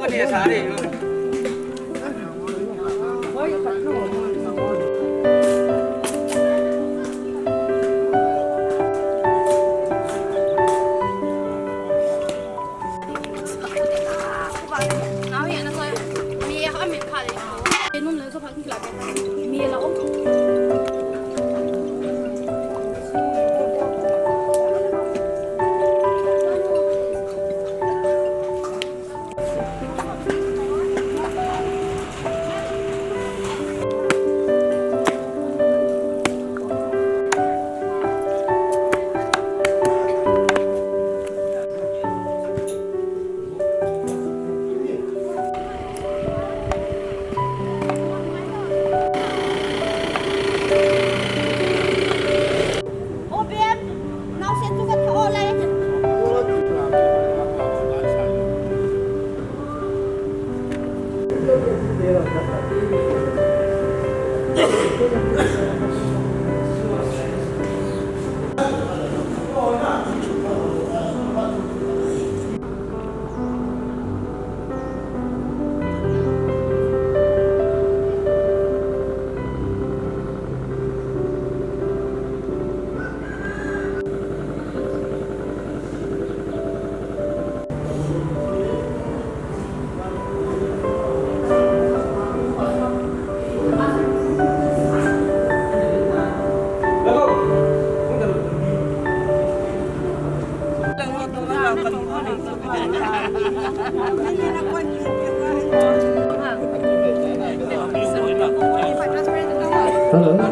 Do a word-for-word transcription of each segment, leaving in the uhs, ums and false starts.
Hello,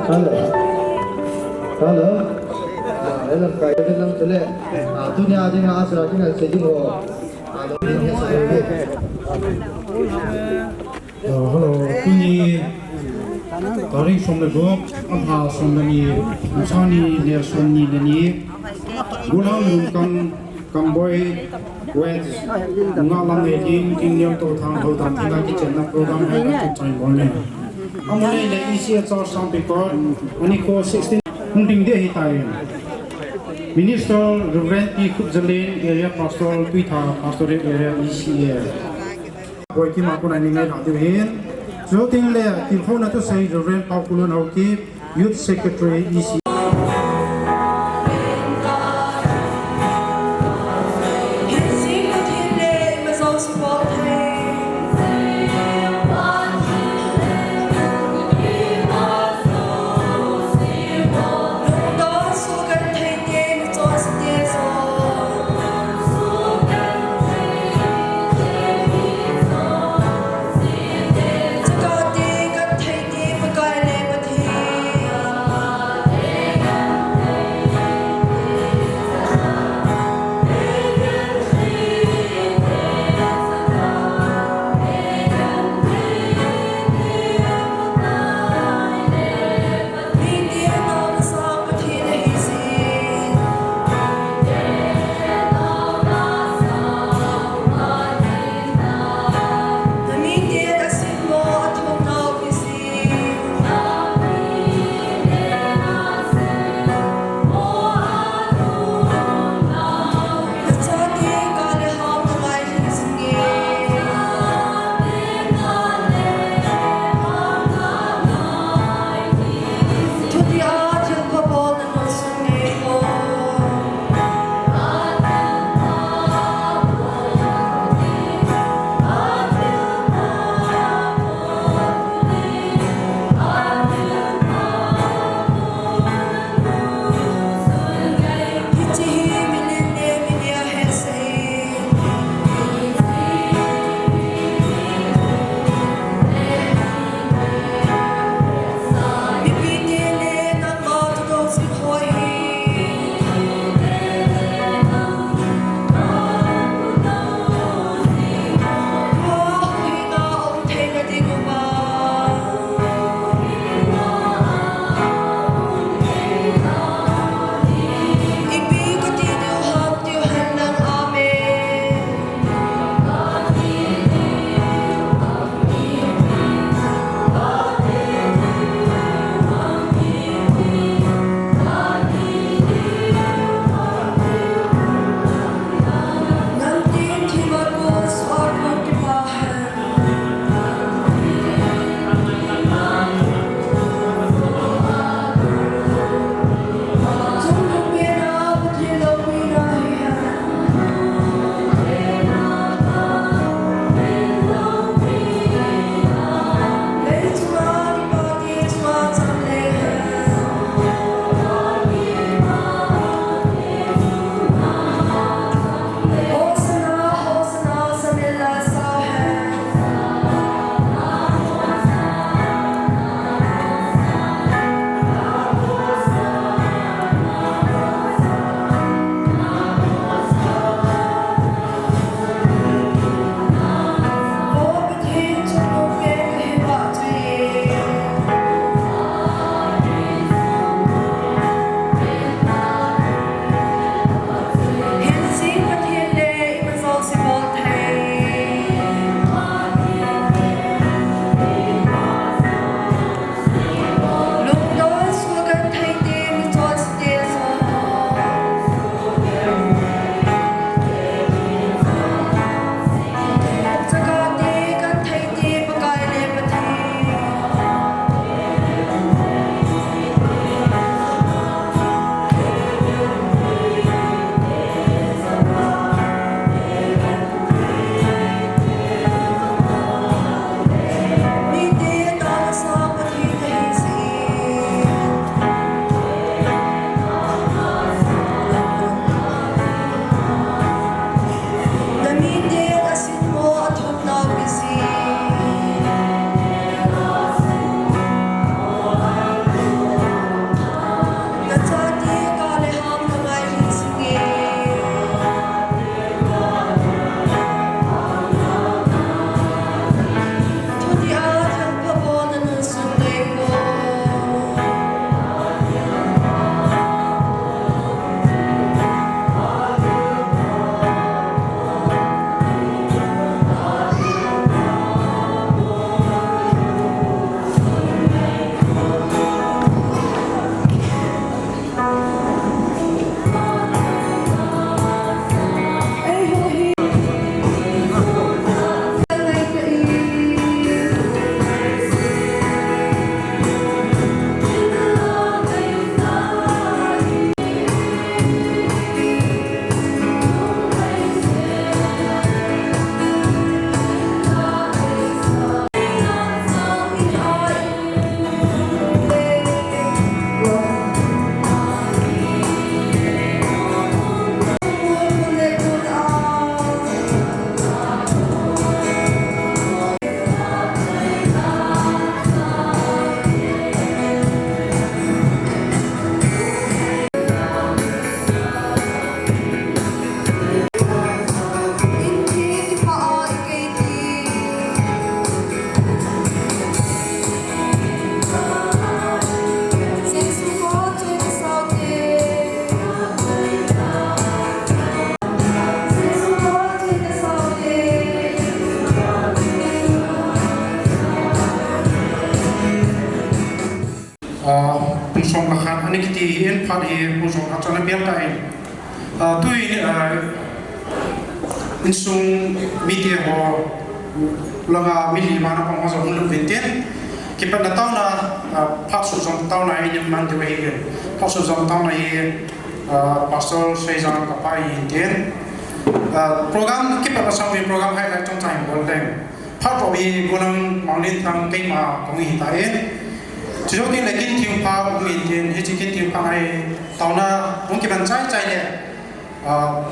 hello. Hello. Ah, hello, kai, hello, chule. Ah, tunia dinga asa, dinga se ding ho. Ah, lo, dinga se ding ho. Ah, hello. Tuni, tarik som le gup, ah, som le ni, som ni le som ni le ni. Gulam Lungkang Kamboi West, Ngalam Eighteen, King Neo To Thang Ho Thang Thang Kitchen na program hai ka chai bol le. Amulei le E C H R Sampikot, ani ko sixteen, hung ding de hi tai. Minister Reverend T Khupzalin, Area Pastor, Tuitha Pastorate Area E C A. Boi Kim a kon a ni ngai la diu hin. Chu teng le, tilkhouna thusei Reverend Paokulun Haokip, Youth Secretary E C. Hi in phat hi hung jong ha chana pial ta in. Ah, tu in, ah, insung mite ho langa mi lima na pang ho jong hung lut uvin tin. Kipatna taona, ah, phat sut jong taona hi in man diu ahi. Phat sut jong taona hi, ah, Pastor Seijang kapa hi in tin. Ah, program kipatna sang program highlight chomcha hin bol teng. Phat ro hi golang Manglen thang keima kong hi ta in. Chujou tin le Kinthingpha hung in tin, hiche Kinthingpha ngai taona hung kiban chai chai le, ah,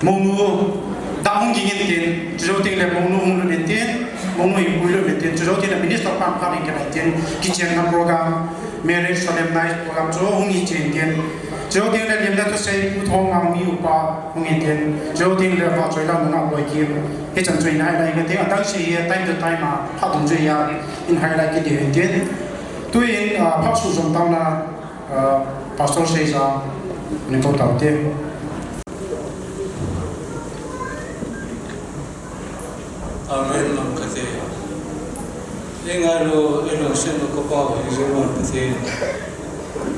Monu da hung ging in tin, chujou tin le Monu hung lut in tin, Monu hin pui lut in tin, chujou tin le minister pan pan in kila tin, kichenna program, marriage solemnize program chu hung hi chen tin, chujou tin le limna thusei Pu Thongmang mi upa hung in tin, chujou tin le Vahchoilal nunga Boikim. Hichan chu in highlight kati, adang se hi time to time a, phat dungjuia in highlight kiti hin tin. Tuin, ah, phat sut jong taona, ah, Pastor Seijang, ning kou taute. Amen, lam kate. Ingai lo, ilo sen lo kapao, hi jong lam kate.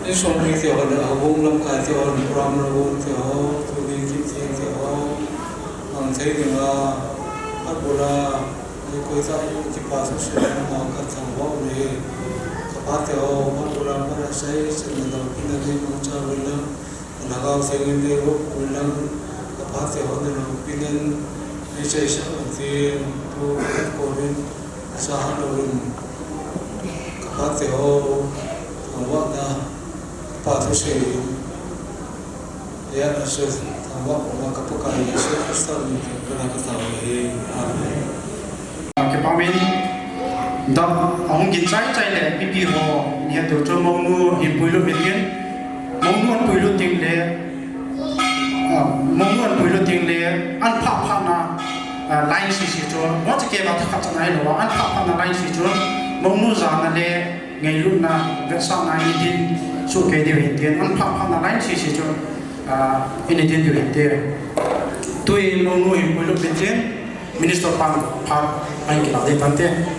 Insung mite ho le, houbung lamkai te ho le, program lo te ho, tuni kiti te ho, mang thei dinga, abula, ni koi ta, kipa thusei ma ka thangvah u ahi. Kapa te ho, abula, ma la sai, sen lo, pina ni, mong cha, wala, na gao thei ni, wo, wala, kapa te ho, na lo, pina, ni sai sa, tin, tu, ko, ni, sa, ha, lo, ni, kapa te ho, thangvah na, Pa thusei in, ya na su, thangvah ma ka Pakai Jesu Christa min in ka na ka tao hi. Amen. Kipa min, da, ahung ging chai chai le, mipi ho, ni ha tu chu Monu hin pui lut uvin tin, Monu an pui lut ding le, ah, Monu an pui lut ding le, an phah phah na, ah, line sisi chu, mo che ke ba tha khat chana hi lo, an phah phah na line si chu, Monu jana le, ngailutna, vetsahna in i din soh kei diu ahin tin, an phah phah na line sisi chu, ah, in i din diu ahin tin. Tuin Monu hin pui lut uvin tin, minister pan phat ahin kila ding tante.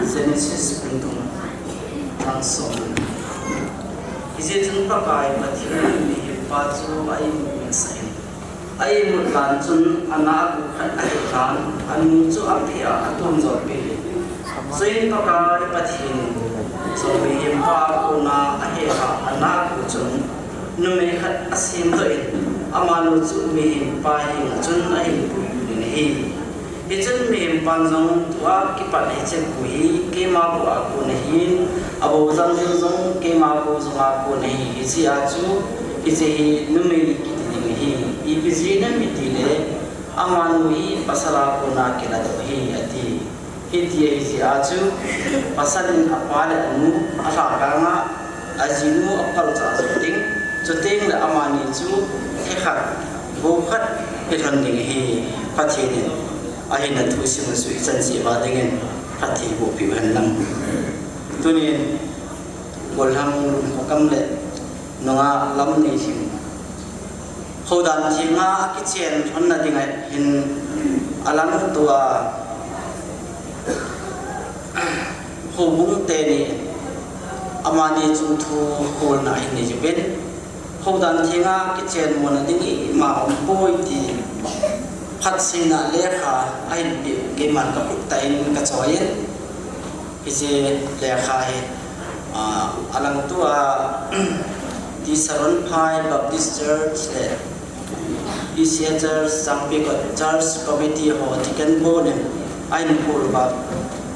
Genesis bung thum, chang som. Hijeh chun Pakai Pathen in mihem pa chu a imut masa in, a imut lhan chun ana gu khat ahe lhan, anu chu apheh a, atom jolpeh in. Chuin Pakai Pathen in jong mihem pa a kona ahe a, ana gu chun numei khat asemdoh in, amanu chu mihem pa henga chun ahin puilut in ahi. Hichun mihem pan jong, tua kipat hiche gu hi keima gu a kon ahin, abou jang jeng jong keima gu jong a kon ahi, hijeh a chu hiche hi numei kiti ding ahi. Ipi jeh inem itile, amanu hi pasal a kona kiladoh ahi, ati. Hiti ahijeh a chu, pasal in apa le anu alhakang a, ajinu apalchah jou ding, chuteng le amani chu thekhat, gou khat, hilhon ding ahi. Pathen in ahina thusim u chu ichan cheh uva dingin Pathen bohpeh u hen lang. Tunin, gollhang lungkho kam le nunga lam nei lhing, houdan thenga akichen lhonna dinga hin alangtoa houbung teni amani chungthu holna hin nei uvin, houdan thenga kichen mona ding ima umpoi ti phatseina lekha ahin peh u keiman kakhut tah in kachoi in, hiche lekha hi, ah, alangtoa T Saronphai Baptist Church le P C A Church, Sangpikot Church Committee ho deacon bonin ahin pul ba,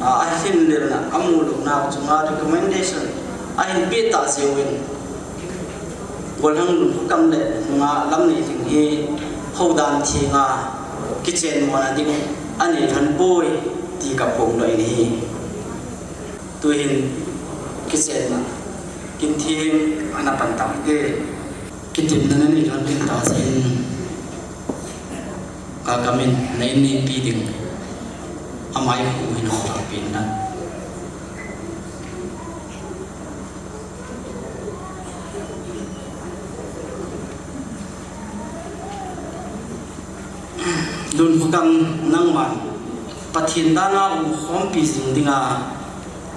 a, ahin lilna, amu lona chunga recommendation ahin pe ta jeh uvin, Golhang Lunkhokam le nunga Lamneilhing hi houdan thenga kichen mona ding anei lhon poi ti kaphongdoh in ahi. Tuhin kichenna kin theng ana pan tau hite. Kitepna nanei lhon ding tah jeh in, Kakamin, na inneipi ding, amai khu hin houpi in lang. Lunkhokam, nangman Pathen dana umkhompi jing dinga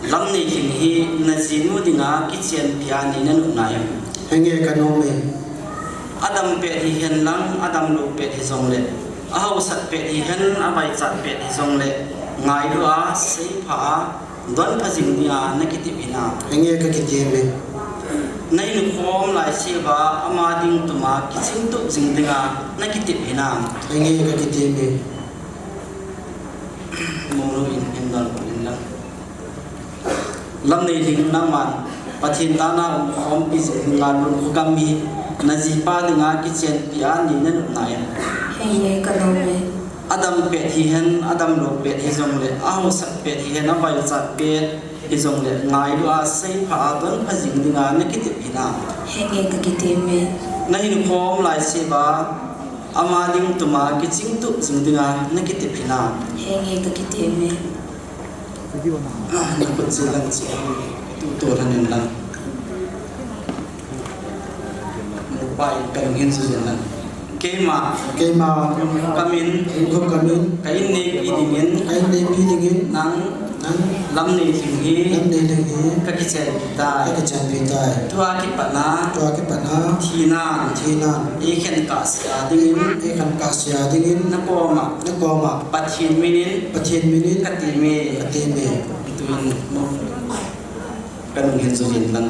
Lamneilhing hi najinu dinga kichenpi a nei nanop nai em? Henge, kanom e. Adam pet hihen lang, adam lou pet hijongle, ahaosat pet hihen, avaichat pet hijongle, ngailu a, seipha a, donpha jing dinga nakitep hinam? Henge, kakitep e. Nahinkho um laiseuva ama ding tuma kichingtup jing dinga nakitep hinam? Henge, kakitep e. Monu in hin donpha in lang. Lamneilhing, nangman Pathen dana umkhompi jing dinga Lunkhokam hi najipa dinga kichenpi a nei nanop nai em? Henge, kanom e. Adam pet hihen, adam lou pet hijongle, ahaosat pet hihen, avaichat pet hijongle, ngailu a, seipha a, donpha jing dinga nakitep hinam? Henge, kakitep e. Nahinkho um laiseuva ama ding tuma kichingtup jing dinga nakitep hinam? Henge, kakitep e. Ah, nakhut jil lang, chilhang, tuto lhon in lang. Nupa in kalung hin jui jin lang. Keima. Keima. Lunkhokam in. Lunkhokam in. Ka inneipi dingin. Ka inneipi dingin. Nang. Nang. Lamneilhing hi. Lamneilhing hi. Kakichenpi tai. Kakichenpi tai. Tua kipatna. Tua kipatna. Thinan. Thinan. Eikhen kahsea dingin. Eikhen kahsea dingin. Nakoma. Nakoma. Pathen minin. Pathen minin. Katem e. Katem e. Tuin mo. Kanung hin jui jin lang.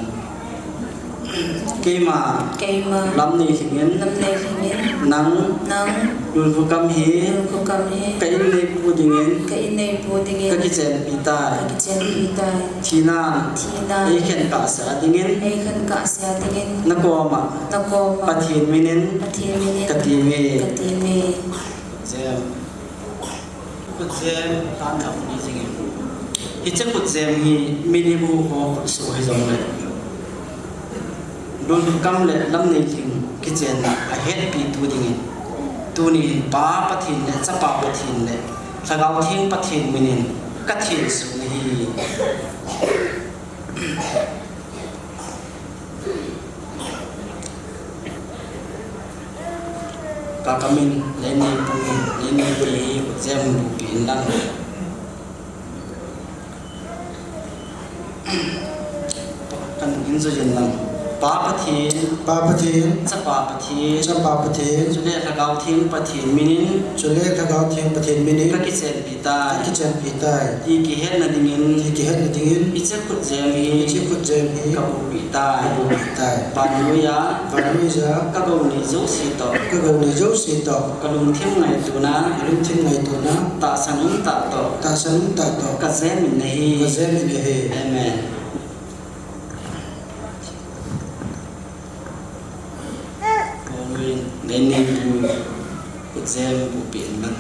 Keima. Keima. Lamneilhing in. Lamneilhing in. Nang. Nang. Lunkhokam hi. Lunkhokam hi. Ka inneipu dingin. Ka inneipu dingin. Kakichenpi tai. Kakichenpi tai. Thinan. Thinan. Eikhen kahsea dingin. Eikhen kahsea dingin. Nakoma. Nakoma. Pathen minin. Pathen minin. Katem e. Katem e. Jem. Khutjem tah a um jing e. Hiche khutjem hi mi ni bu ho khutsoh hijongle, Lunkhokam le Lamneilhing kichenna ahetpitu dingin, tuni hin Pa Pathen le Chapa Pathen le Lhagao Theng Pathen minin kathensoh nahi. Kakamin, na inneipu, na inneipi hi khutjem bupi in lang. Kanung hin jui jin lang. Pa Pathen. Pa Pathen. Chapa Pathen. Chapa Pathen. Chule Lhagao Theng Pathen minin. Chule Lhagao Theng Pathen minin. Kakichenpi tai. Kakichenpi tai. Ti kihetna dingin. Ti kihetna dingin. Hiche khutjem hi. Hiche khutjem hi. Kabupi tai. Kabupi tai. Vannoiya. Vannoiya. Kagou nei jouse toh. Kagou nei jouse toh. Kalungthim ngaitona. Kalungthim ngaitona. Tahsan um tah toh. Tahsan um tah toh. Kajem in ahi. Kajem in ahi. Amen. Amen. Nei nei bu khutjem bupi in lang.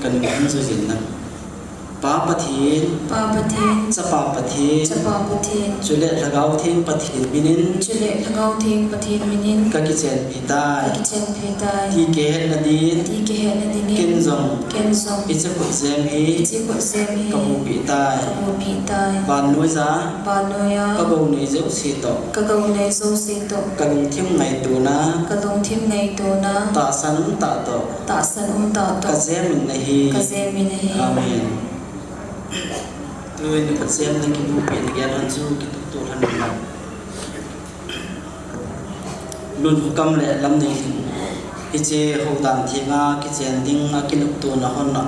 Kanung hin jui jin lang. Pa Pathen. Pa Pathen. Chapa Pathen. Chapa Pathen. Chule Lhagao Theng Pathen minin. Chule Lhagao Theng Pathen minin. Kakichenpi tai. Kakichenpi tai. Ti kihetna din. Ti kihetna dingin. Ken jong. Ken jong. Hiche khutjem hi. Hiche khutjem hi. Kabupi tai. Kabupi tai. Vannoiya. Vannoiya. Kagou nei jouse toh. Kagou nei jouse toh. Kalungthim ngaitona. Kalungthim ngaitona. Tahsan um tah toh. Tahsan um tah toh. Kajem in ahi. Kajem in ahi. Amen. Tuin khutjem na kibupi na gel lhon chu kitup to lhon in lang. Lunkhokam le Lamneilhing, hiche houdan thenga kichen ding a kinoptona lhon a,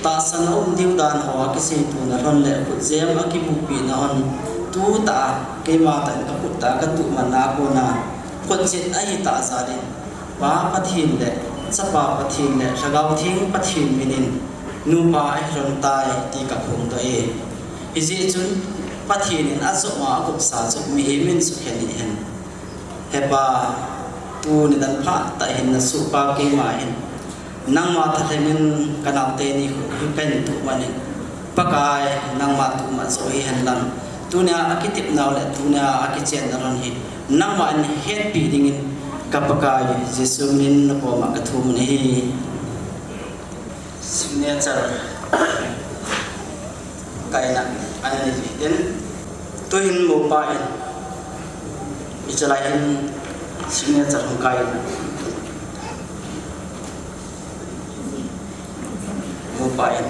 tahsan a um diu dan ho a kiseitona lhon le khutjem a kibupina lhon, Tuta, keima tah in ka khut tah ka tuh man a kona, khut chet ahi tah jal in, Pa Pathen le, Chapa Pathen le, Lhagao Theng Pathen min in, nupa ahi lhon tai ti ka phongdoh e. Hijeh chun, Pathen in ajop a akupsa chu mihem in sukhen hih hen. He Pa, tuni dan phat tah hin na sohpa keima hin, nangma thalheng in ka naote ni khu hi ka hin tuh man in, Pakai, nangma tuh ma jo hi hen lang. Tunia akitep nau le tunia akichen na lhon hi nangma in hetpi dingin ka Pakai Jesu min in na koma ka thum ahi. Signature kaina anei in, tuhin mopa in, hichelai hin signature hung kaina, mopa in.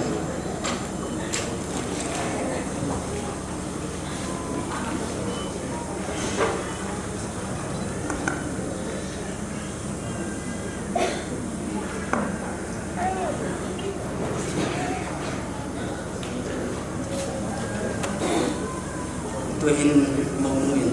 Tuhin mong in.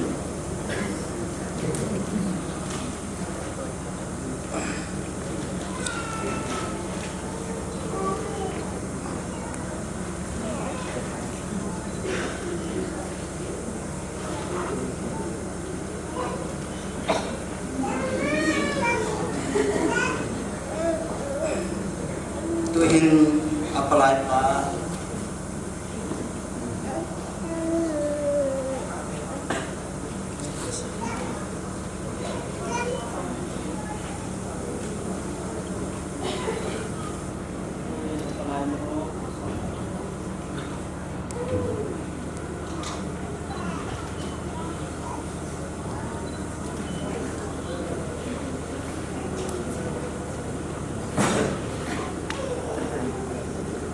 Tuhin apalai pa.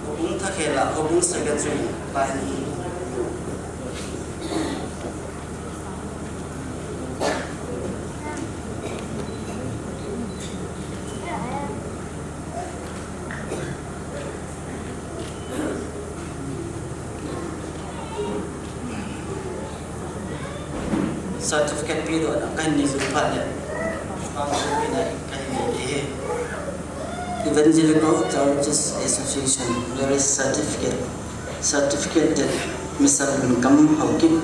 Houbung thakhel a, houbung secretary, line. Certificate pe doh na kahin nei jing phat le, pang su pe na kahin nei ding ahi. Evangelical Churches Association marriage certificate, certificate that Mister Lunkam Haokip,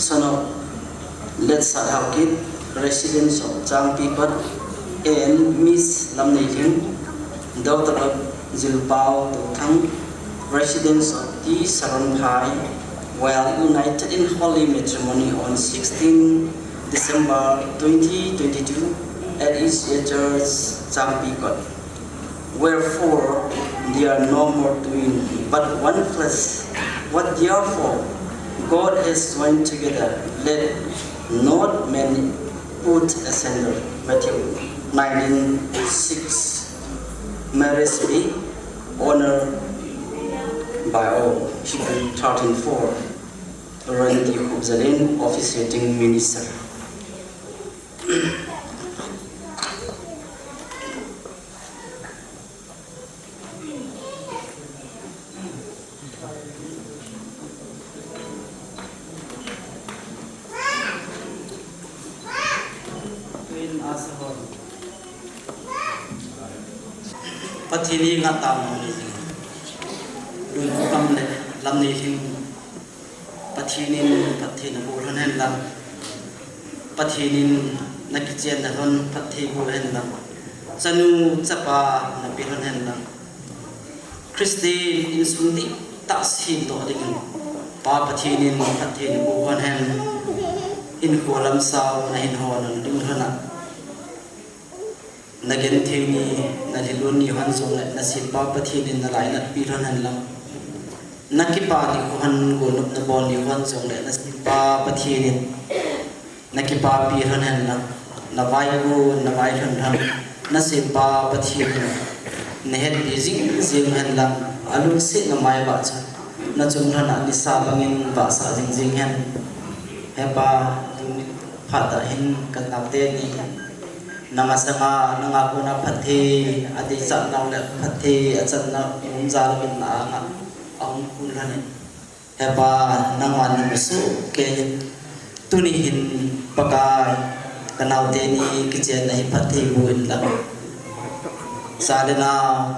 son of Late Sat Haokip, residents of Changpikot, and Miss Lamneilhing, daughter of Zilpao Dothang, residents of T Saronphai, were united in holy matrimony on sixteen December twenty twenty-two at H A Church, Changpikot. Wherefore they are no more twin, but one flesh. What therefore God has joined together, let not man put asunder. Matthew nineteen six. Marriage be honored by all. Hebrew thirteen four. Randy Khupzalin, officiating minister. Pathen hi ngah tah mong ni jing. Lunkam le Lamneilhing. Pathen in phatthei naboh lhon hen lang. Pathen in nakichenna lhon phatthei boh hen lang. Chanu chapa nape lhon hen lang. Christian insung dihtah semdoh dingin Pa Pathen in phatthei naboh lhon hen. Hinkho lam sao nahin hon ding lhon a. Nagenthei ni, nalhilun ni hon jongle, nasempa Pathen in nalainatpi lhon hen lang. Nakipa nikho hon golnop nabol ni hon jongle, nasempa Pathen in nakipapi lhon hen lang. Navaigon, navailhun lhon, nasempa Pathen in nahetpi jing jing hen lang. Alungsetna maivah chu nachung lhon a nisa bangin vahsah jing jing hen. He Pa, tuni phat a hin kanaote ni nanga sanga, nanga kona phatthei adeichat nau le phatthei achan nau umjal in na anga ahung kun lhon in. Hepa, nangman namu soh kei. Tuni hin Pakai, kanaote ni kichenna hi phattheiboh in lang. Cha le nao,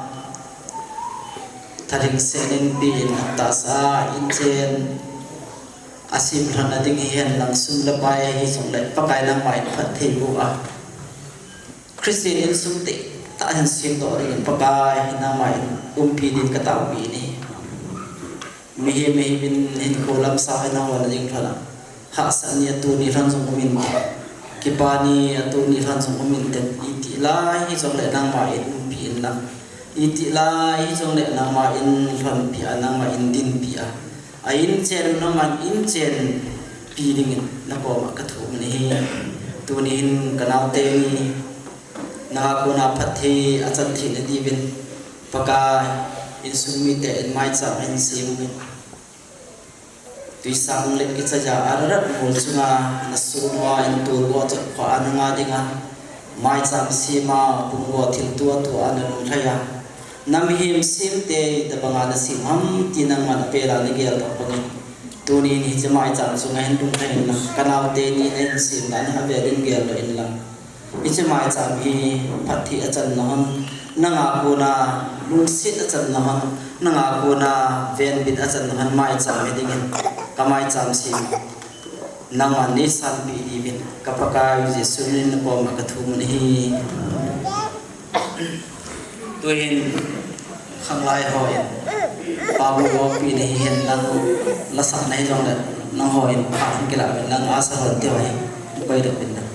thalheng sel in pi in, atahsa in chen, asim lhon na ding hihen lang, sum le pai hijongle Pakai nangman phattheiboh a, Christian insung teitah hin semdoh dingin Pakai nangman umpi din kataopi in ahi. Mihem, mihem in hinkho lamsah in ahol ding lhon a, hahsat ni atoh ni lhon jong um inte. Kipa ni atoh ni lhon jong um inte. Itih lai hijongle nangman umpi in lang. Itih lai hijongle nangman lhonpi a, nangman dinpi a, a inchen nangman inchenpi dingin nakoma kathum in ahi. Tuni hin kanaote ni nanga kona phatthei achan theina diuvin, Pakai, insung mite in maicham ahin sem uvin. Tuisang le kichaiya Ararat mol chunga nasoh uva, in tolgo chot kho a nanga dinga maicham sem a, pumgo thilto atoh a nalunglhai a, namihem semte itobanga nasem ham ti nangman apel a nageldoh bangin, tuni hin hiche maicham chunga hin lunglhai in lang, kanaote ni nahin sem dan hi avel in geldoh in lang. Hiche maicham hi phatthei achanna hon, nanga kona lungset achanna hon, nanga kona venbit achanna hon maicham hi dingin kamaicham sem nangman neisanpeh diuvin, ka Pakai Jesu min in nakoma kathum in ahi. Tuhin khanglai hon, Pabu Wopi nahi hen lang, lasahna hijongle, nangho in, phat hung kilah uvin lang, asa hon tiho hi, koidoh uvin lang.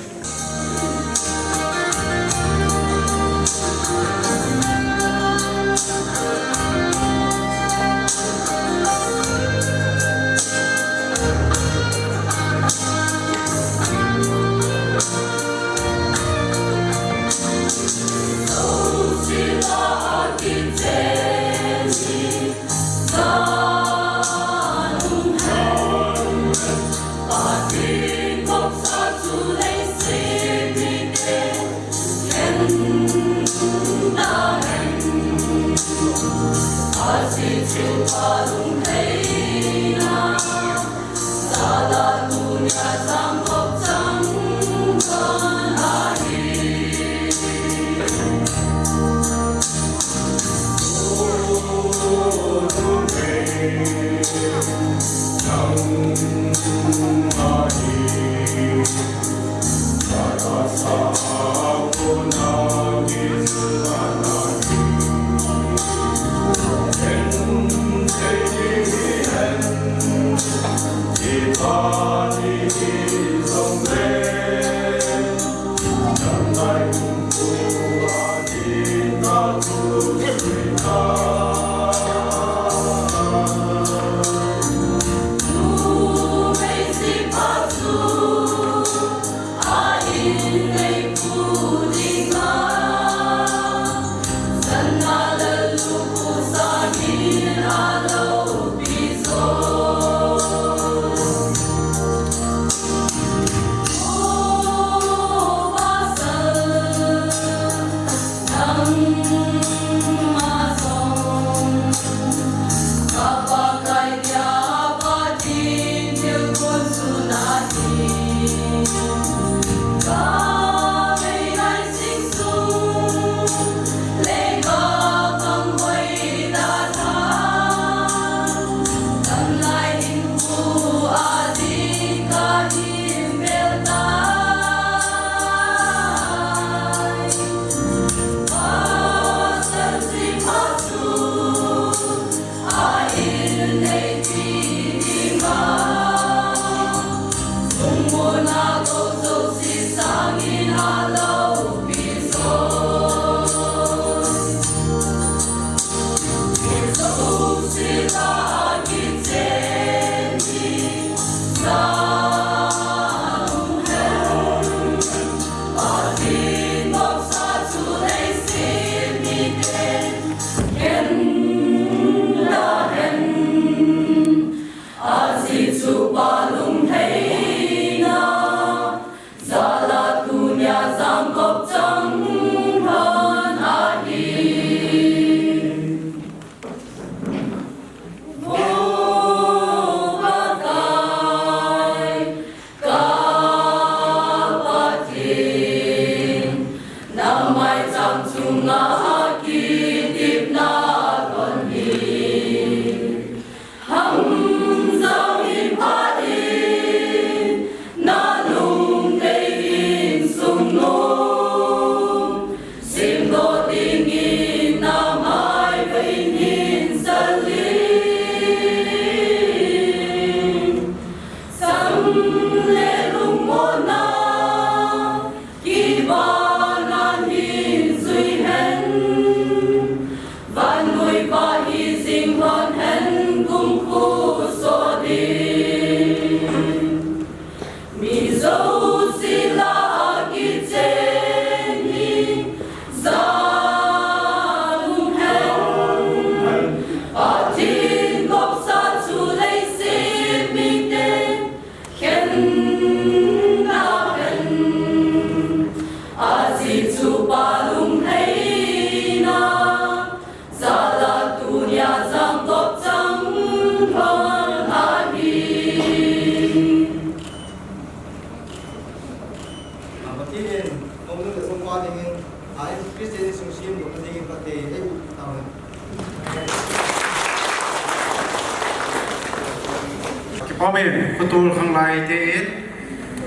Amen. Khutul khanglai te in,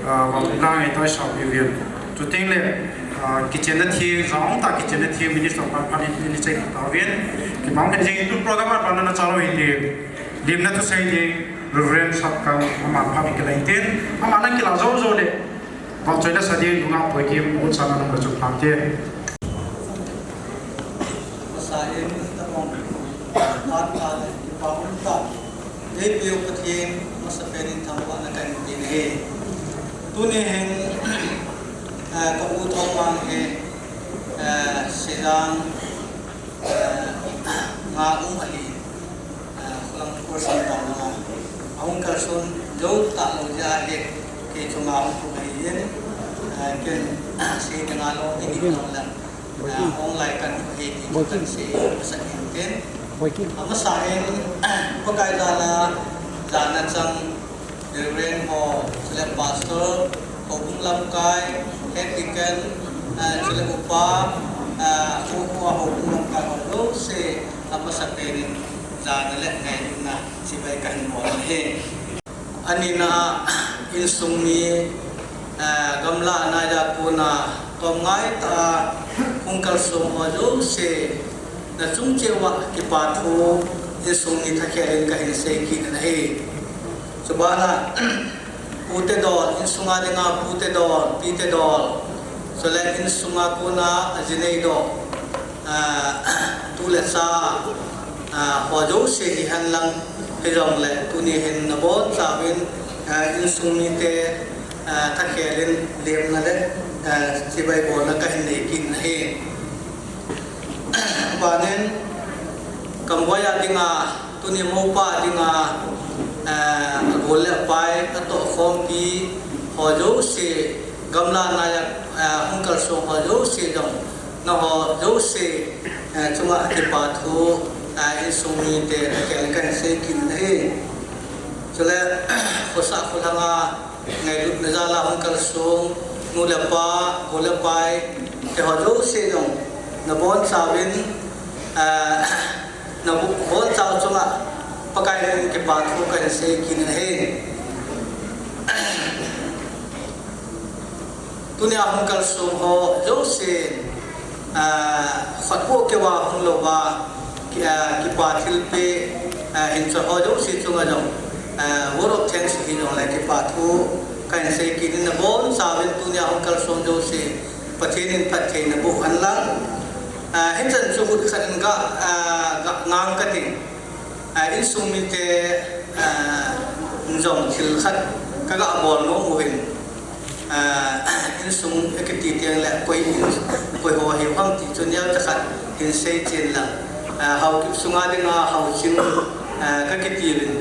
ah, vang lang e toi sau pi vin. Chuting le, ah, kitchen na thing, zong ta kitchen na thing, minister pan pan in, in check ta vin. Kibang pen jing tu program pan na chalo hi te. Lim na tu sai te, Reverend Sat Kam, ama pan kilai te. Ama na kila zo zo le. Vang choi na sa ding, nunga poi ki, mo sa na nunga chuk pan te. Masa in, ta bong, ta ta le, pa um ta. Eipeu Pathen, masapen in thangvahna kahin pe ahi. Tuni hin, eh, ka u Thangmang hi, eh, Sijang, eh, nga um ahi, eh, khulang kursan tang nga. Ahung kalson jou talou jeh a hi, kei chu nga um kum ahi in, eh, ken, sei te nga lo, ini lo lang. Ah, online kan hi ti kan sei masa in tin. Amasa in, Pakai jal a, jana chang, Reverend ho, chule Pastor, Houbung lamkai, Head Deacon, ah, chule Upa, ah, u, u, Houbung lamkai ho jouse, amasa pen in, jana le ngailutna, chibai kahin bol ahi. Anina, insung mi, eh, gamla naya kona, tom ngai ta, hung kalsong ho jouse, na chung cheh uva kipa thu, insung mi thakhel in kahin sei kit in ahi. Chubana, pu te dol, insunga dinga pu te dol, pi te dol, chule insunga kona, ajinei dol, ah, tu le cha, ah, ho jouse hihen lang, hijongle, tuni hin nabonchauvin, ah, insung mite, ah, thakhel in lemna le, ah, chibai bolna kahin nei kit in ahi. Banin, Kamboi a dinga, tuni Moupa dinga, eh, agol le apai, atoh khompi, ho jouse, gamla naya, eh, hung kalsong ho jouse jong, naho jouse, eh, chunga kipa thu, eh, insung mite, thakhel in kahin sei kit in ahi. Chule, khosah kholhanga, ngailutna jal a hung kalsong, nu le pa, gol le pai, te ho jouse jong, nabonchauvin, eh, nabonchau chunga, Pakai min kipa thu kahin sei kit in ahi. Tunia hung kalsong ho jouse, ah, khat bou keu a hung louva, ki, ah, kipa thilpeh, ah, hinchon ho jouse chunga jong, ah, word of thanks hijongle kipa thu kahin sei kit in nabonchauvin tunia hung kalsong jouse Pathen in phattheina boh hen lang. Ah, hichan chu hut khat in ga, ah, ga ngang kating. Ah, insung mite, ah, jong thil khat kaga bol nom uvin. Ah, insung akiti teng le koi in, koi ho hiu ham ti chu neocha khat hin sei chen lang. Ah, Haokip sunga dinga Haoching, ah, kakiti uvin.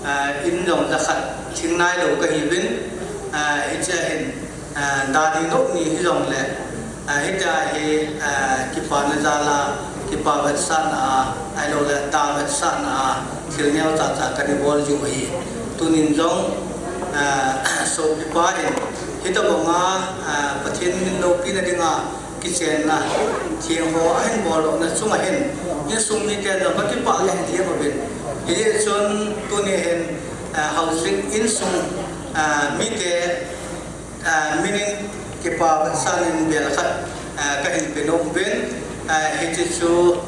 Ah, in jong jakhat thing nailou kahiuvin. Ah, hichea hin, ah, dani nom ni hijongle, ah, hitia hi, ah, kipana jal a, kipa vetsahna a, ahiloule da vetsahna a, thil neocha cha kana bol jiu ahi. Tunin jong, ah, sopipa in, hitobanga, ah, Pathen min loupina dinga, kichenna, theng ho ahin boldohna chunga hin, insung mite jong kakipah lheh jeng uvin. Hijeh chun tuni hin, ah, Haoching insung, ah, mite, ah, minin kipa vetsahna in bel khat, ah, kahin pe nom uvin, ah, hiche chu,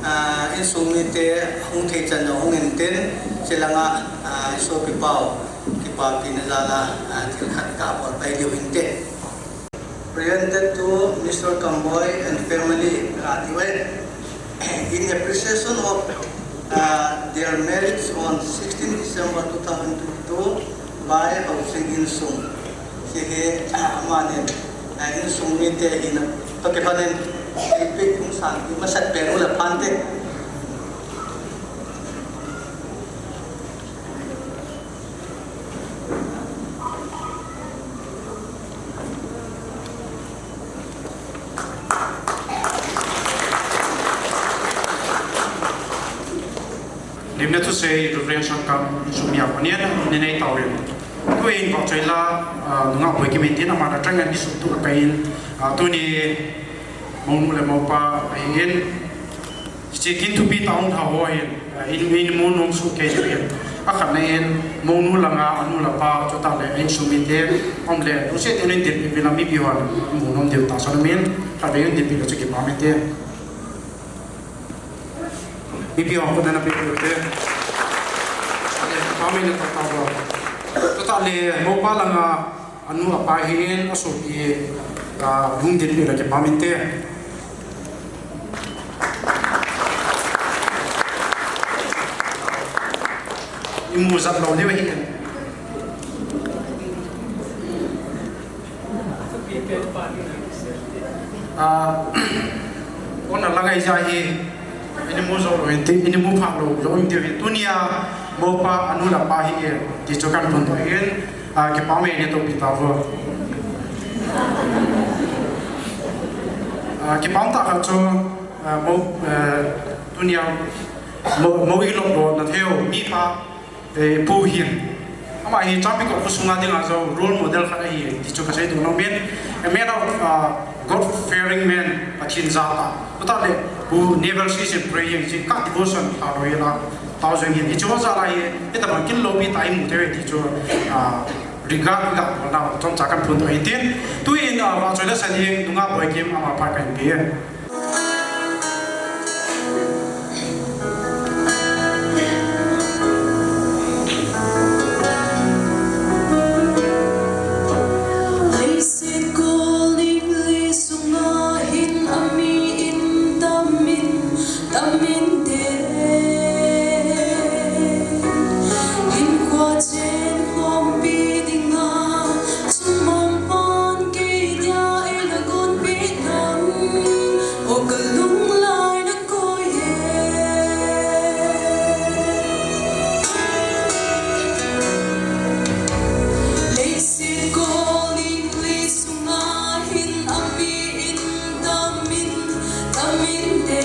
ah, insung mite hung thei chan jong hung intin, chulanga, ah, sopipau, kipapina jal a, ah, thil khat kabol pai diu hinte. Presented to Mister Kamboi and family, ah, in appreciation of, ah, their marriage on sixteen December two thousand twenty-two by Haoching Insung. Hiche hi, ah, amanin, ah, insung mite hina, toh kilhonin, ipi kum sang, imasat pen u le phante. Limna thusei Reverend Sangkam Sumia Panian, ni nei tauin. Tuin vak choi la, ah, nunga poi kimin tin ama na tangan ni sum tu kain, ah, tuni monu le mopa ahin. Hiche kin thupi taung tha ho hin, ah, in, in mo nung su ke hin. Akhatna in, mounu langa anu le apa, chutah le insung mite, um le, lungset in eidinpi uvin lang mipi hon, mu nom diu tahsan umin, khatvei eidinpi le chu kipah ute. Mipi hon khut ana pe ute. Kipah umin, tah tah uva. Chutah le, mopa langa anu apa hin asopi, ah, hung dinpi le kipah ute. Imu jat lou diu ahi. Ah, kona lang ahi jeh hin, ini mu jou lou inte, ini mu phah lou, lou inte. Tunia, mopa, anu le apa hi, ti chu kahin phondoh in, ah, kipah umin, neitoupi tauvo. Ah, kipah tah khat chu, ah, mo, ah, tunia, mo, mo ilolna thei u, mipa, eh, pu hin. Ama hi Chambi Kot khosunga dinga jong role model khat ahi, ti chu kasei nom in. A man of, uh, God-fearing man, Pathen jatah. Chutah le, who never cease in praying, jingkah devotion, tao jong hin. Hiche ho jal a hi, hitabang kin loupi tah imu thei uve ti chu, uh, regard ga, na, chomcha kahin phondoh in tin. Tuin, uh, vahchoina sa ding, nungah Boikim, ama phat kahin pe e. Leiset gol ning le sunga hin ami in tam in, tam inte. Hinkho chenkhompi dinga, chumang pan kei dia eina gonpi tam. O kalung lai na koi e. Leiset gol ning le sunga hin ami in tam in, tam inte.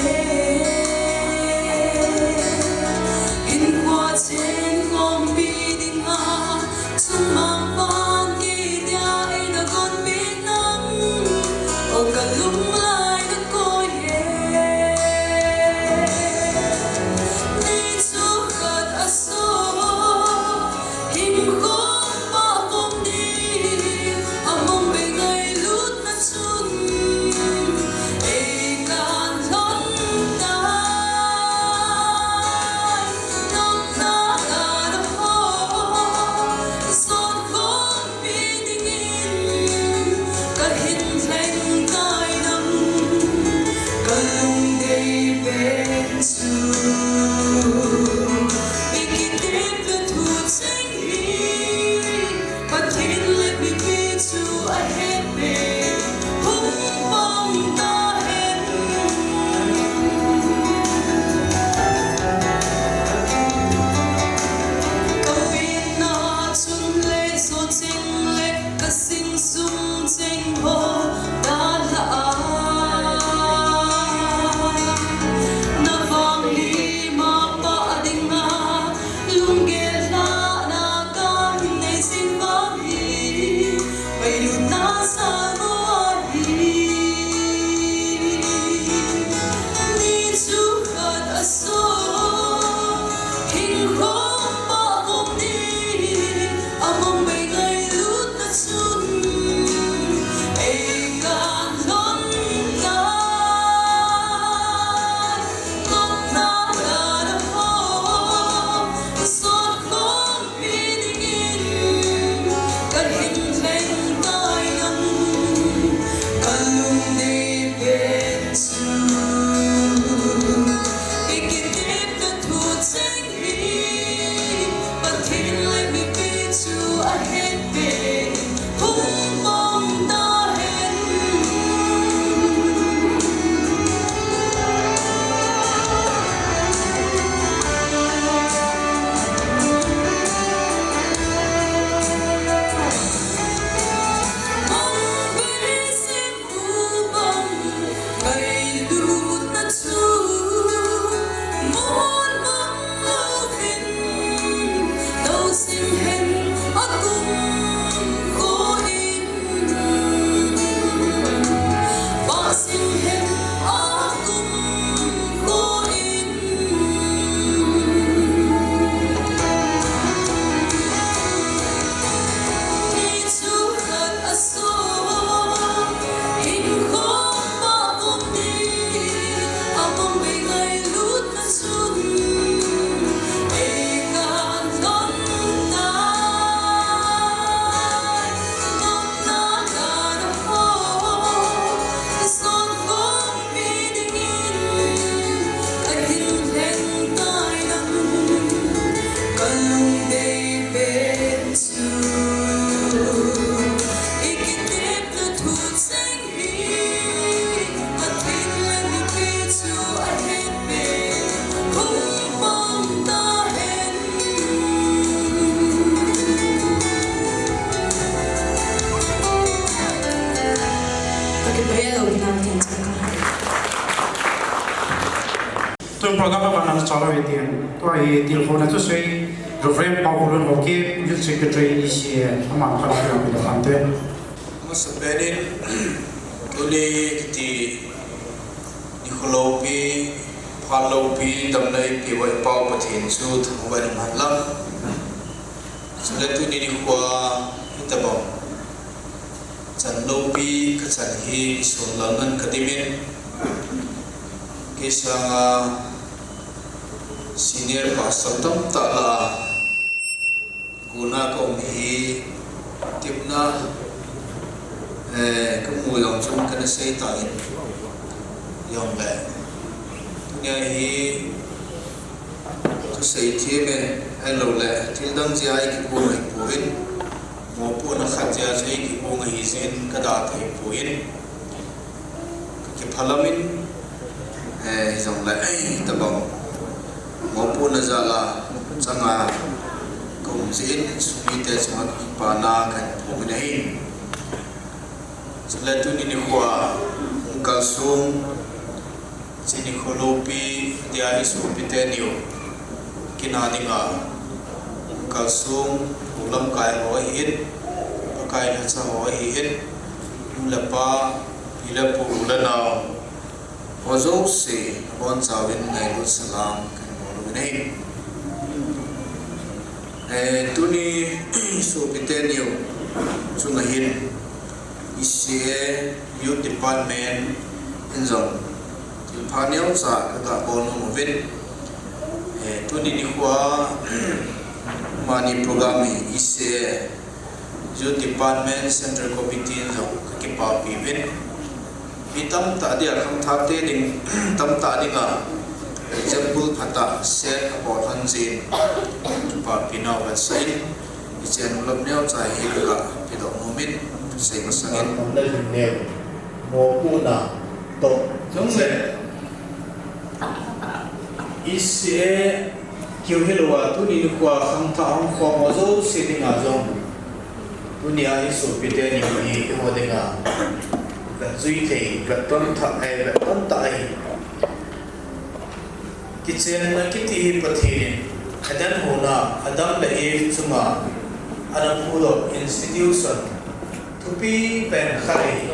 Program aman ana chalou hitin, tua hi tilkhouna thusei Reverend Paulun Haokip, Youth Secretary E C A, aman khat a pila khan te. Amasapen in, tuni kiti nikho loupi, phat loupi, damna eipeuva i Pau Pathen chu thangvah in umhen lang. Chule tuni nikhoa hitobang chan loupi kachan hi isun lang ngan kadimin, kei sanga senior pastor tamtah lah a kona kaum hi, tipna, eh, kamu jong chun kana sei tan, jongle tunia hi thusei them e, ahilouleh thil dang jeh a ikipon ahipon, mopohna khat jeh a chu ikipon ahi jeh in kada thei pon, kakiphalam in, eh, hijongle, eh, hitobang mopohna jal a changa kaum jeh in, insung mite chunga kakipana kahin phong in ahi. Chule tuni nikhoa hung kalsong, hiche nikho loupi dia isopite niu kina dinga hung kalsong, u lamkai ho ahin, Pakai lhacha ho ahin, nu le pa, pi le pu, u le nao ho jouse nabonchauvin ngailut salam kahin bol uvin ahi. Eh, tuni sopite niu chunga hin E C A Youth Department in jong thilpha neocha kaga bol nom uvin. Eh, tuni nikhoa mani program hi E C A Youth Department Central Committee in jong kakipapi uvin. Mi tamtah dia khangthah te ding, tamtah dinga example phatah set abol lhon jeh in kipapi nau kahin seiyin, hiche a nunglam neocha hi kaga pedoh nom in, sei masangin. Tamna lhingneo, mopohna toh, jongle E C A keu hilouva tuni nikhoa khangthah hung khom ho jouse dinga jong, tunia isopite niu hi eiho dinga vetjui thei, vetton thah, eh, vetton tah ahi. Kichenna kiti hi Pathen in Eden hon a Adam le Eve chunga ana phudoh institution thupi pen khat ahi.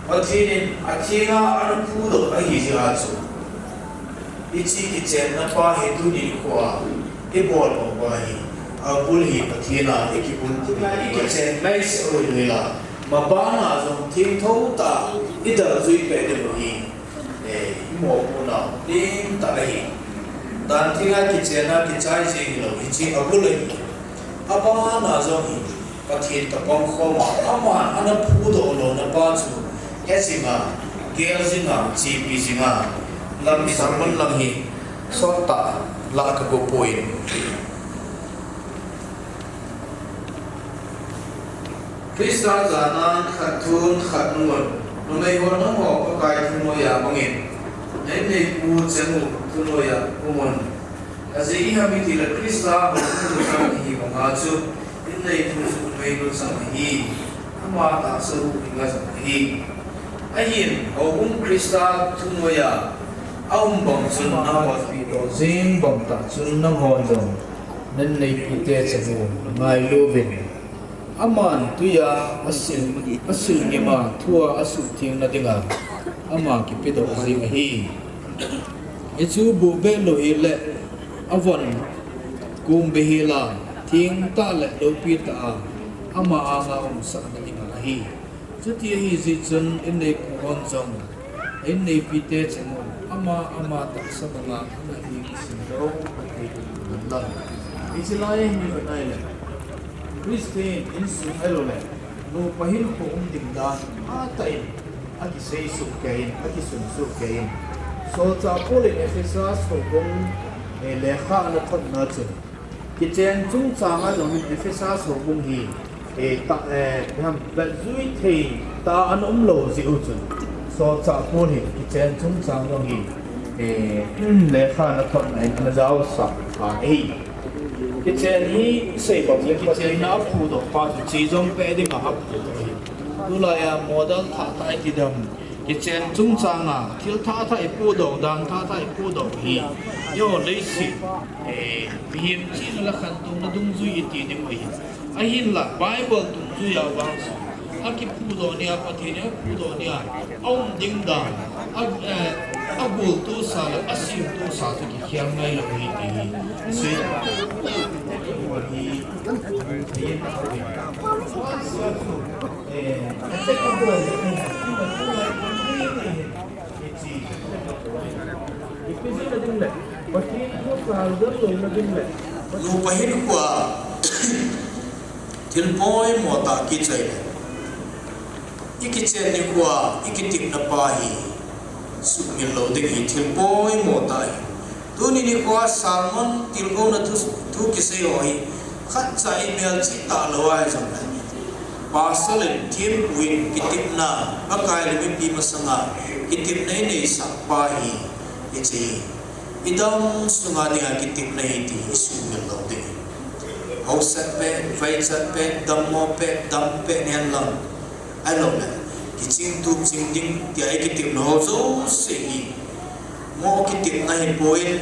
Pathen in athenga ana phudoh ahi jeh a chu, hiche kichenna pa hi tuni nikhoa ibol bang uva hi, abul hi Pathen a ikibul, ikichen maisah u ahi la, mabana jong thengtho tah a idaljuipeh diu ahi. Eh, imopohna ding tah ahi. Dan thenga kichenna kichai jeng hilou, hiche abul ahi. Abana jong hi Pathen toh pangkhom a, aman ana phudoh louna pa chu he jinga, gel jinga, chepi jinga, lam sermon lang hi sottah lah kago poi. Christa janan khat thun khat numun, numei ho nangho Pakai thunoiya bangin, neinneipu cheng u thunoiya umun. Ajeh iham itile Christa houbung luchang ihi banga chu, inneipu chu numei luchang ahi, ama tahsa u hinga jong ahi. Ahin, houbung Christa thunoiya aum bang chun nangho pehdoh jeng bang tah chun nanghon jong neinneipute cheng u ngailu uvin. Aman twiya asil, asil ngima thua asuhthengna dinga ama kipedoh jeng ahi. Hichu bohbeh lou hile avon kom behseh a, thengtah le loupi tah a ama anga umsahna dinga ahi. Chuti ahijeh chun inneipu hon jong, inneipute cheng un ama, ama tahsa banga ana hinkho kisin lou, athei uvin lang. Hiche lai hi ivet a ahile, Christian insung ahiloule nupa hinkho um ding dan hatah in akisei sohkei in, akisun sohkei in. Solchah Paul in Ephesus houbung, eh, lekha ana thotna chun, kichen chungchanga jong hin Ephesus houbung hi, eh, tah, eh, ham, vetjui thei tah a ana um lou jeh u chun, Solchah Paul hin kichen chungchang jong hi, eh, lekha ana thotna in ana jaosah ahi. Kichen hi isei bang le kichenna aphudoh pa chu che jong peh dinga aphudoh ahi. Tulaiya model thah tah a kidam Kichen chungchang a thil thatha i pudoh, dan thatha i pudoh hi, eiho leiset, eh, mihem chihna le khantouna dungjui i ti ding u ahi. Ahinla Bible dungjui a vang chu, a kipudoh nia, Pathen in a pudoh nia, a um ding dan, a, eh, a gultosa le a semtosa chu kikhel ngai lou ahi ti hi. Sei. Nupa hinkhoa thil poimo tah kichai le, i kichen nikhoa i kitepna pa hi sumil lou ding hi thil poimo tah ahi. Tuni nikhoa sermon tilkhouna thu, thu kisei ho hi khatcha i melchih talou ahi jongle, pastor in thempu in kitepna, Pakai le mipi masanga kitepna i neisah pa hi, hiche hi i dam sunga dinga kitepna ahi ti i sumil lou ding. Haosat pet, vaichat pet, dammo pet, dam pet nen lang. Ahilouleh, kiching tup ching ding tia i kitepna ho jouse hi, mo kitepna hipon,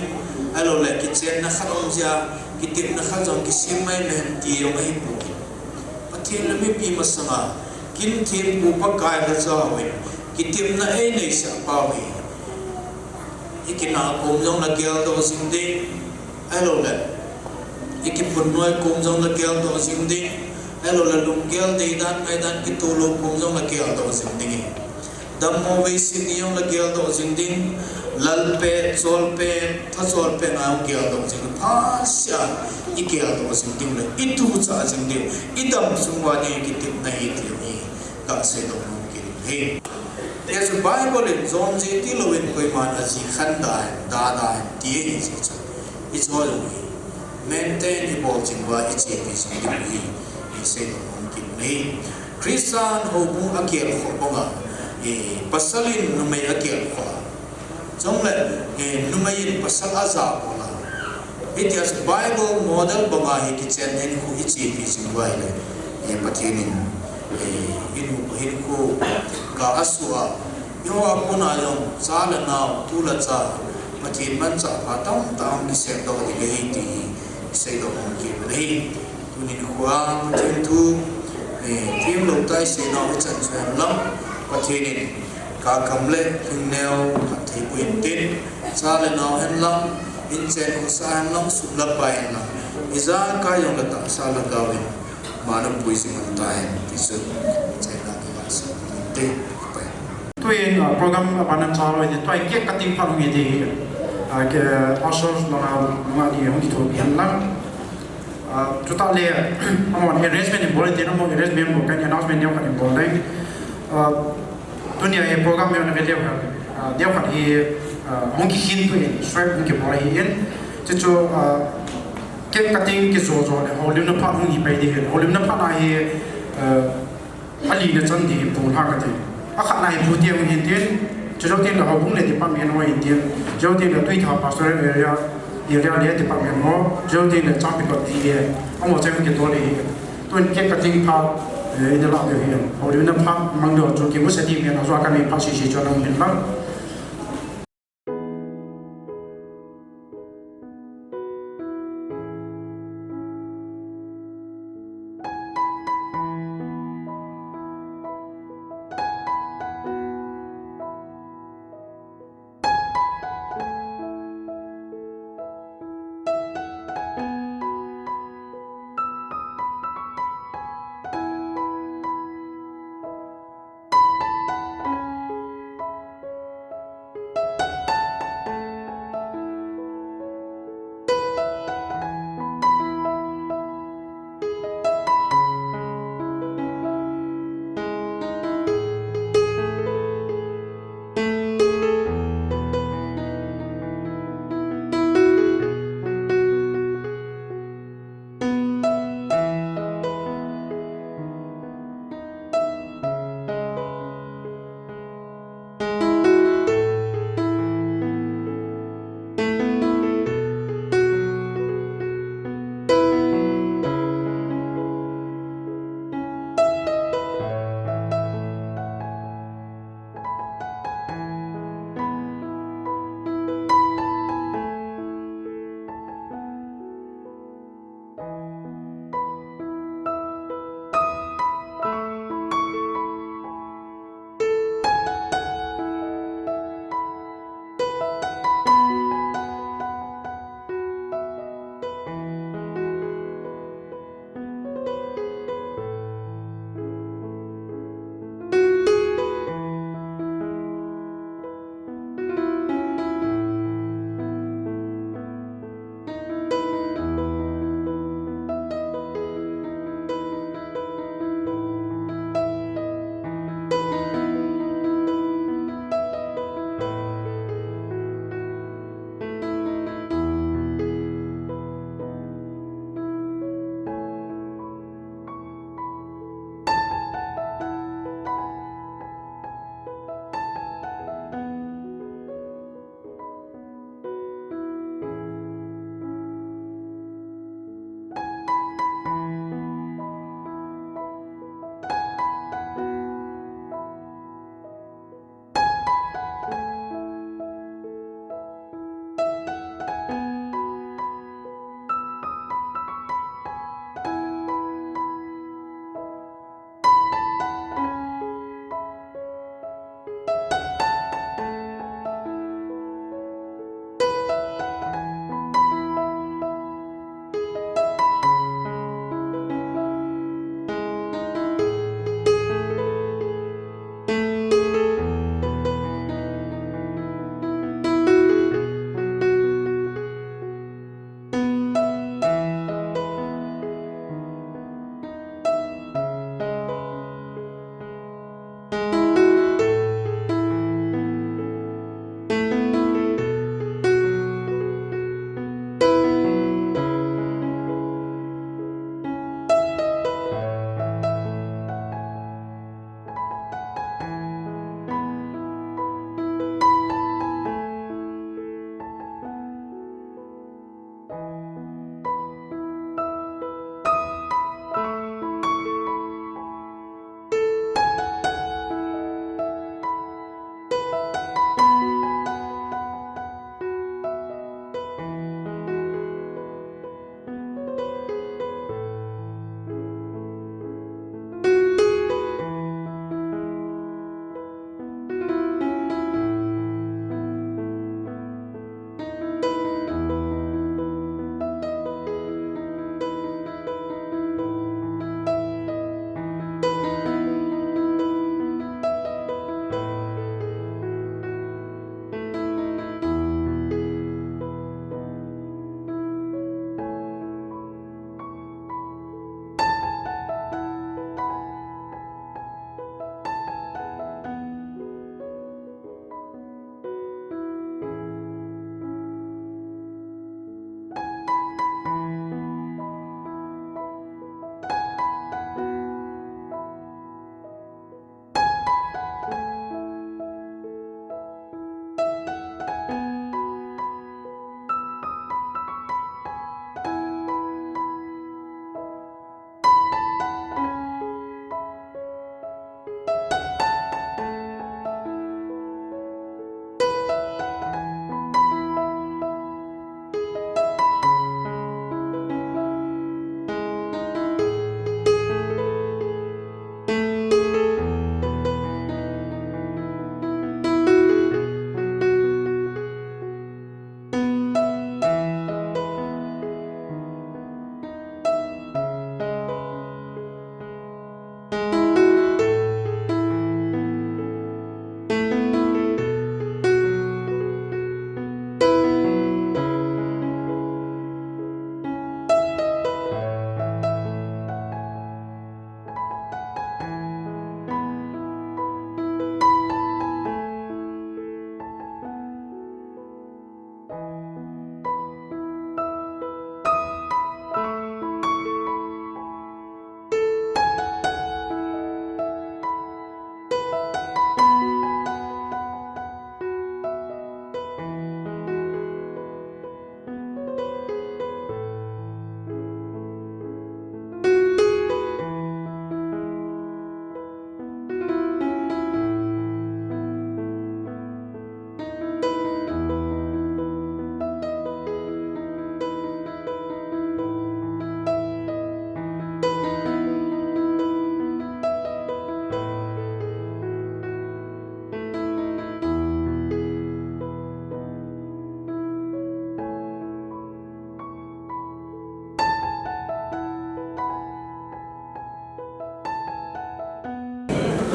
ahilouleh, kichenna khat um jeh a kitepna khat jong kisem mai mai ti jong ahipon. Pathen le mipi masanga, kin thempu Pakai le chahoi, kitepna ei neisah pau hi. I kinah kom jong le geldoh jing ding, ahilouleh, i kiphun noi kom jong le geldoh jing ding, ahilouleh, lunggel deidan ngaidan kitoh lou kom jong le geldoh jing ding ahi. Dammo veiset ni jong le geldoh jing ding, lal pet, chol pet, thachol pet nga jong geldoh jing ding, phatseh a i geldoh jing ding le, i tuchah jing ding, i dam sung uva ding kitepna ahi ti hi kaseidoh nom kit ahi. Hichu Bible in jon jeh tilou in koiman aji khen da hen, da da hen, ti ahi jeh chun, hichu jong hi maintain i bol jing uva i chepi jing diu ahi, ti seidoh nom kit ahi. Christian houbung akelkhoh banga, eh, pasal in numei akelkhoh a, chule, eh, numei in pasal ajabol a, hitia chu Bible model banga hi kichen hinkho i chepi jing uva ahile, eh, Pathen in, eh, i nupa hinkho ga asuh a, eiho a kona jong cha le nao, tu le cha, Pathen manchah pha tamtah hung kisemdoh ding ahi ti hi seidoh nom kit ahi. Tuni nikhoa Pathen thu, eh, themlou tah i seinau hichan chu hen lang, Pathen in kakam le lhingneo phatthei boh intin, cha le nao hen lang, inchen khosa hen lang, sum le pai hen lang, ijakai jong le tahsa lhagao in mana pui jing hen tahen, ti chu chaina kivahsah inte. Tuin, ah, program abana chalou hite, tua cake cutting phat hung hite, ah, ke, ah, ushers langa, langa ni hung kithopi hen lang. Ah, chutah le, amahon arrangement in bol in tin, amahon arrangement bol, ken announcement deu khat in bol ding. Ah, tunia hi program hi ana ve deu khat, ah, deu khat hi, ah, hung kikhin tuin, stripe hung kibol ahin. Chuchu, ah, cake cutting kijo jo le, houlimna phat hung hi pai ding ahin. Houlimna phat na hi, ah, alina chan ding hi pu lha kati. Akhatna hi pu te hung hin tin, chujou tin le houbung le department ho hin tin, chujou tin le Tuitha Pastoral Area, area le department ho, chujou tin le Changpikot V A, amaho cheng hung kitol le hi. Tun cake cutting phat, eh, ina lah deu hi. Houlimna phat mang deu chu kimu sati men a jua kami phat sese chu ana hung hin lang.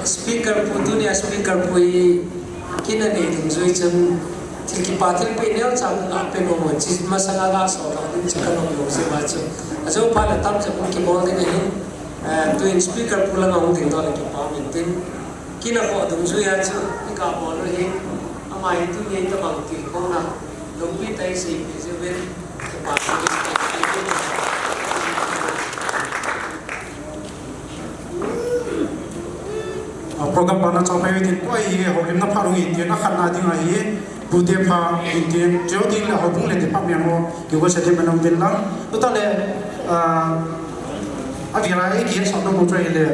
Speaker pu, tunia speaker pu hi kin anei dungjui chun thil kipa thilpeh neocha hung pe nom a, chi masanga gasol ding chu kanom lou jeh a chu. Ajou phat le tamcha hung kibol ding ahin, eh, tuin speaker pu langa hung dingdoh le kipa um intin, kin apo dungjui a chu i kabol u hi, ama hi tunia itobang tilkhouna lungpi tah a seipeh jeh uvin, kipa thu A, program bana chang pai tin, tua hi houlimna phat hung intin, akhatna ding ahi, pute pha intin, cheu ding le houbung le department ho, kigo sa ding manam din lang. Tuta le, a, avira e ki sa no mo trai le,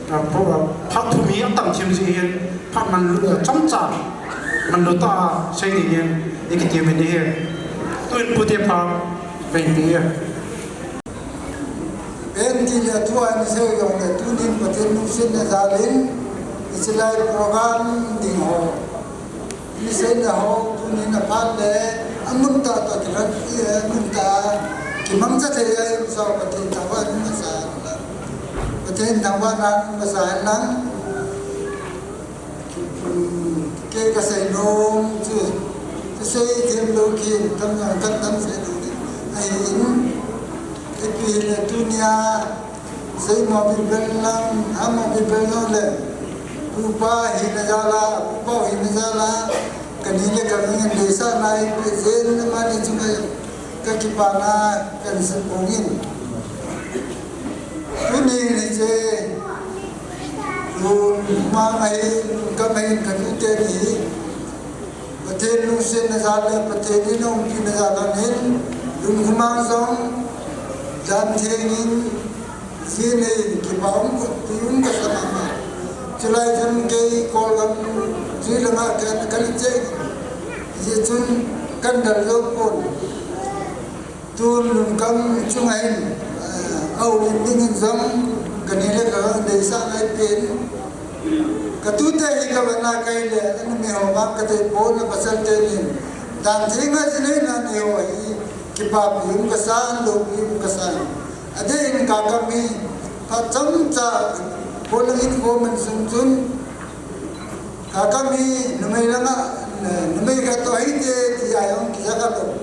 a, pro, a, phat thum hi atam thim ji hin, phat man lu, a, chomcha, man lu ta sei ding hin, e ki ti min hi. Tuin pute pha, vei ti. Pen ti le thu a ni sei jong le tunin Pathen lungsetna jal in, hiche lai program ding ho, ni seina ho, tunin aphat le, amun tah toh kirat, eh, amun tah, kimangcha thei a, i sa Pathen thangvahna masa, Pathen thangvahna masa lang. Kei kasei nom chu, kasei them lou khin, tam jong katam sei lou ding. Ahin, ipi hile tunia, seimo bibel lang, hamo bibel lang le, pupa hina jal a, pupa hina jal a, kani le kani in deisahna eipeh jeh in, amani chunga kakipana kahin sei pong in. Tuni hiche, lungmong ahi, lungkham ahi, katute ni hi. Pathen lungsetna jal le, Pathen in aumpina jal a hin, lungmong jong, dan theng in, jin in, kipa um, pi um kasa mama. Chulai chun kei Kolgam, jui lama ka, kali che, jeh chun kan dal jou pon. Tun lungkham chunga hin, eh, ahoulim dingin jong, kani le ka deisahna eipen. Katute hi kavana kai le, anumei ho vang kadei pon, apasal tenin. Dan theng a jinei na ni ho hi, kipapi um kasan, loupi um kasan. Adeh in Kakam hi, phat chomcha, Kolgam in ko man sung chun, Kakam hi numei langa, numei khat toh hite, ti a jong kija kalou.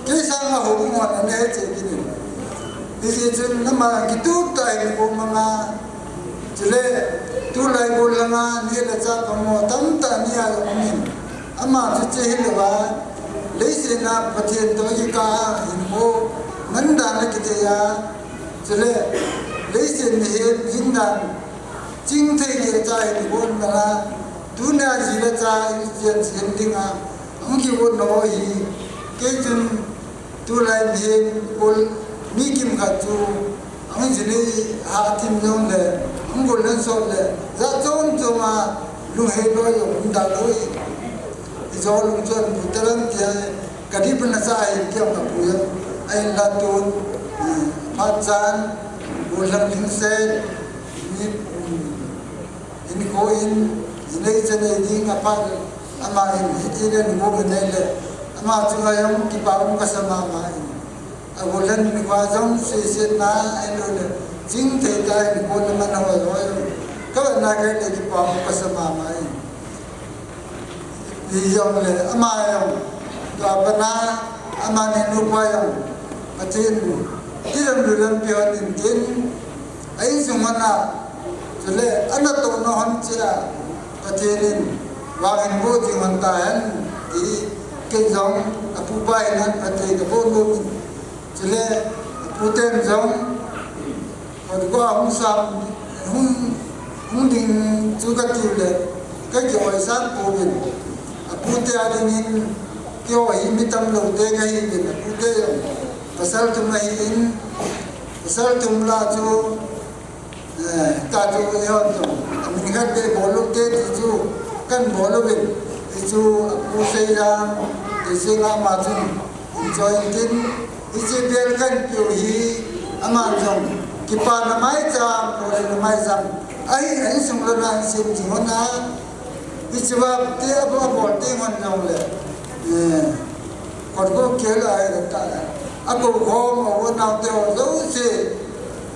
Kei sanga houbung hon ana he cheh kit in. Hijeh chun ama kitup tah in ko manga. Chule, tulai Kolgam langa, neh le chah pamo tamtah ni a jong um in. Ama chu che hilouva, leiset a Pathen toh kikah a hinkho, man dan a kithei a. Chule, leiset mihem hin dan, chingthei le cha hin gon nala, tunia ji le cha in chen chen dinga, hung kigon nau hi, kei chun tulai mihem kol mi kimkhat chu, hung ji nei ha tim jong le, hung gol nan sot le, jat chom chom a, lunghei loi jong um da loi. Ijou lung chun bu talang tia, Kadip na sa ahin kiam na pu jong, ahin la tun, eh, phat chan, bu lang ding se, ni, mm, in ko in, in nei chen nei ding a phat, ama in, hiti le nu bu nei le, ama chunga jong kipa um kasa mama in. A bu lang ni kwa jong si se na, ahin lo le, jing thei ta in ko le man ho ho jong, ka na kai le kipa um kasa mama in. Hijongle, ama jong, tua bana, amani nupa jong, Pathen, tilam lulam pehon intin, a insung mana, chule, anatoh nau hon chea, Pathen in, vangin boh jing hon tahen, ti, ken jong, apupa in an Pathen kaboh nom in, chule, aputen jong, Khatvei hung sam, hung, hung ding chu katiu le, ka kioi sat pouvin. Apute a dingin, keiho hi mi tamlou te kahiuvin, apute jong. Pasal thum ahin, pasal thum lah chu, eh, ta chu eihon jong. Amin khat beh bol lou te ti chu, kan bol uvin. Ti chu, apu Seijang, ti Seijang ama chun. Choi tin, hiche bel kan piu hi, aman jong, kipana maicham, kolna maicham. Ahi, ahi sung lona, ahi sim jing hon a. Hiche va, te abo, abol te hon jong le. Eh, kot ko kel a, ahi ta. Ako khom, ako nau te ho, jouse.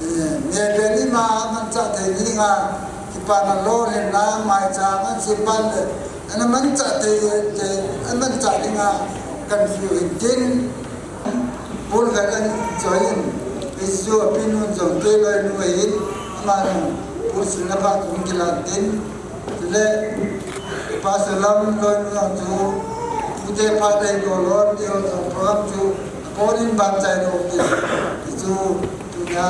Eh, me bel ima, manchah thei ni nga. Pana lolhinna maicham an sipan le, ana manchah thei, thei, ana manchah dinga kan fiu hin tin, pun khat an join, isu apinu jong kei loinu hin, amanu pun silna pha kum kilan tin, le Pastor Lam loinu jong chu, pute pha dei lo lo, ti ho jong program chu, pon in ban chai lo tin, chu, tunia,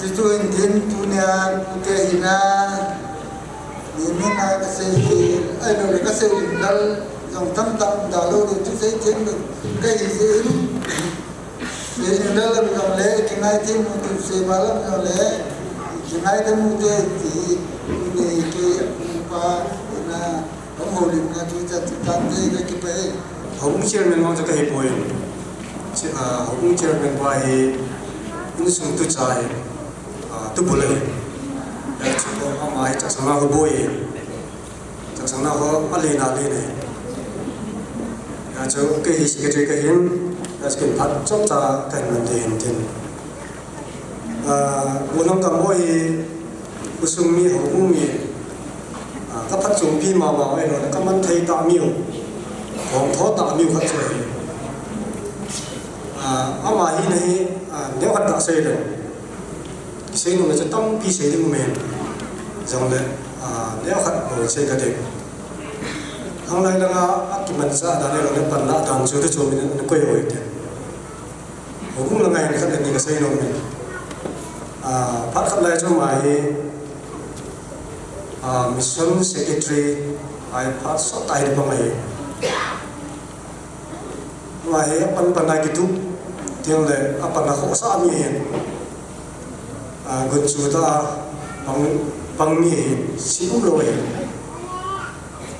Chuchu hin tin tunia pute hina, ni mina kasei hi, ailou le kasei lim lal, jong tamtah um talou le chu sei thei le, kahi jeh in, sei lim lal lam jong le, kingai thei mu tin sei ba lam jong le, kingai thei mu te ti, ni kei a kum pa, ina, Houlim na tu cha tu tan te ka kipah e. Houbung chairman vang cha ka hi poi. Chi, ah, houbung chairman pa hi insung tu cha hi, ah, tu bul e. Ya chu ko ama hi chaksang na ho boi e. Chaksang na ho a le na le ne. Ya chu kei hi secretary ka hin, ya chu kin phat chom cha ka hin man te hin tin. Ah, Bunong kam ho hi, khosung mi, houbung mi, ah, ka phatchompi mama u ahi lou le, ka man thei tah miu, hong tho tah miu khat chu ahi. Ah, ama hi na hi, ah, neo khat ka sei le, kisei nom le chu tampi sei ding um e. Jong le, ah, neo khat bou sei ka ding. Hanglai langa, a kimanchah dan ahi lou le, panlah dan chu te chu min na koi oi te. Houbung langa hin khat le ni ka sei nom e. Ah, phat khat lai chu ama hi, ah, mission secretary, ai phat sot tai di bang ahi. Ama hi apan pan a kitup, tin le apan a khohsah mi ahi. Ah, gunchu tah a pang, pang mi ahi, si um lou ahi.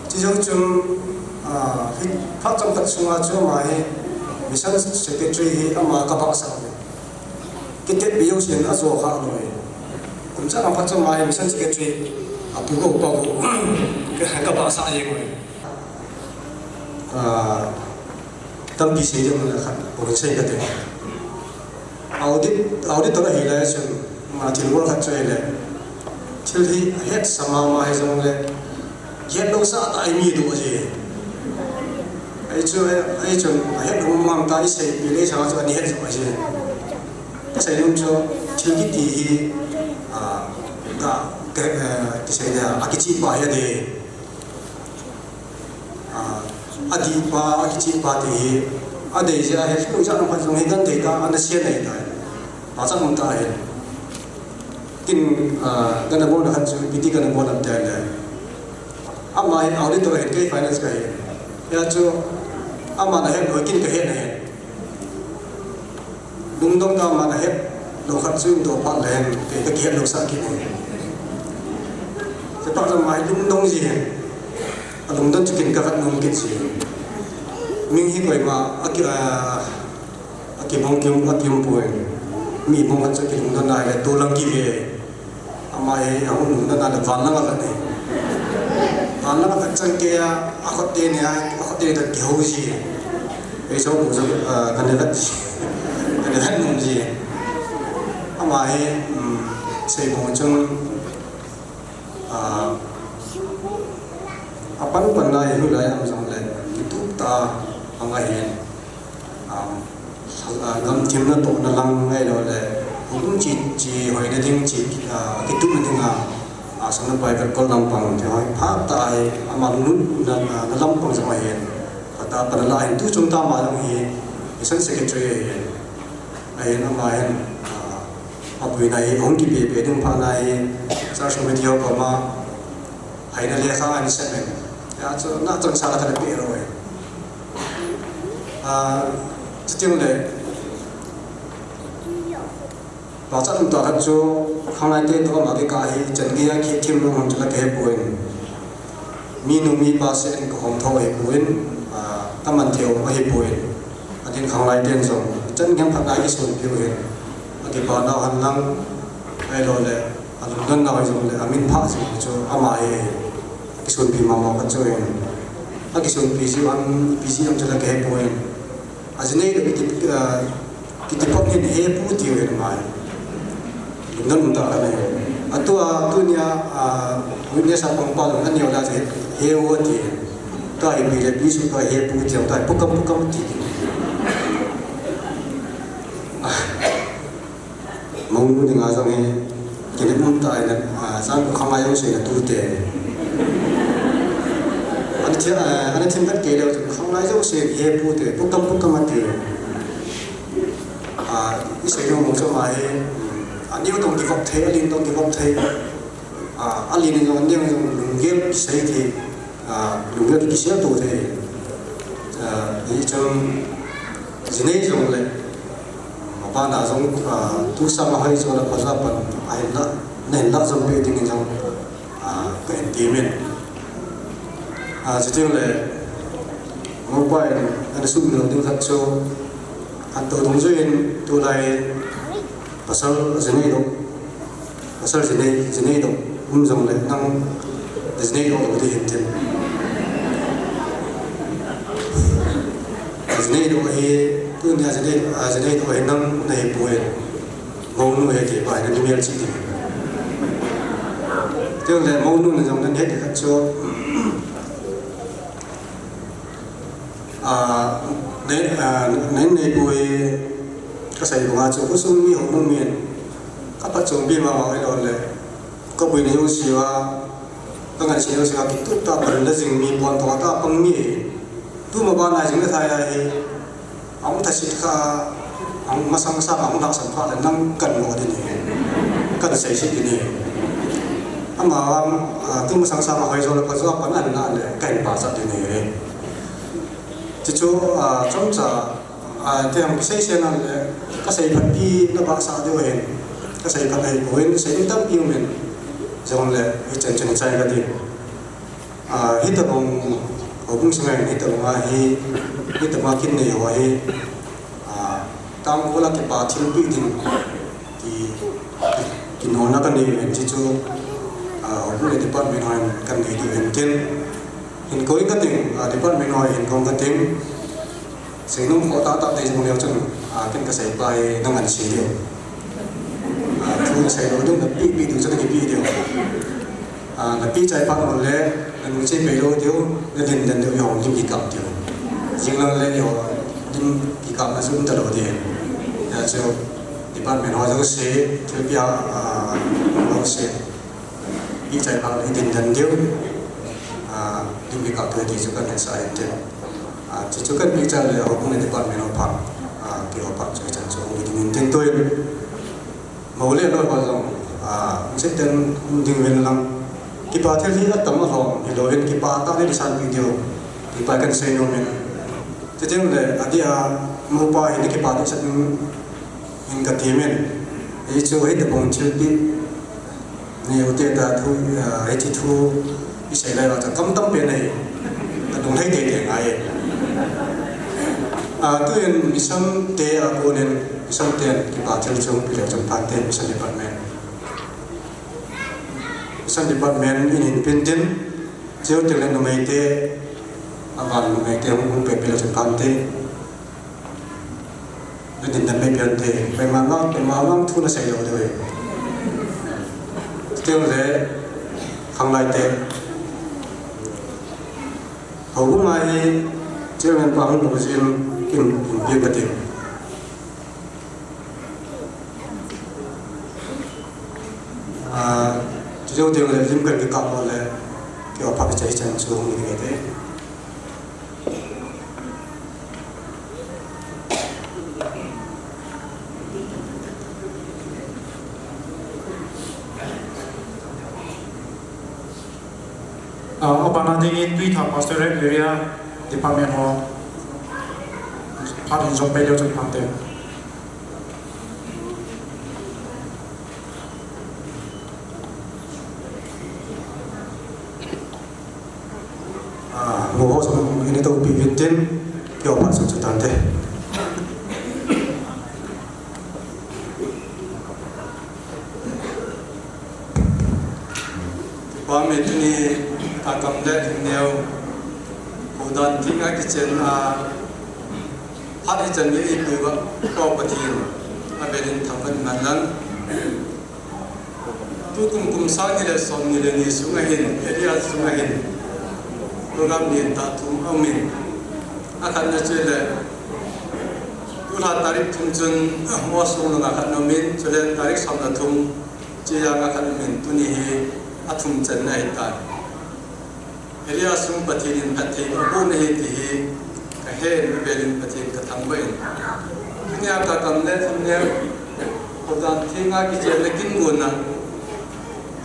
Chi jong chun, ah, hi phat chomkhat sunga chu ama hi mission secretary hi ama ka bahsah uve. Kiteppi jousen ajo kha lou e. Kum chang a phat chu ama hi mission secretary, apu ko pa ko ka bahsah jeng uve. Ah, tampi sei ding um le khat, hung sei ka te. Audit, auditor ahi lai chun, ama thilbol khat chu ahi le. Thil hi ahet sa mama hi jong le, het lou sah tah a mi doh ji. Ahi chu, ahi chun, ahet lou mama ta i seipi le, i sa chu ani het jo ji. Ka sei nom chu, thil kiti hi, ah, ka, ka, eh, kisei le, akichih pa hi ade. Ah, adih pa, akichih pa ti hi, adei jeh a hi, koi jat nung khat jong hi kan dei ta, ana sia nei ta. Pachat um ta hi. Kin, ah, kana bol na khat chu, ipi ti kana bol am ti le. Ama hi auditor ahin, kei finance ka hi. Hia chu, ama na het lou, kin ka het na hi. Lungdong ta ama na het lou khat chu, doh phat le hen, kei ka kihet lou sah kit e. Chutah chu ama hi lungdong ji hen. Alungdon chu kin ka vet nom kit ji. Min hi koima, aki, ah, akibang kim, akim poi. Mi bang khat chu kilungdon a le, tu lang kive. Ama hi, ahung lungdon a le van lang a vet e. Van lang a vet chang kei a, akhut teni a, akhut teni ta kihou ji. Ei chou bu chu, ah, kana vet ji. Kana vet nom ji. Ama hi, um, sei bang chun, ah, apan pan lai, hilai a um jong le, kitup ta, anga hin. Um, ah, gamthimna tohna lang ahilou le, hung chi, chi hoina ding chi, ah, kitupna ding a, ah, Sanglampai Katkol lampang, ti ho, phat tah a hi, ama lunglut na, na, na lampang jong ahin. Phat tah a pan ala hin, tu chung tah ma jong hi, Mission Secretary ahin. Ahin ama hin, ah, abuina hi, hung kipe pe ding phat na hi, Church Committee ho koma, haina lekha ahin sem in. Hijeh chun, na chang sa la ka pe lou e. Ah, chuteng le, Pachat umtah khat chu, khanglai te toh ama kikah hi, chan gei a kithim nung ham chu la kahe poi. Mi nu mi pa seh in kahom tho ahi poi, ah, kaman thei u ahi poi. Atin khanglai ten jong, chan gei phat a kisunpi u ahin. Akipa nau hen lang, ahilou le, alungdon nau jong le, amin pha jong chu ama hi, kisunpi mama khat chu ahin. Akisunpi jiu ham, ipi ji ham chu la kahe poi. Ajinei le kiti, ah, kiti phot hin hepu tiu ahin mai. Lungdon umtah khat ahi. Atua, tunia, ah, witness a pangpa lung aneo la chu heu ati. Tua hi pi le pi su tua hepu tiu, tua hi pukam pukam ti. Mounu dinga jong hi, kinem umtah ahi na, ah, jang khanglai jouse na tute. Ana thim, ah, ana thim khat kei leu chun khanglai jouse hepu te, pukam pukam ati. Ah, isei nom mong chu ama hi, aneo tong kivop thei, alen tong kivop thei. Ah, alen jong, aneo jong lunggel kisei thei. Ah, lunggel kisei to thei. Ah, hichun jinei jong le, Mapa na jong, ah, tu sang a hoi jong la phaja pan ahin la, nahin la jong pe ding in jong, ah, kahin temin. Ah, chuteng le, mopa in, ana sumil ding khat chu, khat to dungjuiyin, tulai, pasal jinei lou. Pasal jinei, jinei doh um jong le nang jinei doh lou ding hin tin. Jinei doh hi, tunia jinei, ah, jinei doh hi nang nahi poi. Mounu hi ti pa hi na numei chi ding. Teng le mounu na jong na het khat chu. Ah, nei, ah, nei, nei poi kasei banga chu, khosung mi houbung min. Ka phatchompi mama ahilou le. Ka buina jouse a, ka ngansena jouse a, kitup tah a pan la jing mi, pon thong tah a pang mi. Tuma bana jing le thei ahi. Ahung thase kha, ahung masang sa, ahung lhahsam kha le nang kan mo ding ahi. Kan seise ding ahi. Ama, ah, tu masang sa ma hoi jo le pha jo a pan ana le, kan pachat ding ahi. Chuchu, ah, chomcha, ah, ti ham kisei sena le, kasei phat pi na ba sa diu ahin. Kasei phat ahi poi, sei tampi um in. Jong le, hichan chan chai kati. Ah, hitabang, houbung sunga hin hitabang ahi, hitabang kin nei ho ahi. Ah, tangkhul a kipa thilpeh ding. Ki, ki, kinolna kanei uvin chuchu, ah, houbung le department hon kanei diu ahin tin. Hinkho in kating, ah, department hon hinkho kating. Seinom khoh tahtah tei jong leu chun, ah, ken kasei pa hi nang ahin sei diu. Ah, thu nasei lou diu, napeh peh diu chun nakipe diu. Ah, napeh chai phat uleh, nanung che pei lou diu, nadin den diu, eiho lim kikap diu. Jing lang le eiho lim kikapna chu um talou ding. Hijeh chun department ho jouse, thilpeh a, ah, jouse. Peh chai phat uleh idin den diu. Ah, lim kikap diu ti chu kahin sa ahin tin. Ah, chuchu kapeh chai le houbung le department ho pha. Ah, keiho pha chu hichan chu hung ding in tin tuin. Mou le loi ho jong, ah, hung sei ten hung ding uvin lang. Kipa thil hi atam alhom, hilou in kipa tah le disan pi diu. Kipa kahin sei nom in. Chuteng le, adeh a, moupa hi na kipa ding sat in, in katemin. Hichu hitabang thilpeh. Nei u te ta thu, ah, hiche thu, Isei lai uva chu kam tam pen ahi. Ka lunglhai teitei ngai. Ah, tuin mission te a konin, mission ten kipa thil chung pile chung phat te mission department. Mission department in hin pin tin, cheu te le numei te, avan numei te hung hung pe pile chung phat te. Nadin dan mei pian te, pei ma ma, pei ma ma thu nasei lou ding ahi. Chuteng le, khanglai te. Houbung a hi, chairman pa hung bol jin, kin, kin pian kati. Ah, chu Jou ding le lim kan kikap le, keiho phat kichai chan chu hung ni ngai te. Ah, abana dingin Tuitha Pastorate Area Department ho phat hin jom pei leu chun phante. Ah, mo ho sum ini to pi vintin, keiho phat sum chu tante. Kipah e tuni kakam le thingneo, hodan theng a kichen a, phat hichan gei eipui uva, Pa Pathen, avel in thangvah in man lang. Tukum kum sang ni le som ni le ni sunga hin, area sunga hin, program nitah thum aumin, akhatna chu le, tulha tarik thum chun, Mosung langa khat aumin, chule tarik som le thum, Chiyang a khat aumin, tuni hi athum channa ahitai. Area sung Pathen in phatthei aboh na ahi ti hi kahen, avel in Pathen kathangvah in. Tunia kakam le thingneo, hodan theng a kichenna kin gonna,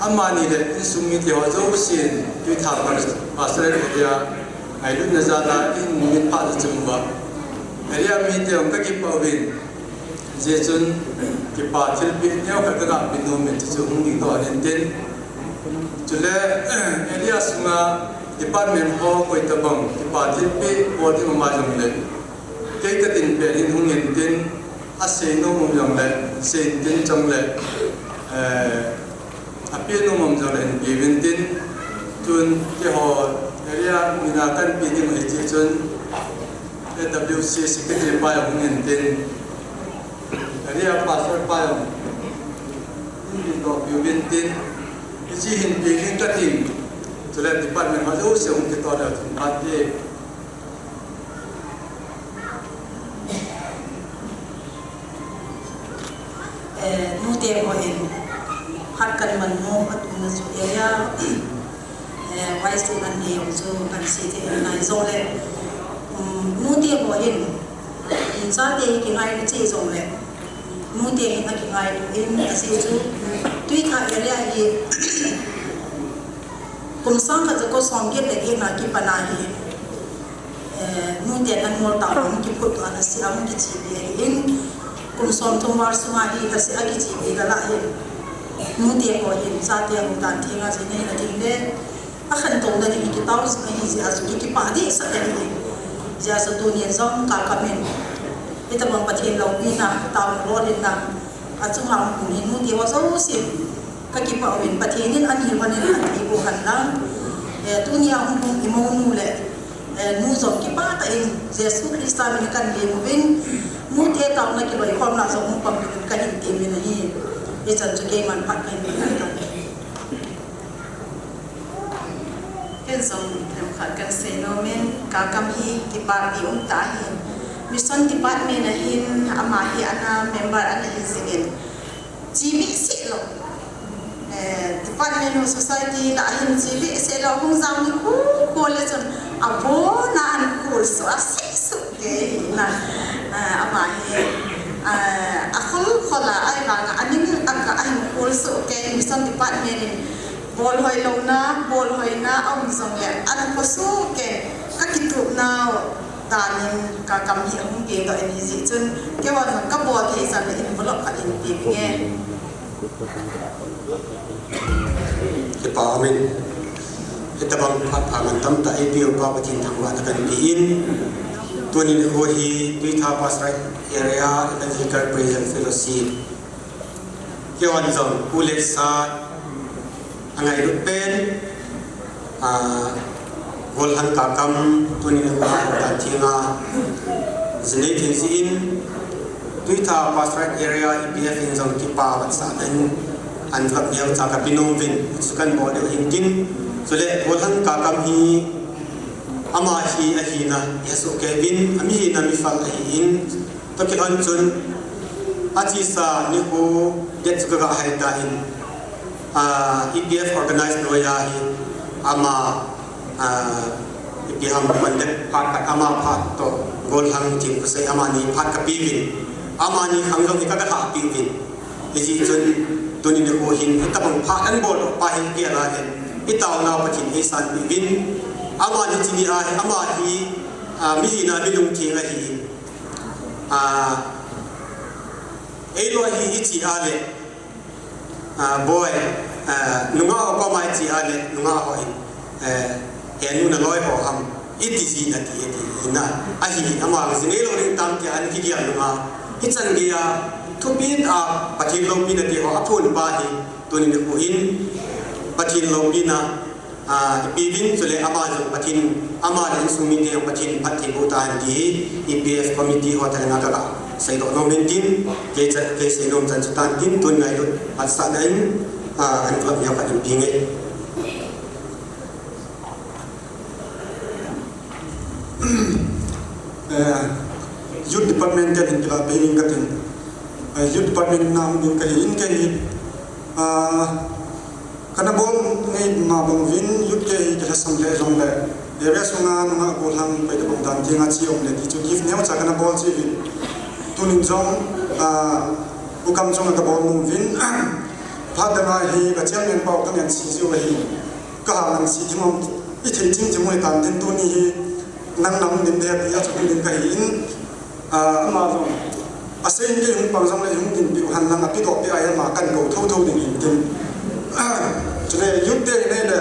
amani le insung mite ho jousen, Tuitha Pas-, Pastorate Area ngailutna jal a in mitpha na chung uva, area mite hung kakipah uvin. Hijeh chun, kipa thilpeh neokhat kaga pe nom in, chuchu hung ding doh intin. Chule, area sunga department ho koi tabang kipa thilpeh bol ding um a jongle, kei katin pen hin hung intin, asei nom um jongle, sei intin chule, eh, ape nom um jongle hin pe uvin tin, tun keiho area mina kahin pe ding ahi jeh chun, A W C secretary pa jong hung intin, area pastor pa jong hin pe doh peh uvin tin, hiche hin pe uvin katin, chule department ho jouse hung kitoh leu chun phante. Eh, nute ho hin, phat kaman nom atuna chu area, eh, vice chairman ni jong chu kan sei thei nai jongle, um, nute ho hin, um, chate hi kingailu cheh jongle, nute hin akingailu in, ajeh chu, Tuitha area hi, kum sang khat jako som get le get na kipat a hi, eh, nute nan mol tah hung kiphut a, ana se a hung kichepi ahin, kum som thum val sunga hi, ana se a kichepi lal a hin, nute ho hin, chate hodan theng a jing ahin, atheng le, akhantouna ding hi kitao jing ahi jeh a chu ki, kipah dehset ahi. Hijeh a chu tunin jong kakam in, hitabang Pathen loupina, taona lolhinna, achunga hung hi nute ho jouse, kakipah uvin, Pathen in ani lhonin athei boh hen lang. Eh, tunia hung lhung imonu le, eh, nu jong kipah tah in Jesu Christa min in kahin leng uvin, nute taona kiloikhomna jong hung pang dingin kahin temin ahi. Hichan chu keiman phat kahin pe tan. Ken jong themkhat kahin sei nom in, kakam hi kipah pi um tah ahi. Mission Department a hin ama hi ana member ana hi jing in, chi behseh lou. Eh, department ho society lah a hin chi behseh lou, hung jao nikho kho le chun abon a ahin khol soh a, seh soh kei ahi na. Eh, ama hi, eh, akhol khol a, ahivang a aning a kah a ahin khol soh kei, Mission Department in bolhoi louna, bolhoina aum jongle ana khoh soh kei, kakitup nau dan in kakam hi ahung pe doh in, hijeh chun keiho jong kabol thei chan le envelope khat in pe ding e. Kipah um in. Hitabang phat pha man tamtah eipeu Pa Pathen thangvahna kahin pe in. Tuni nikho hi Tuitha Pastorate Area Evangelical Praise and Fellowship, keiho jong pu le sa angailut pen, ah, golhang kakam tuni nikho a hodan theng a jinei thei jeh in, Tuitha Pastorate Area E P F in jong kipa vetsahna in envelope neocha kape nom uvin, chu kahin bol diu ahin tin, chule golhang kakam hi ama hi ahina ihet soh kei uvin, ami hina mifal ahin, toh kilhon chun achesa nikho date chu kaga hai tan, Ah, E P F organize noiya hi ama, ah, ipi ham contact phat khat ama phat toh Golhang Thingphusei amani phat kapeuvin. Amani khang jong hi ka, kalhahpeh uvin. Hijeh chun tuni nikho hin hitabang phat anabol pa hi kei a hin itaona Pathen eisanpeh uvin. Amani chini a hi ama hi, ah, mi hina mi lungthim ahi. Ah, eilo hi iche a le, ah, boi, ah, nungah ho koma iche a le, nungah ho in, eh, henu naloi ho ham, iti jin ati, ati, ina, ahi, ama jin eilo ding tam tia ana kigel nunga, hichan geiya, thupitah a, Pathen loupina ti ho, aphon pa hi, tuni nikho hin, Pathen loupina, ah, ipeuvin, chule ama jong Pathen, ama le insung mite jong Pathen phatthei boh tahen ti hi, E P F committee ho tah in ka, kaseidoh nom in tin, kei cha, kei seinom chan chu tan tin, tun ngailut phatsahna in, ah, an club ya Pathen pi nge. Eh, Youth Department te hin kila pe in katin. Eh, Youth Department na hung ding kahi in kahi. Ah, Kana bol ngei ma bang uvin, youth te hi kilhasam le jong le, area sunga nungah golhang koi tabang dan ti nga chi um le ti chu gift neocha kana bol chi uvin. Tunin jong, ah, u kam jong ka bol nom uvin. Phat dang a hi ka chairman pau ka ngen chi jiu ahi. Ka ha nang chi thim um, i thei ching thim um tan tin tuni hi nang nam din de ti a chu din ka hi in. Ah, ama jong. Asei in kei hung pang jong le hung dinpi u hen lang apedoh peh a ama kan kou thotho ding in tin. Chule youth te nei le,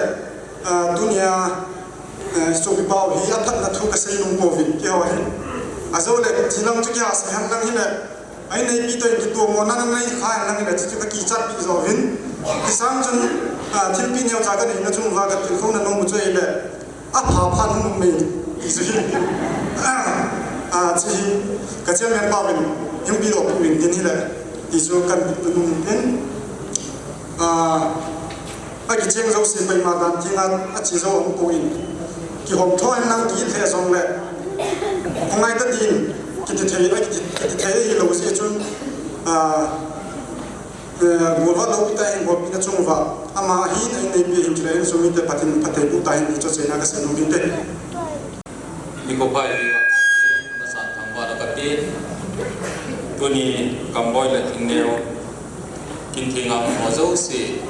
ah, tunia, eh, sopi pau hi aphatna thu kasei nom pouvin keiho hi. Ajou le, chilang chu kei asei hen lang hi le. Ai neipi toh in kitomo na nang nei kha hen lang hi le, chu chu kakichat pi jo uvin. Kisang chun, ah, thilpi neocha kaneina chung uva katilkhouna nom u chu ahile. Apha pha nung mei, ti chu hi. Ah, chu hi, ka chairman pa uvin, hung pedoh peh uvin tin hile, ti chu kan ti nung tin. Ah, akicheng jouse koima dan ti nga, ache jou um poi. Kihom tho hen lang kile jong le. Khongai ta tin, kiti thei, kiti, kiti thei hilou jeh chun. Ah, Eh, golvah loupitah in golpina chung uva, ama hin a inneipi hin chule insung mite Pathen phatthei boh tahen ti chu achaina kasei nom inte. Nikho pha hi, masan thangvahna kape. Tuni Kamboi le Thingneo, Kintheng a hung ho jouse,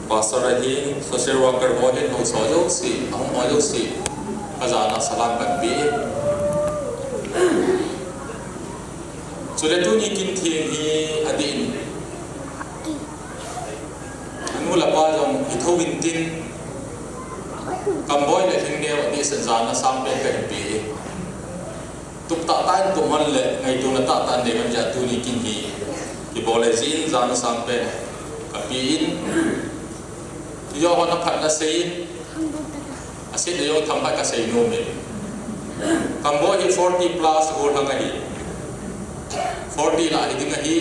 pastor ahin, social worker ho ahin, haosa jouse, ahung ho jouse, kajana salam kape. Chule tuni Kintheng hi adih in, anu le apa jong ithou in tin, Kamboi le Thingneo adih sen jana sangpen kahin pe e. Tup tahtah in tup man le ngaitona tahtah in nei man jeh a tuni kin hi kibol le jin jana sangpen kape in. Ijou hon aphatna sei in, asetna jong themkhat kasei nom e. Kamboi hi forty plus gollhang ahi. Forty lah hiding ahi.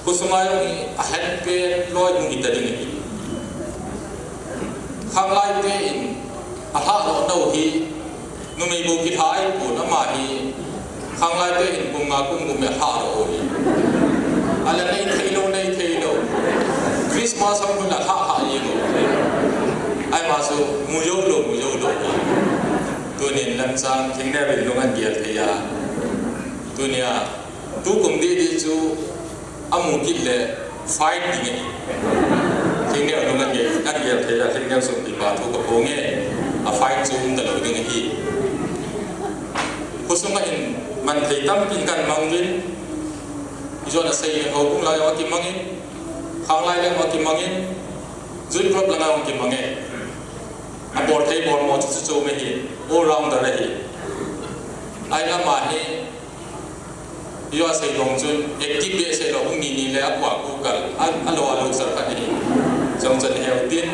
Khosunga jong hi ahen pen loi hung hita ding ahi. Khanglai te in alhah lou nau hi, numei bou kilhai pon ama hi, khanglai te in kum nga kum gup me alhah lou hi. Ala nei thei lou, nei thei lou. Christmas hung hun alhah lhah jeng lou. Ahi ma chu mu jou lou, mu jou lou hi. Tunin Lamchang Thingneo in lung an gel thei a. Tunia, tukum didi chu, amu kit le fight ding ahi. Thingneo nung an gel, an gel thei a, Thingneo sung pi pa thu kaphong e, a fight chu um talou ding ahi. Khosunga hin man thei tampi kan mang uvin, ijou a sei ho kung lai ho kimang in, khanglai le ho kimang in, Youth Club lang ho kimang e. Abol thei bol mo chu chu me hi, all rounder ahi. Ahi lama hi, Ijou a sei bang chun, active behseh lou, hung ni ni le akua ku kal, a, alou alou sar khat ahi. Jong chan heu tin.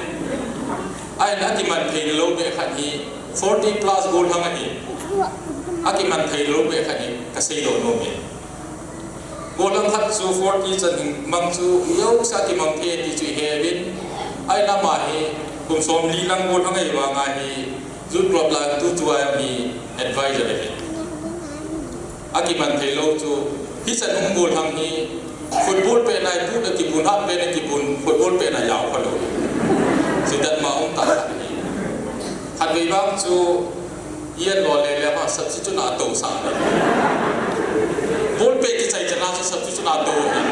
Ahin akiman thei lou beh khat hi, forty plus gollhang ahi. Akiman thei lou beh khat hi, kasei lou nom e. Gollhang khat chu forty chan mang chu, ijou sa kimang thei ti chu ihe uvin. Ahi lama hi, kum somli lang gollhang ahi vang a hi, Youth Club lang tu chu a hi advisor ahi. Akiman thei lou chu, hichan hung gollhang hi, football pet nai tu le kibul Hat pen a kibun, football pen a jao kha lou. Sidat ma um ta khat hi. Khatvei vang chu, yen lo le le ma substitute na to sa ni. Ball pe kichai chana chu substitute na to ni.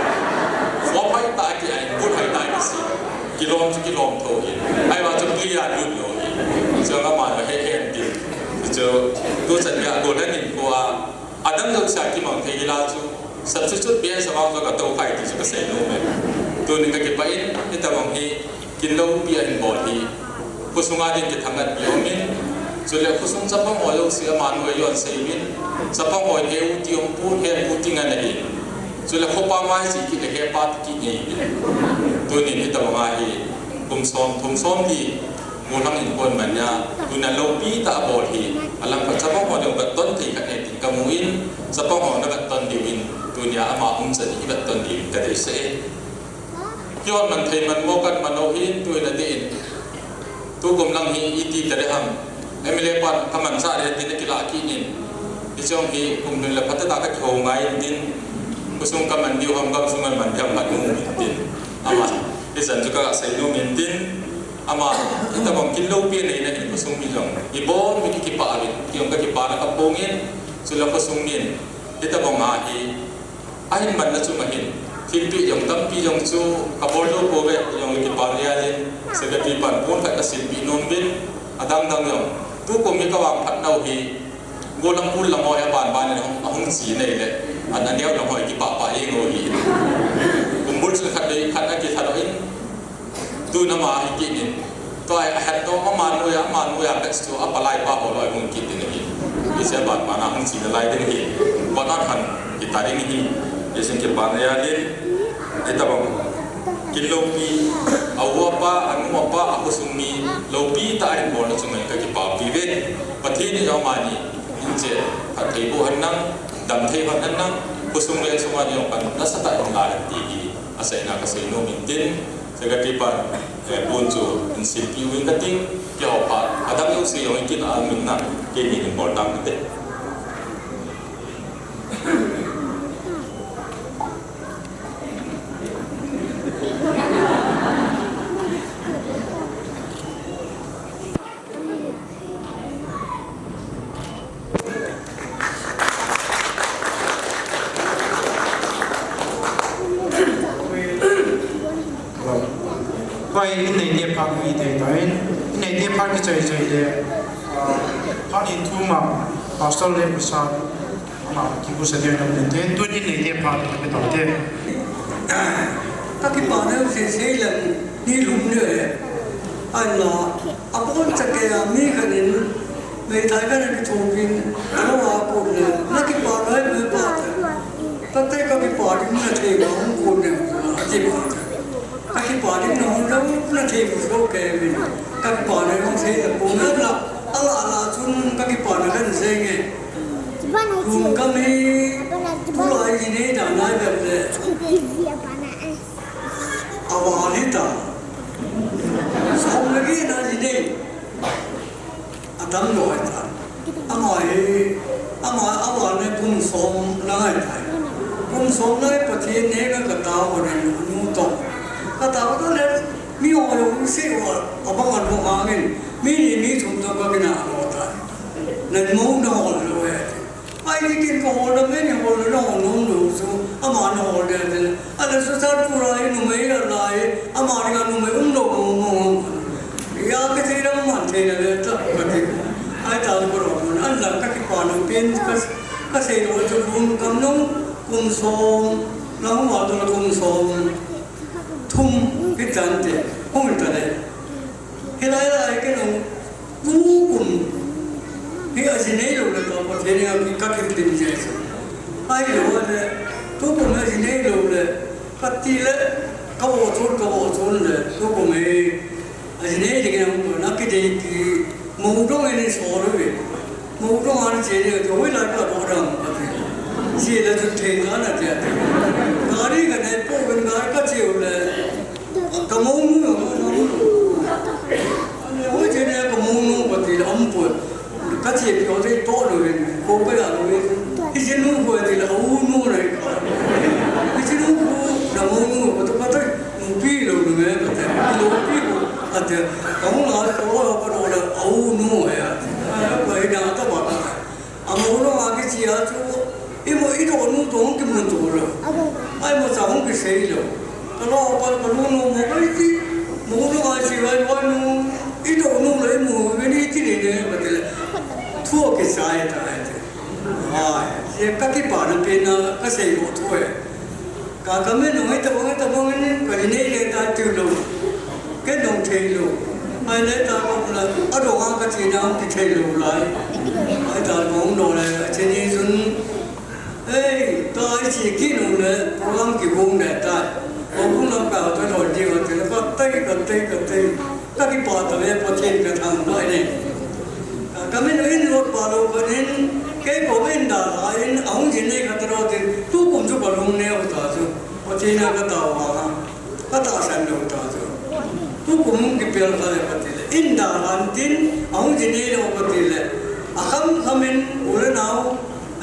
Form hai ta ki ai, ball hai ta ki si. Kilom chu kilom tho hi. Ahivang chu player lut lou hi. Chu ama he he ti. Chu tuchan a goal le nin ko a. Adang jouse a kimang thei hila chu, substitute bench a vang jong ka to khai ti chu ka sei nom e. Tunin ka kipah in, hitabang hi, kin loupi a hin bol hi. Khosung a ding kithangvah pi um in, chule khosung chapang ho jouse a man u a jon sei min, chapang ho he u ti um pu, he pu ti ngan a hin. Chule khopa mai si ki le he pa ti ki ngei min. Tunin hitabang a hi, kum som, thum som ti, Mulang in kon man nia, tuna loupi ta a bol hi, alang khat chapang ho ding vet ton thei khat nei tin ka mu in, chapang ho na vet ton diu in, tunia ama um chan hi vet ton diu in ka deisah e. Kihon man thei man mo kan man o hin, tu in a di in. Tukum lang hi iti ta le ham. M L A pan ka man sa le tin a kila ki nin. Hi chong hi kum dun le phat ta ka kiho ngai in tin. Khosung ka man diu ham, gamsung man man diu ham ka mu in tin. Ama, hi chan chu ka sei nom in tin. Ama, hitabang kin loupi nei na hin khosung mi jong. I bon mi kipah a vin, ki jong ka kipah na ka pong in, chule khosung min. Hitabang a hi, ahin man na chu ma hin. Thilpi jong, tampi jong chu, ka bol lou ko ve, jong le kipah nia in, secretary pan pon khat ka silpi nom vin, adang dang jong. Tukum mi ka vang phat nau hi, Golang pul lang ho ya ban ban in ahung, ahung chi nei le. An, an neo lang ho kipah pah jeng u hi. Kumbul chu khat le khat a kithat in. Tuna ama hi kit in. Tua hi ahet nom ama noiya, ama noiya best chu a palai pa ho loi hung kit in hi. Hiche ban ban a hung chi nalai ding hi. Kona khan kita ding hi. Hiche kipah na jal in. Hitabang. Kin loupi, a u a pa, a nu a pa, a khosung mi, loupi ta a hin bol na chu ngai ka kipah pi ve. Pathen in jong amani, in che, phatthei boh hen lang, damthei boh hen lang, khosung le sung a jong pan nasatah in la hen ti hi, aseina ka sei nom in tin, secretary pan, eh, pon chu in silpi u in ka ting, keiho phat, adang jouse jong in kin a min na, keini in bol tang te. Hoi, in neite phat hi tei tan, in neite phat kichoi choi le, ah, phat in thum a, pastor le pasal, Ama, kibusa dia na mente, tuni nei te pha, ka pe tau te. Ka kipah na se se lang, ni lum le. Ala, a pon cha ke a mi khat in, meithai khat in kithopi in, a lo a pon le, na kipah na me pa te. Tate ka kipah ding na thei ka hung pon le, a ti pa te. Ka kipah ding na hung dang na thei bu so ke min. Ka kipah na hung sei na pon le la. Ala ala chun ka kipah na kan sei nge. Lungkam hi, tulai ji nei dan lai bep le. Aval hita. Som le gi na ji nei. Atam lou hita. Ama hi, ama, aval ne kum som na ngai tai. Kum som na ngai Pathen ne ka ka ta wa ne nu to. Ka ta wa le, mi ho yo si wa, abang an ho angin. Mi ni mi thum to ka kina lo tai. Nan mo na hol lou e. Ai, ni kin ka hol na me ni hol na hol nom lou chu, ama na hol de de. Ala su sa pura i numei a lai, ama ni ka numei um lou mo mo. Ya ke thei na man thei na le ta ka thei. Ai ta ko ro mo. An la ka kipah na pen ka, ka sei lou chu kum kam no kum som, na hung wa to kum som. Thum ki tan te, hung ta le. Hilai lai ke no. Tukum hi a ji nei lou le ka Pathen in a mi ka kipah ding je. Ahilou le, tukum hi a ji nei lou le, ka ti le, ka vo chun, ka vo chun le, tukum hi a ji nei ding in a mi na kidei ti, mo dong in so le ve. Mo dong an che le, to wi la ka do dang ka ti. Che le tu thei na na ti a ti. Gari ka nei po kan gari ka che le. Ka mo nu, mo nu. Ane, hoi che ne ka mo nu, ka ti la am po. Ka che pi o te to lo ren, ko pa ya lo ren. Hi che nu ko ti la u nu ren. Hi che nu ko, ka mo nu, ko to, ko to. Kahung la, ka lo, ka lo le, au nu he a. Ai, ka hi na ta ba ka. Ama u lo ma ki chi a chu. I mo i do nu to hung ki mun to lo. Ai mo cha hung ki sei lo. Ka lo pa ka nu nu mo ka i ti. Mo u lo ma chi vai vai nu. I do nu le i mo ve ni ti ni ne ba ti le. Thu ki sai ta ai ti. Ai, ye ka ki pa na pe na ka sei lo thu e. Ka, ka min nung hei tabang, hei tabang in, ka li nei le ta tiu lo. Ken nung thei lo. Ai le ta ka la, a dong a ka chi na ki thei lo lai. Ai ta kong lo le, a chi ni sun. Ei, ta ai chi ki nung le, program ki gong le ta. Kong kong lam ka ta lo di wa te, ka tei, ka tei, ka tei. Ka kipah tah e, Pathen ka thangvah e. Ka, ka min in lut pa lou khat in, kei ko in dalha in, ahung jin nei khat ro tin, tukum chu ka lung neo ta chu. Pathen a ka tao vang a, ka tahsan lou ta chu. Tukum hung kipel kha le ka ti le, in dalha in tin, ahung jin nei lou ka ti le. A kham kham in, u le nao,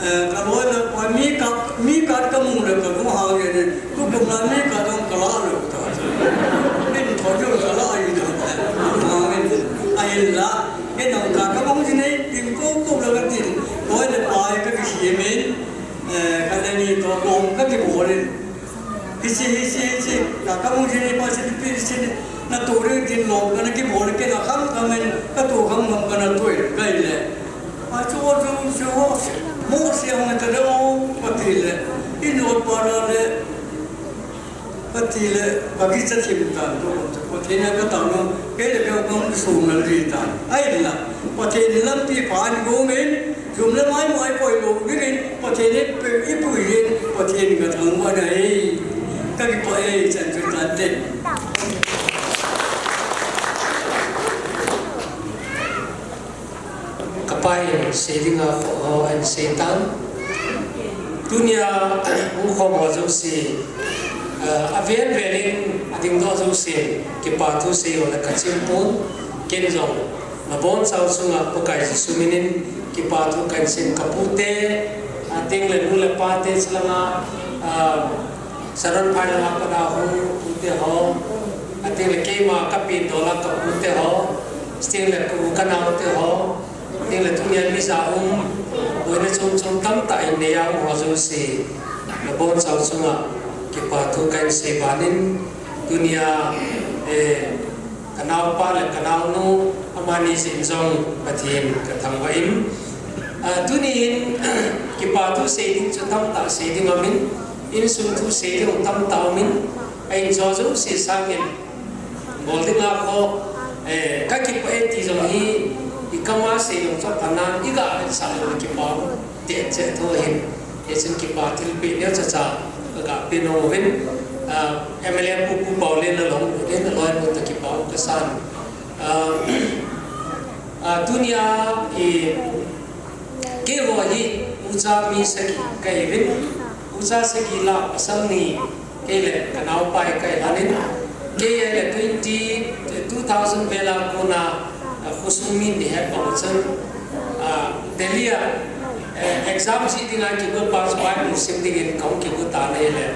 Eh, ka loi le pa mi ka, mi ka ka mu le ka mu ha ge ne. Tukum la mi ka dong ka la le ta. Min tho jo ka la ai da. Ha min. Ai la. Ke nong ka ka mu ji nei pin ko ko le ka tin. Loi le pa ka ki si min. Eh, ka ne ni to kong ka ki bo le. Hichi, hichi, hichi. Ka ka mu ji nei pa si pi si na to le tin lo ka na ki bo le ke na kham kham min ka to kham kham ka na to ka le. Achu chu chu mo se hung ta le o, ka ti le. I no para le, ka ti le, ka ki cha thim tan to, Pathen a ka ta no, ke le ka kong su na ri tan. Ai la, Pathen lampi pan go men, jum le mai mai koi lo ni rin, Pathen e pe i pu yin, Pathen ka thangvah na e. Ka ki pa e chan chu tan te. Ka pa in sei dinga kho ho an sei tan. Tunia hung khom ho jouse, eh, a vel vel in a ding doh jouse, kipa thu sei ho le ka chim pon, ken jong na bon chau chunga Pakai Jesu min in kipa thu kan sim ka pu te, a ding le nu le pa te chulanga, ah, Saron phai langa ka da hu, pu te ho, a ding le keima ka pi dola ka pu te ho, a ding le ku ka nau te ho, a ding le tunia mi ja um, boina chom chom tamtah in nei a um ho jouse, na bon chau chunga, kipa thu kan sei ban in, tunia, eh, ka naopa le ka naonu, amani jin jong Pathen ka thangvah in, ah, tuni hin, kipa thu sei ding chu tamtah sei ding aum in, insung thu sei ding tamtah aum in, a in jo jouse sangin, bol dinga kho, eh, ka kipa e ti jong hi, i kama sei jong chu panan, i ga sa jong kipa te che tho hin, e chun kipa thilpeh neo cha cha, ka ga pe nom uvin, ah, M L A pu, Pu Paolian a long, den a loi pu ta kipa u ka san. Ah, ah, tunia, i, keiho hi, ucha mi sagi ka hi uvin, ucha sagi la pasal ni, kei le ka naopa hi ka hi lanin, kei le twenty, two thousand vel a kona, ah, khosung mi ni het bang chun, ah, Delhi a, eh, exam jih dinga kigo pa chu Bible sim dingin kahung kigo tan ahile.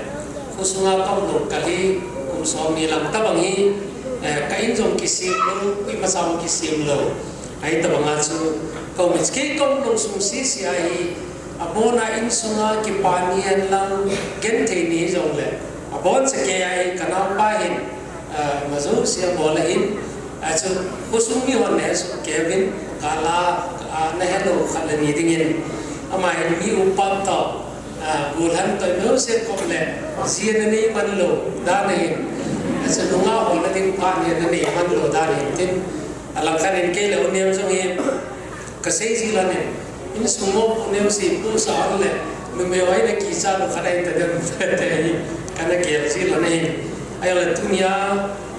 Khosunga kahung lou kal hi kum som ni lang tabang hi, eh, ka in jong kisem lou, koima cha jong kisem lou. Ahi tabanga chu kahung mit kei kahung lou sung sese ahi, abona insunga kipa ni hen lang genthei ni jongle, abon cha kei ahi ka naopa hin, ah, ima jouse abol ahin, ah, chu khosung mi hon na hesoh kei uvin, kala, ah, na helou khat le ni dingin, ama hin mi upa toh, ah, gollhang toh, mi jouse kop le, ji ana nei man lou dan ahin, ah, chu nunga holna ding phat hi ana nei man lou dan ahin tin, alangkhat in kei le u nem jong hi, ka sei ji lhonin, insung mopo neo sei pu sa hon le, numei hoi na kicha lou khat ahi ta dem te hi, kana gel ji lhon ahi. Ahijongle tunia,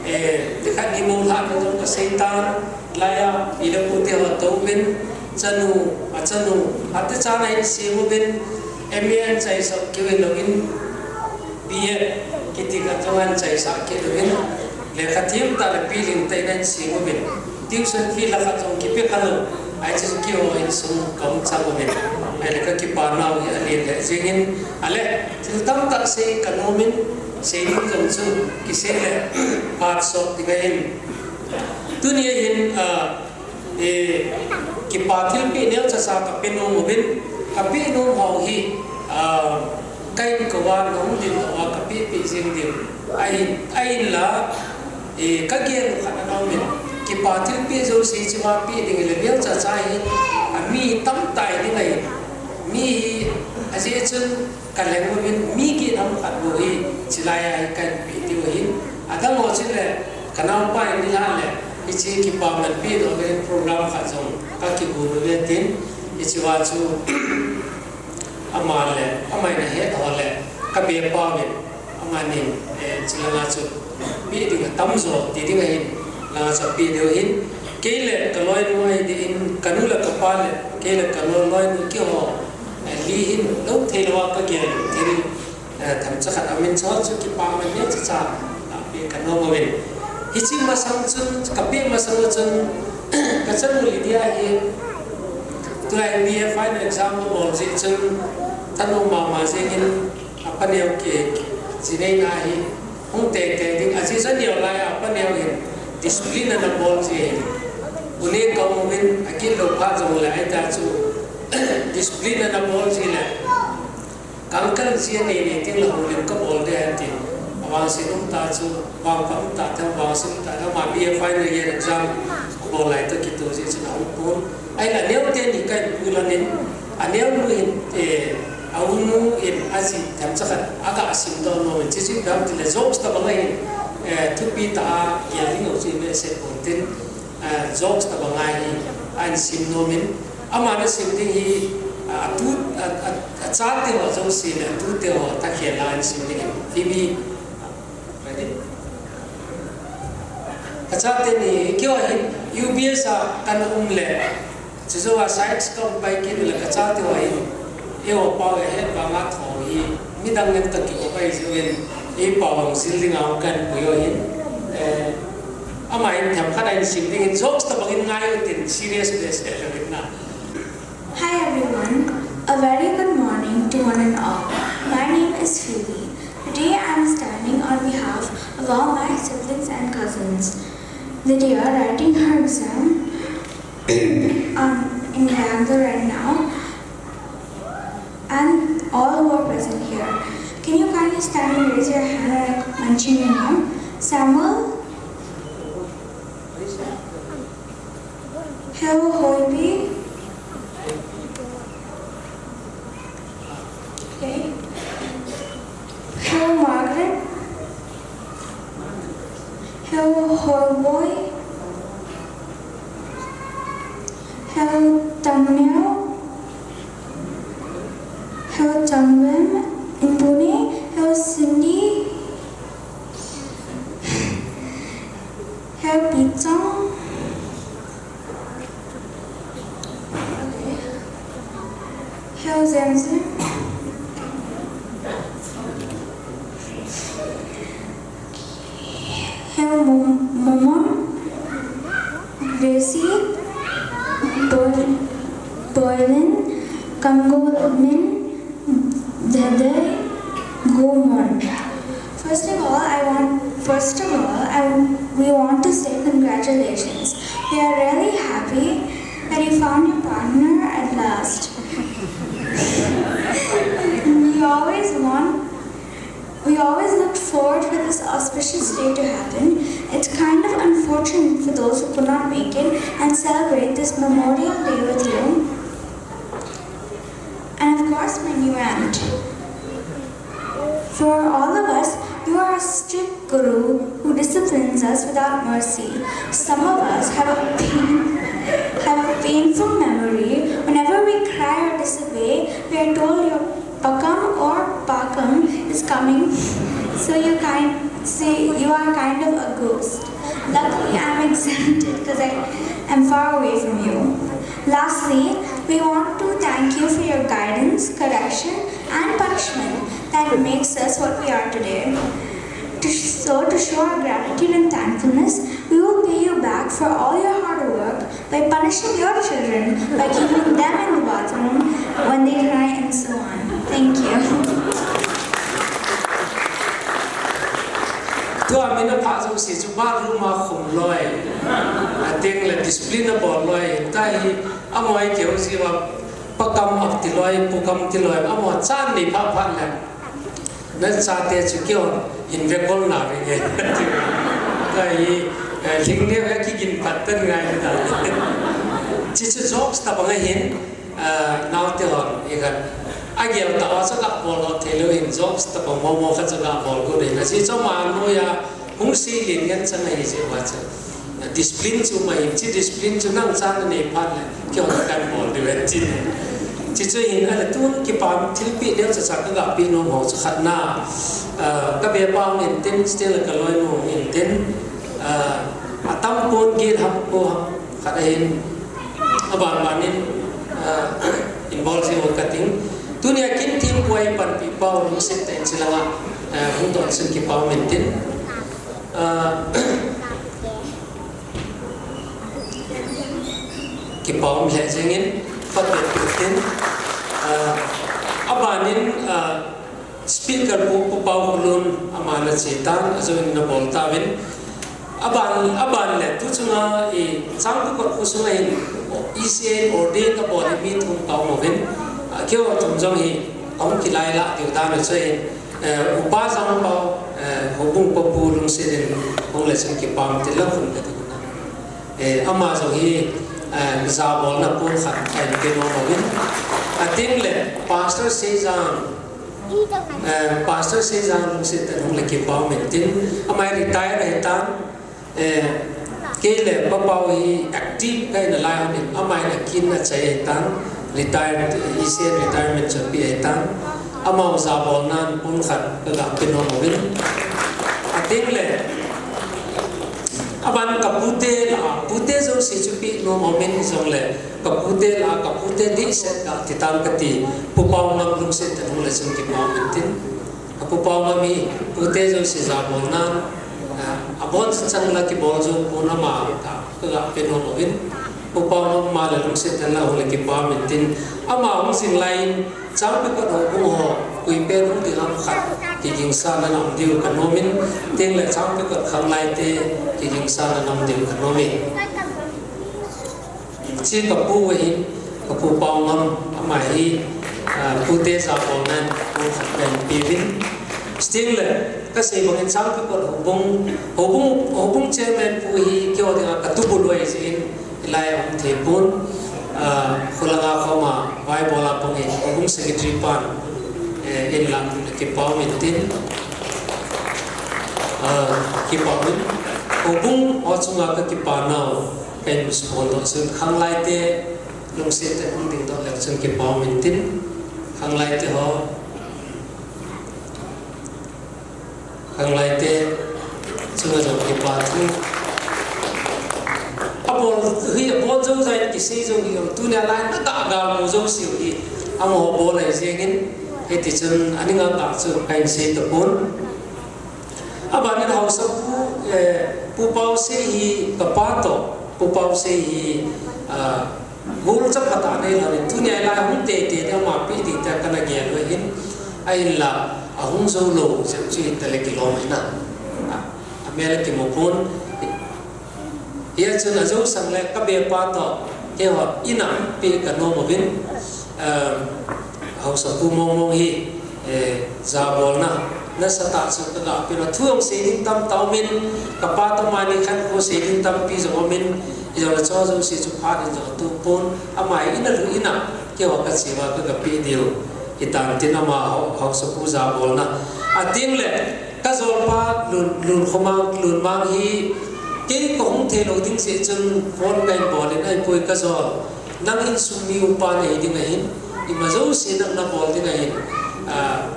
eh, nikhat ni mo lhah na jong ka sei tan, laiya, pi le pu te ho tou uvin, chanu, a chanu, ate chan a hin sem uvin, M A an chaisah keu hilou in, B Ed kiti khat jong ahin chaisah kit uvin, lekha thiem tah le pilhing tah in ahin sem uvin, tuition fee lakh khat jong kipe khalou, ahi chu keiho insung kahung chang uvin, ahile ka kipa nau hi alen lheh jengin, ale, thil tamtah sei ka nom in, sei ding jong chu kisei le, phat sot ding ahin, Tuni hin, ah, eh, kipa thilpeh neocha cha kape nom uvin, kape nom ho hi, ah, ka inkoa nahung ding louva kapeh peh jeng diu. Ahin, ahinla, eh, kagel khat ana umin. Kipa thilpeh jouse hichea peh ding le neocha cha hi, ami tamtah ding ahi. Mi hi, ajeh chun, Ka leng uvin mi get ham khat bou hi, chilai a hi kahin peh diu ahin. Adang ho chule, ka naopa in nilhah le, hiche kipa man peh doh uvin program khat jong ka kigon uve tin, hichea chu, ama le, ama in ahet ho le, ka be peh uvin, amanin, eh, chilanga chu, peh ding atam jo, ti ding ahin, langa chu peh diu ahin. Kei le ka loinu ahi din, ka nu le ka pa le, kei le ka lo-, loinu keiho, eh, li hin lou thei louva ka gel thil, eh, themcha khat amin chu chu kipa man neocha cha, ah, pe ka nom uvin. Hiche masang chun, ka pe masang chun, ka chanu Lydia hi, tulai B A final exam abol jeh chun, thanom mama jengin, apa neo ke, jinei na hi, hung tei tei ding, ajeh chu aneo lai a, apa neo hin, discipline ana bol ji ahi. Une ka um uvin, akit lou phat jongle, ahita chu, discipline ana bol ji le, ka uncle ji anei nei teng le houlim ka bol ding ahi tin. Avangset um ta chu, vangpha um ta, thil vangset um ta, ama B A final year exam, abol lai toh kitoh jeh chun ahung pon. Ahinla aneo teni kahin puilan in, aneonu hin, eh, aunu in aji themcha khat aga sim doh nom in, chuchu ipi ham tile jokes tobang ahin, eh, thupi tah a gel ding ho chu imacha sei pon tin, eh, jokes tobang ahi, ahin sim nom in, ama ana sim ding hi, ah, atu, a, a, achate ho jouse le atute ho thakhel a ahin sim ding ahi. Phoebe, ready? Kachate ni, keiho hin U B S a kana um le, chujouva Sykes ka um pai kit le kachate ho hin, eiho pao ahet vanga tho hi, midang ngen toh kikou pai jeh uvin, eipao hung jil dinga hung kahin pui u ahin, eh, ama hin themkhat ahin sim ding ahin, jokes tobang in ngai utin, serious le sei lou in na. Hi everyone, a very good morning to one and all. My name is Phoebe. Today I am standing on behalf of all my siblings and cousins. Lydia writing her exam um, in Bangalore right now, and all who are present here. Can you kindly stand and raise your hand when I mention your name? Samuel? Hello, Hoibi. Okay. Hello, Margaret. Hello, Hoiboy. Hello, Tamneo. Hello, Tangwem in Pune. Hello, Cindy. Hello, Pitsong. Hello, Zamzam. Hello, Mom-, Momon. Gracie. Boy-, Boylin. Kamgo Min. Dede. Gomon. First of all, I want, first of all, I, we want to say congratulations. We are really happy that you found your partner at last. We always want, we always looked forward for this auspicious day to happen. It's kind of unfortunate for those who could not make it and celebrate this Memorial Day with you. And of course, my new aunt. For all of us, you are a strict guru who disciplines us without mercy. Some of us have a pain, have a painful memory. Whenever we cry or disobey, we are told your pakam or pakam is coming. So you kind, say you are kind of a ghost. Luckily, I'm exempted because I am far away from you. Lastly, we want to thank you for your guidance, correction, and punishment that makes us what we are today. To sh-, so, to show our gratitude and thankfulness, we will pay you back for all your hard work by punishing your children by keeping them in the bathroom when they cry and so on. Thank you. Tua min a pha jong si chu bathroom a khum loi. A ting le discipline a bol loi. Tahi, amaho hi keu si va pakam a ti loi, pukam ti loi. Amaho chan ni pha pha le. Na chate chu keu hin ve kol na ve nge. Tahi, eh, ling ne ve ki gin pat tan ngai ta. Chi chu jokes ta bang a hin. Ah, naote hon, i khat. A gel ta a chu ka bol lo thei lou in jokes ta bang mo mo khat chu ka bol go de. Na si chu ma no ya, hung si lin ngen chan na hi si wa chu. Na discipline chu ma hin, chi discipline chu nang chan na nei phat le, keu kan bol de ven chin. Chi chu hin a le tun kipam thilpeh deu cha cha ka ga pe nom ho chu khat na. Ah, ka be pa hung in tin, still ka loi nu hung in tin. Ah, a tam pon gel ham ko ham khat a hin. A ban ban in, ah, involve jing u ka ting. Tunia kin thim puai panpi pau lungset tah in chi langa, ah, hung don sin kipau min tin. Ah, kipau min le jing in, pat pe pi tin. Ah, a ban in, ah, Speaker Pu, Pu Pau Khulun ama na che tan, a join na bol ta vin. A ban, a ban le tu chunga i Changpikot khu sunga hin E C A ordain a bol mi thum pau mo vin. A keu thum jong hi hung kilai la diu dan a che, eh, Upa Jangpau, eh, Houbung Pa Pu lungset in hung le chun kipam ti la khun ka ti na. Eh, ama jong hi, eh, jabolna pon khat a in pe nom mo vin. A ting le Pastor Seijang, Eh, Pastor Seijang lungset tah in hung le kipau min tin, amai retire ahi tan, eh, kei le Pa Pau hi active ka hi nalai hon in, amai na kin a chai ahi tan, retire, E C A retirement chu pe ahi tan, amau jabolna pon khat ka ga pe nom mo vin. A ting le, a ban ka pute la, pute jouse chu pe nom mo vin jong le, Ka pute la, ka pute dihset ka ti tan ka ti, Pu Paungam lungset tah in hung le chun kipau min tin. Ka Pu Paungam hi, pute jouse jabol nan, ah, abon chan la kibol jou pon ama ka, ka ga pe nom uvin. Pu Paungam ama le lungset tah in la hung le kipau min tin. Ama hung jing lai in, Changpikot houbung ho, koi pen hung ding ham khat, kigingsa na nam diu ka nom in, tin le Changpikot khanglai te, kigingsa na nam diu ka nom in. Chi ka pu ahin, ka pu Paungam, ama hi, ah, pute jabolnan, pu khat pen piuvin. Still le, ka sei bangin Changpikot houbung, houbung, houbung chairman pu hi keiho dinga ka tubul ahi jeh in, hilai a um thei pon, ah, khulanga khoma, vaibol a pang in, houbung secretary pan, eh, in lang kipau min tin, ah, kipau in, houbung ho chunga ka kipa nau, Ken Miss Paul doh chun khanglai te lungset tah in hung ding doh leu chun kipau min tin, khanglai te ho, khanglai te chunga jong kipa thu. Abol, hi abol jou jeh in kisei jong hi, tunia lai na ga ga mu jouse hi, amaho bol ahi jeng in, hiti chun aning a ga chu kahin sei tapon. Abanin haosapu, eh, Pu Pausei hi ka pa toh, Pu Pausei hi, ah, gol chaphat a nei lou in, tunia lai hung teitei ding ama pe ding tia kana gel u ahin, ahinla, ahung jou lou, jeh chu hita le kilom ahi na. Ah, amel a kimu pon. Hia chun ajou sang le ka be pa toh, keiho in a pe ka nom uvin, eh, haosapu mong mong hi, eh, jabolna, nasatah chu ka ga pe na thu jong sei ding tam tah umin, ka pa toh mani khat khu sei ding tampi jong umin, hijong le chu jouse chu phat in jong tu pon, ama hi in a lu in a, keiho ka che uva ka ga pe diu, hitan tin ama hao-, haosapu jabolna. A ting le, Ka jolpa Lun, Lunkhomang, Lunmang hi, kei ka hung thei lou ding jeh chun phone kahin bol in, ahipoi ka jol. Nang insung mi upa nahi ding ahin, ima jouse nang nabol ding ahin. Ah,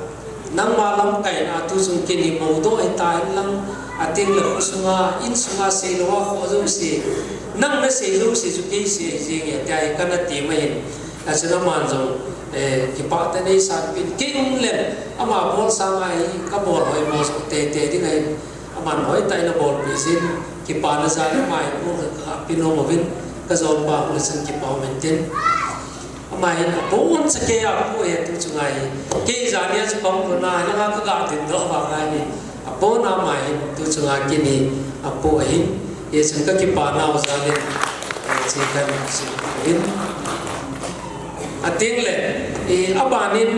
nangma lamkai na tu jong ken hi modoh hita hen lang, a ting le kho sunga, insunga sei lou a kho jouse. Nang nasei jouse chu kei sei ahi jeng e, tia hi kana ti mai in. Achuti aman jong, eh, kipah tah in eisanpeh in. Kei um leng, ama bol sanga hi, ka bol hoimo jong teitei ding ahin. Aman hoitah in abolpeh jin, kipana jal in ama hi, ka, ka pe nom uvin, ka jolpa hung le chun kipau min tin. Ama hin aboncha kei a pu ahi tu chunga hi. Kei jania chu pang kona, langa ka ga dingdoh vang ahi. Apona ama hin, tu chunga kin hi apo ahin, hichun kakipana u jal in, eh, hiche kahin sei ahin. Ating le, eh, abanin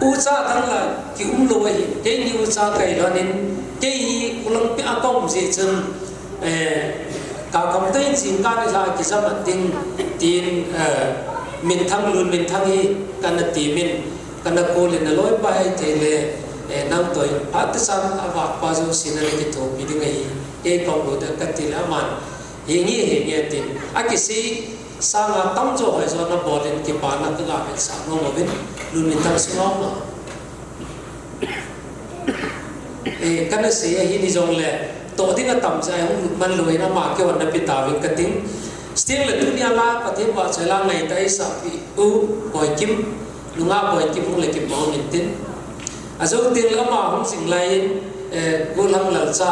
ucha dang la kium lou ahi, keini ucha kahi lhonin, kei hi kholangpi a kaum jeh chun, eh, kakam tah in jingkah nilhah kijam a ding, tin, eh, minthang lun minthang hi kana temin, kana kolin, aloipa hithei le, eh, nangtoh in phat tah chan avahpa jouse nana kithopi ding ahi, kei kaum lou ding kati le aman, henge, henge tin. Akisei sanga tamjo hoijo nabolin kipana kaga vetsah nom uvin, lun minthang sunga um a. Eh, kana sei ahin hijongle, toh ding atam jeh a hung lut man louvin ama keiho nape tauvin kating. Chuteng le tunia la Pathen vahchoi la ngaitah a eisahpeh u Boikim, nungah Boikim hung le kipa um intin. Ajou teng le ama hung jing laiyin, eh, Golhang Lalcha,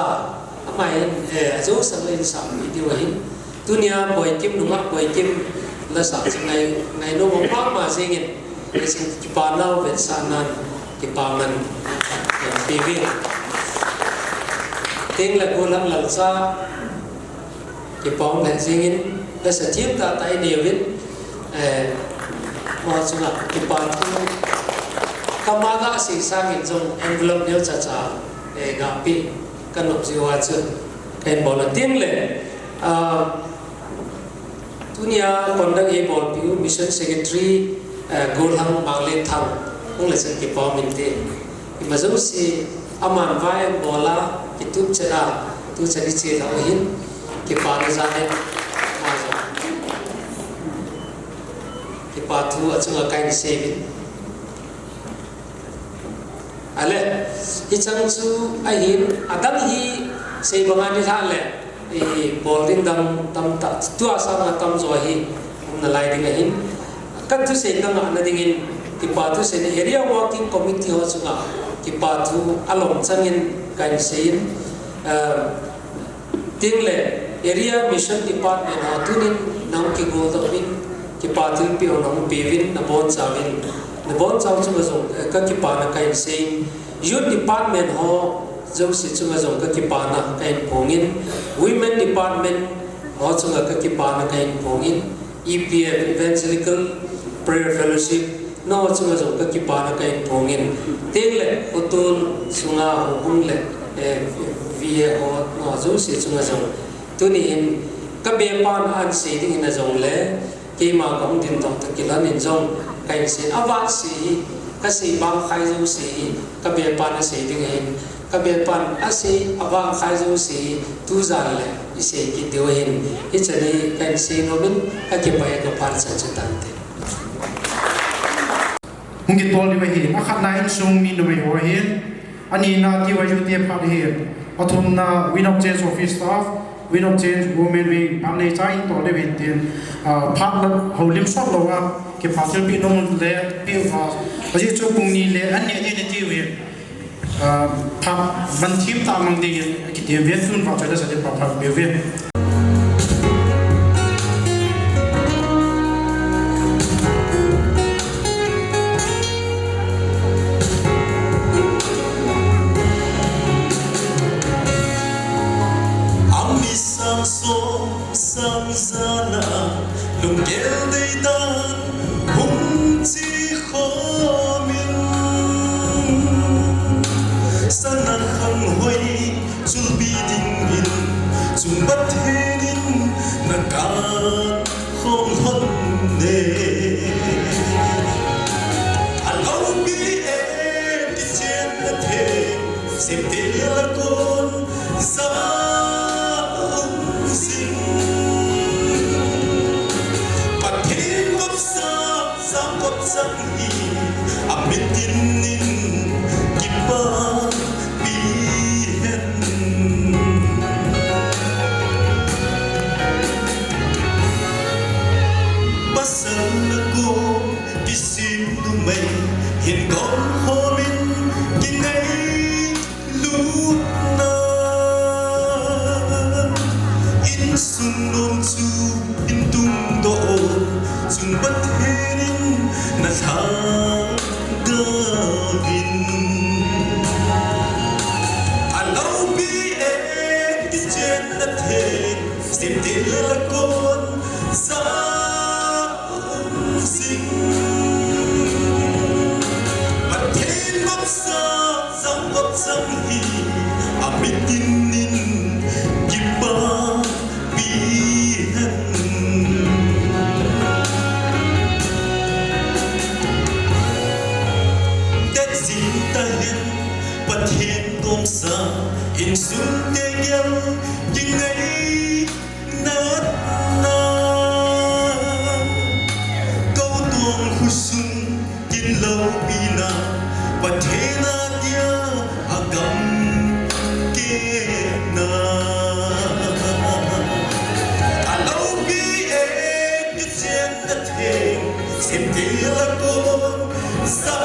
ama hin, eh, ajou sang le eisahpeh diu ahin. Tunia Boikim, nungah Boikim, la sah chu ngai, ngainom mama jengin, hichun kipana u vetsahnan, kipaman, eh, peh uvin. Chuteng le Golhang Lalcha, kipa um lheh jengin, lasa thim tahtah inei uvin, eh, ama chunga kipa thu, kama gasei sangin jong envelope neocha cha, eh, gapeh kanop jiu a chu kahin bol a. Chuteng le, ah, tunia conduct eibolpeh u Mission Secretary, eh, Golhang Manglethang, hung le chun kipa um inte. Ima jouse, aman vai abol a, kitup chet a, tuchan iche lhah u ahin, kipana jal in, ama jong kipa thu achunga kahin sei uvin. Ale, hicheng chu ahin, adang hi sei banga nilhah le, eh, bol ding dang tamtah, tua sanga tamjo hi um nalai ding ahin. Kathusei kangahna dingin, kipa thu seina Area Working Committee ho chunga kipa thu alom changin kahin seiyin, eh, chuteng le Area Mission Department ho tunin nahung kigoldoh uvin, kipa thilpeh ho nahung peuvin, nabonchauvin, nabonchau chunga jong, eh, kakipana kahin seiyin, Youth Department ho jouse chunga jong kakipana kahin phongin, Women Department ho chunga kakipana kahin phongin, E P F, Evangelical Prayer Fellowship, nao chunga jong kakipana kahin phongin, chuteng le, hotel sunga hung um le, eh, V A ho, nao jouse chunga jong, tuni hin kabepan ahin sei ding hina jongle, keima kahung ding toh toh kilhonin jong kahin sei, avat sei hi, kasei bang khai jouse hi, kabepan asei ding ahin, kabepan asei, avang khai jouse hi, tujan le isei kit diu ahin, hichan hi kahin sei nomin, kakipah e, kapachat chu tante. Hung kitol diu ahin, akhatna insung mi numei ho ahin, anina T Y U te phat ahin, athumna Wind of Change office staff, Wind of Change Women Wing, phat neicha in tol diu ahin tin, ah, phat la houlim sot louva, kipa thilpeh nom le, peh uva, ajeh chu pung ni le, an ni ni ni ti uvin. Ah, phat ban thim tah mang dingin, kitem uvin tun vahchoi le sa ding phat phat be uvin. Ami sang som sang jana, lunggel deidan hung chi khomin, sana khanghoi chulpi dingin, chung Pathen in na kan khom lhon e. A loupi e, kichenna theng, semtil a kon, sa um jing. Pathen vop sa, sa vop sa hi, a mitin in kipa pi hen. Pasal na ko kisim numei hin gom khomin kinei lutna. Insung nom chu in tungdoh o, chung Pathen in na lhang David. Kingai natna, kau tuang khosung kin loupina, Pathen a dia a gamketna. A loupi e, kichenna theng, semtil a kon sa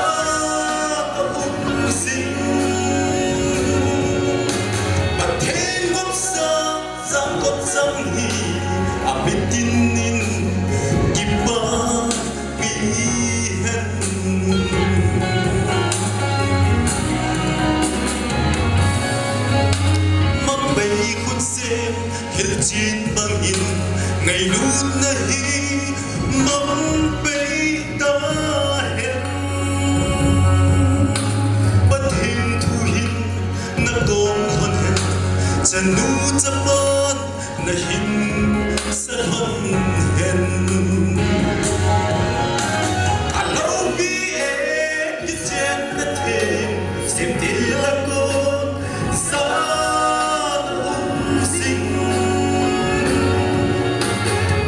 a um sing. Pathen gopsa, sang gopsa hi, a mitin in kipapi hen. Mabei khut sem, hilchen bangin, ngailutna hi, mabei ta hen. Pathen thu hin, na kong lhon hen, chanu chapan, na hin sa lhon hen. A loupi e, kichenna theng, semtil a kon sa a um sing.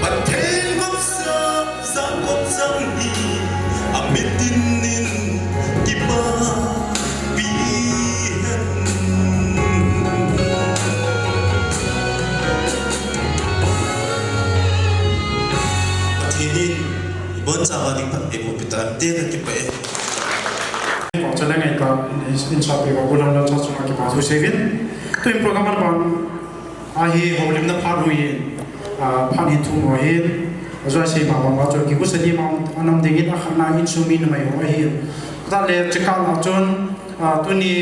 Pathen gopsa, sang gopsa hi, a mitin in kipapi hen. Pathen in ibonchauva ding phatthei eiboh peh tante, kakipah e. Vangchan le ngaitah in, in, insung pi va bulam lam cha chunga kipa thu seivin. Tuin program a ban ahi, houlimna phat hui in, ah, phat hin thum ho hin, ajoi sei ma bang uva chun kigusa di ma anam dingin, akhatna insung mi numei ho ahi. Tah le chikal a chun, ah, tuni,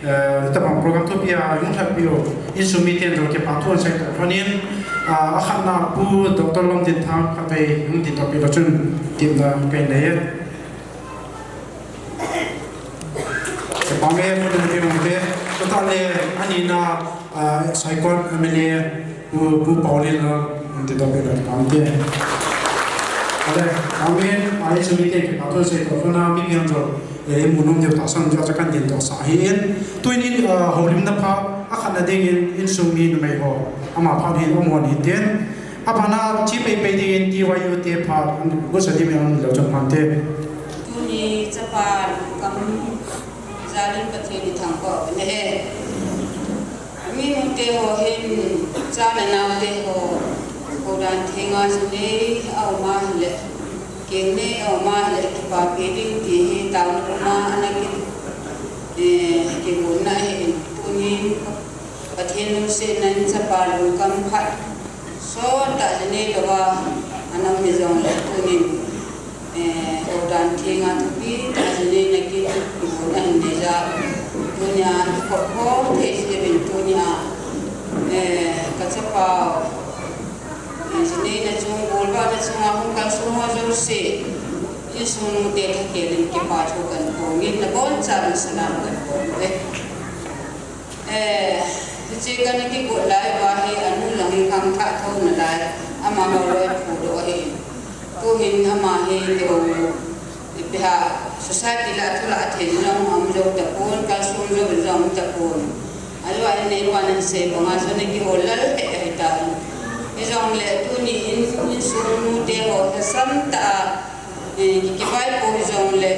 eh, tabang program thupi a hung lhapi u insung miten jong kipa thu ahin sei toh lhonin, ah, akhatna Pu Doctor Lamdinthang khatvei hung ding toh peh lou chun, timna pen le. Pame, pame, pame, pame. Kata le, anina, ah, Saikot M L A, Pu, Pu Paulin la, ti to pe la, pame. Ale, pame, ai sumi te ke pato se to na mi pian jo. E, munom de ta san jo kan din to sa hin. Tuin, ah, houlimna phat, akhatna dingin, insung mi numei ho. Ama phat hin, um hon hin tin. Abana, chi pei pei dingin, T Y U te phat, gusa di me an lo chang phan te. Tuni chapa kam jalin Pathen ithangvah u ahi. Minu te ho hin, cha le nao te ho, houdan thenga jinei a um a hile, keng nei a um a hile, kipapi ding ti hi taona puma ana ki, eh, kigonna ahi. Tuni Pathen lungsetna in chapa lungkham phat. Sot tah jinei louva, ana um hijongle tunin, eh, houdan thenga thupi tah jinei na kigonna ahin nei jeh a. Tunia, khop khom thei jeh in tunia, eh, ka chapa, eh, jineina chung, golvahna chunga hung kalsong ho jouse, insung nute thakhel in kipa thu kahin phong in, nabonchauvin salam kahin phong uve. Eh, hiche kana kigot lai uva hi anu lang hi khangthah thou nalai, amaho loi phudoh ahi. Tuhin ama hi keiho, ipi ham, society lah a thu lah thei jong aum jou tapon, kalsong jou jong tapon. Ahivangin neiho in asei banga chu ana kihol lal thei ahitan. Hijongle tuni in, insung nute ho lhasam tah a, eh, ki, kivaipo hijongle,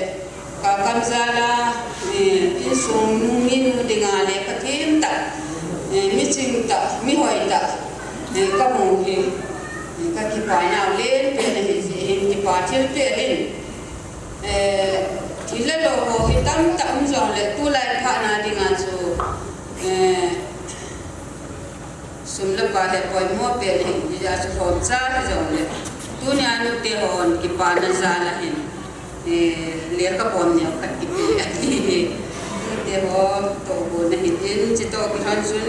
ka kam jal a, eh, insung nu minu dinga lekha them tah, eh, miching tah, mihoi tah, eh, kamu hi, eh, kakipah nau len pen ahi jeh in kipa thilpeh in, eh, thil le lo ho hi tamtah um jongle tulai phat na dinga chu, eh, sum le pai hi poimo pen ahi, hijeh a chu lhomcha hijongle, tunia nute hon kipana jal a hin, eh, lekha bom neo khat kipe ahi. Nute ho tohgon ahin, chutoh kilhon chun,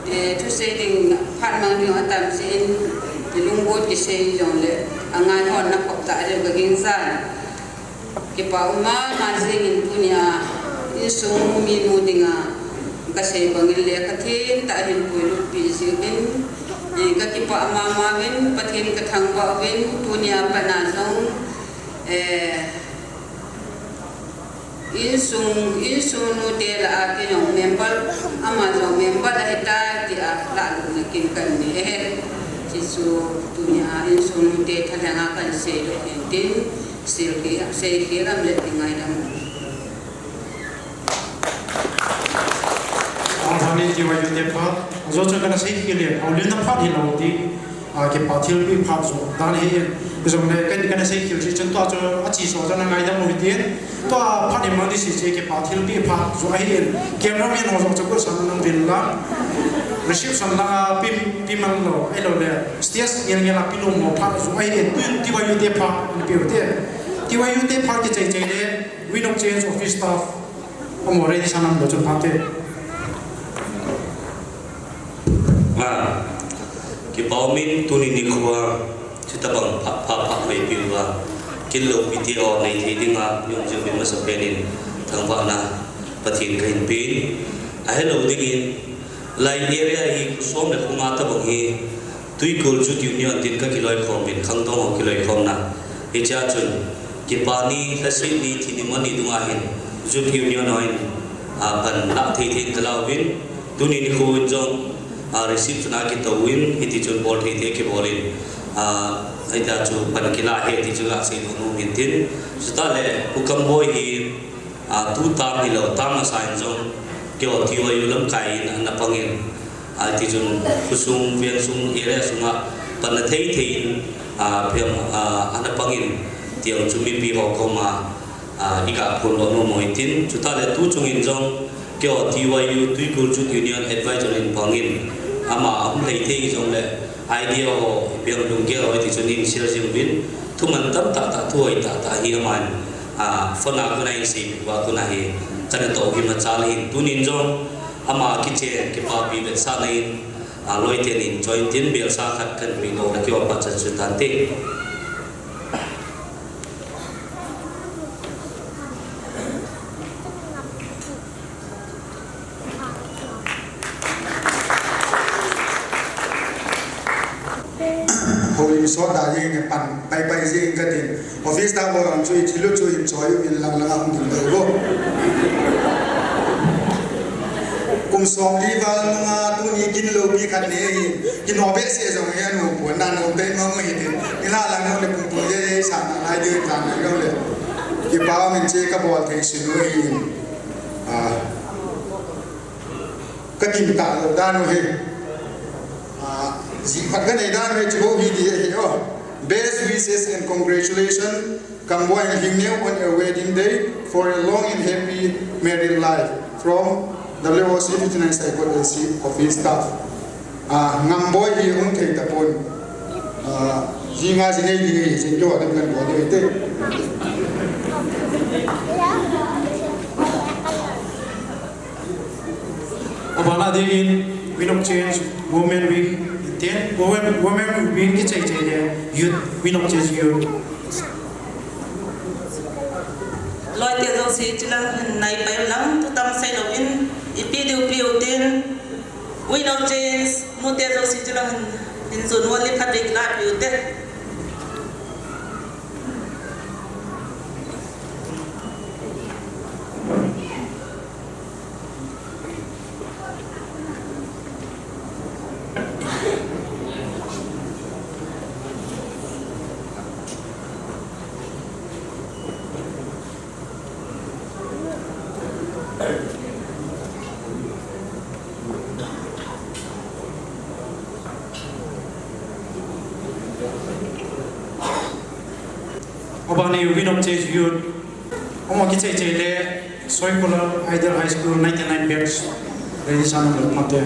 eh, thusei ding, phat mang ding atam jeh in, lunggel kisei jongle, angai hon nakhop tah jeh in kagingchan. Kipa um mama jingin tunia, insung minu dinga, kasei bangin lekha them tah hin puilutpi jingin, eh, kakipah mama uvin, Pathen kathangvah uvin, tunia pat a jong, eh, Insung, insung nute lah a kin jong member, ama jong member ahitai tia lah luna kin kanei e. Chuchu tunia insung nute thalheng a kahin seidoh ahin tin, sei khel, sei khel lam le ti ngaidam. Abani T Y U te phat, ajo chun kana sei khel le, houlimna phat hilou ti. A, kipa thilpeh phat jo dan ahi. Hijongle ken, kana sei khel ji chun tua chu achi so chu na ngaidam u hitin. Tua phat imang ding si che kipa thilpeh phat jo ahi. Cameraman ho jong chu kut san nung vin lang. Reception lang a peh, peh man lou, ahilouleh stage ngel ngel a peh lou mo phat jo ahi. Tu, T Y U te phat, ni peh u te. T Y U te phat kichai chai le, Wind of Change office staff. Amaho ready sa nam lou chun phat te. A, kipa umin tuni nikho a, chutobang phat, phat, phat hoipi uva, kin loupi te ho nei thei dinga, jong jong min masapen in, thangvahna, Pathen kahin pen, ahilou dingin, lai area hi, kho som le kho nga tobang hi, Tuikul Youth Union tin ka kiloikhom uvin, khangdong ho kiloikhomna. Hichea chun, kipa ni, lhaset ni, thi ni, mon ni dunga hin, Youth Union ho in, a, pan lah thei thei in ka la uvin, tuni nikho in jong, a, receive chun a kitou uvin, hiti chun bol thei thei kibol in, a, hitia chu pan kila ahi ti chu la seidoh nom in tin. Chutah le, Pu Kamboi hi, a, tu term hilou, term masa in jong, keiho T Y U lamkai in ana pang in, a, hiti chun khosung, vengsung, area sunga panna thei thei in, a, phem, a, ana pang in, tiang chu mipi ho koma, a, i ga phondoh nom u hitin, chutah le tu chung in jong, keiho T Y U, Tuikul Youth Union Advisor in pang in, ama ahung lhai thei jongle, idea ho, ipi ham lunggel ho, hiti chun in share jing uvin, thu man tam tah tah, thu hoi tah tah hi aman, a, phone a kona in seipeh uva kona hi, kana toh u hi machal ahin, tunin jong, ama kichen, kipapi vetsahna in, a, loi ten in join tin, belsa khat kahin peh doh le keiho pachat chu tante. Houlim sot da jeng in pan pai pai jeng in katin. Office staff ho jong chu i thil u chu hin choi u in lang lang a hung ding lou go. Kum som li val nunga tuni kin loupi khat nei ahi. Kino behseh jong hi anu pon dan um pen mang u hitin. Nilhah lang nung le pung pung jeng jeng sa na lai ding sa na nung le. Kipa umin che kabol thei sun u ahin. A, ka gim tah lou dan u hi. A, jih phat ka nei dan u hi chu bou hi ti ahi o. Best wishes and congratulations, Kamboi and Lhingneo, on your wedding day for a long and happy married life. From W O C fifty-nine Saikot A C office staff. A, Ngamboi hi hung thei tapon. A, jinga jinei jinei, jing jo adim kan bo de te. Abana dingin, Wind of Change Women Wing, ten, Women, Women Wing kichai chai le, Youth, Wind of Change Youth. Loi te jouse chule hin nai pai lang, thu tam sei louvin, ipi diu piu tin, Wind of Change, nu te jouse chule hin, hin jun won li phat vei la piu te. Abani Wind of Change Youth. Omo kichai chai le Soikular Ideal High School ninety-nine batch. Ready sa nung le mate.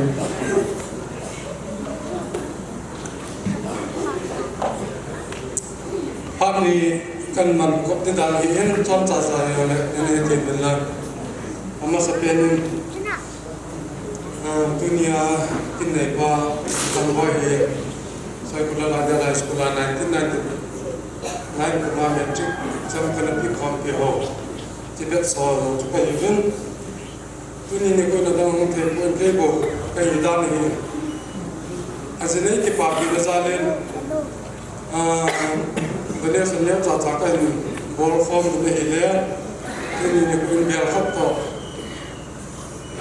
Phat ni kan man kop ti dan hi hin chom cha cha yo le, nene tin bin la. Amasapen in, ah, tunia kin neipa Kamboi hi Soikular Ideal High School a nineteen ninety-nine kuma matric exam kana pe khompi ho. Tibet so lo chu kahiuvin. Tuni nikho in adang hung thei pon kei bou kahi dan ahi. Ajeh in kipapina jal in, ah, donation neocha cha kahin bol khom in ahile, Ni ni kun bel khat to.